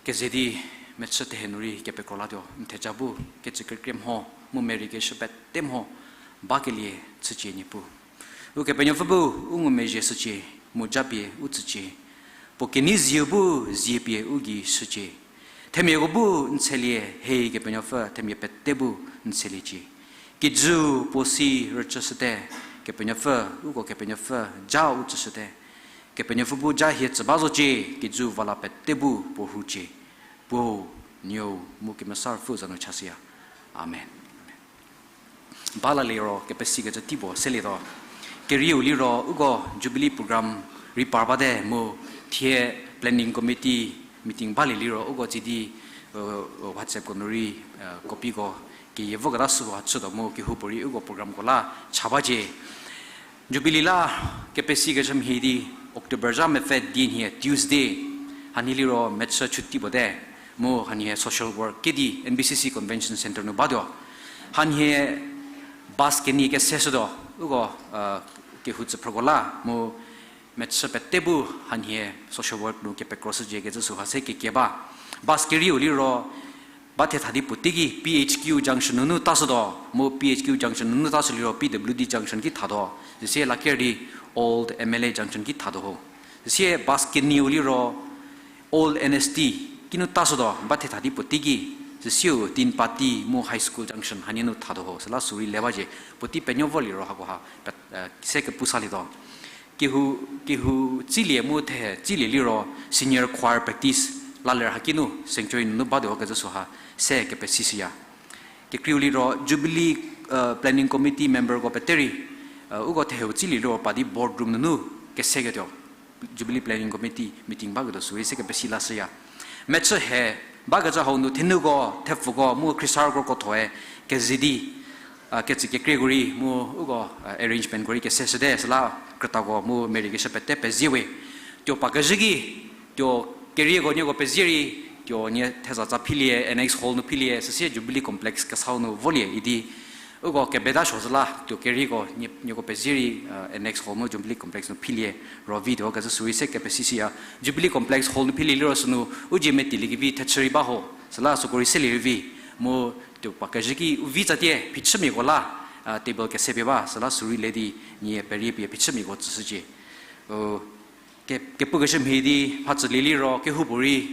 keze di Mechü thehe nu rei kepekro latuo, n theja bu kecükekrie mho, mu merei keshü pete mho, bakelie chücie Niepuu. Ukepenuopfü bu, u ngumezhie shücie, mu japie u tsücie. Puo kenei zieu bu, zie pie u gei shücie. Themiako bu n tshelie, hei Kepenuopfü, themia pete bu n tsheliecie. Kijüu puo si rüchüshüte, Kepenuopfü, uko Kepenuopfü, ja u tsüshüte. Kepenuopfü bu ja hie tsü ba zocie, kijüu va la pete bu puo rhucie. Puou, Nuou, mu Kemesa Ruopfü za nu chashüya. Amen. Ba la liro kepesikecü tei puo selietuo. Kerieu liro uko Jubilee program rei par bate mu thie planning committee meeting balie liro uko tsidi, WhatsApp ko nu rei, copyko keyie voketa süko ha chütuo mu kehoupuorei uko programko la cha bacie. Jubilee la kepesikecü mhie di October zha mepfü di nhie Tuesday, hanhie liro mechü chuti puote, mu hanhie social work kedi N B C C Convention Centre nu batuo. Hanhie bus kenie keseshütuo, uko kehou tsüphrüko la mu mechü pete bu hanhie social work nu kepekroshücie kecü süha se kekie ba. Bus kerieu liro ba thetha di puo teiki P H Q junction nunu tashütuo, mu P H Q junction nunu tashü liro P W D junction ki thatuo, süsie laker di Old M L A junction ki thatuo ho. Süsie bus kenieu liro Old N S T kinu tashütuo, ba thetha di puo teiki, süsieu Tin Pati mu High School junction hanie nu thatuo ho, süla sürei le bacie, puotei penuo vo liro hakoha, se kepu salietuo. Kehou, kehou tsilie mu thehe tsilie liro senior choir practice la ler hakinu sanctuary nunu batuo kecü süha se kepesishüya. Kekreiu liro Jubilee planning committee memberko pete rei, uko theheu tsilie liro pa di board room nunu keseketuo, Jubilee planning committee meeting baketuo sürei se kepesi lashüya. Mechü he bakecü hau nu thenuko, thepfuko mu khriesarüko krothoe keze di, kecü kekrieko rei mu uko arrangementko rei keseshüte, süla krütako mu merei keshü pete pezie we. Tuo pa kezhü ki, tuo kerieko nieko pezie rei, tuo nie theza tsa philie, Annex Hall nu philie, süsie Jubilee Complex kesau nu volie idi uko kebeta suo zhü la, tuo kerieko nieko pezie rei, Annex Hall mu Jubilee Complex nu philie, ro vituo kecü sürei se kepesishüya. Jubilee Complex Hall nu philie liro sünu u dzie metilie kevi thechü rei ba ho, süla süko rei selie rei vi, mu tuo pa kezhü ki u vi tsatie phichümiako la table kesepie ba, süla sürei le di nie perie pie phichümiako tsüshücie. Kepukeshü mhie di mhatsülie liro kehoupuorei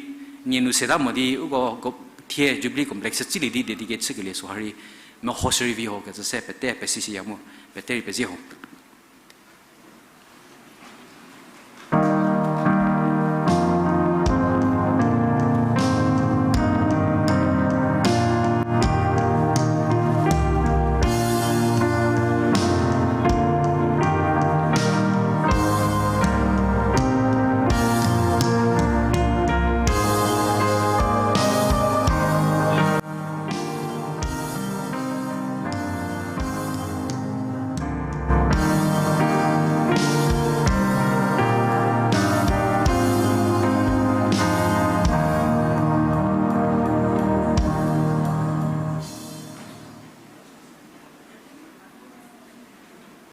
nie nu seta mo di uko thie Jubilee Complex tsilie di dedicate chükelie süha rei mehoshü rei vi ho kecü se pete pesishüya mu, pete rei pezie ho.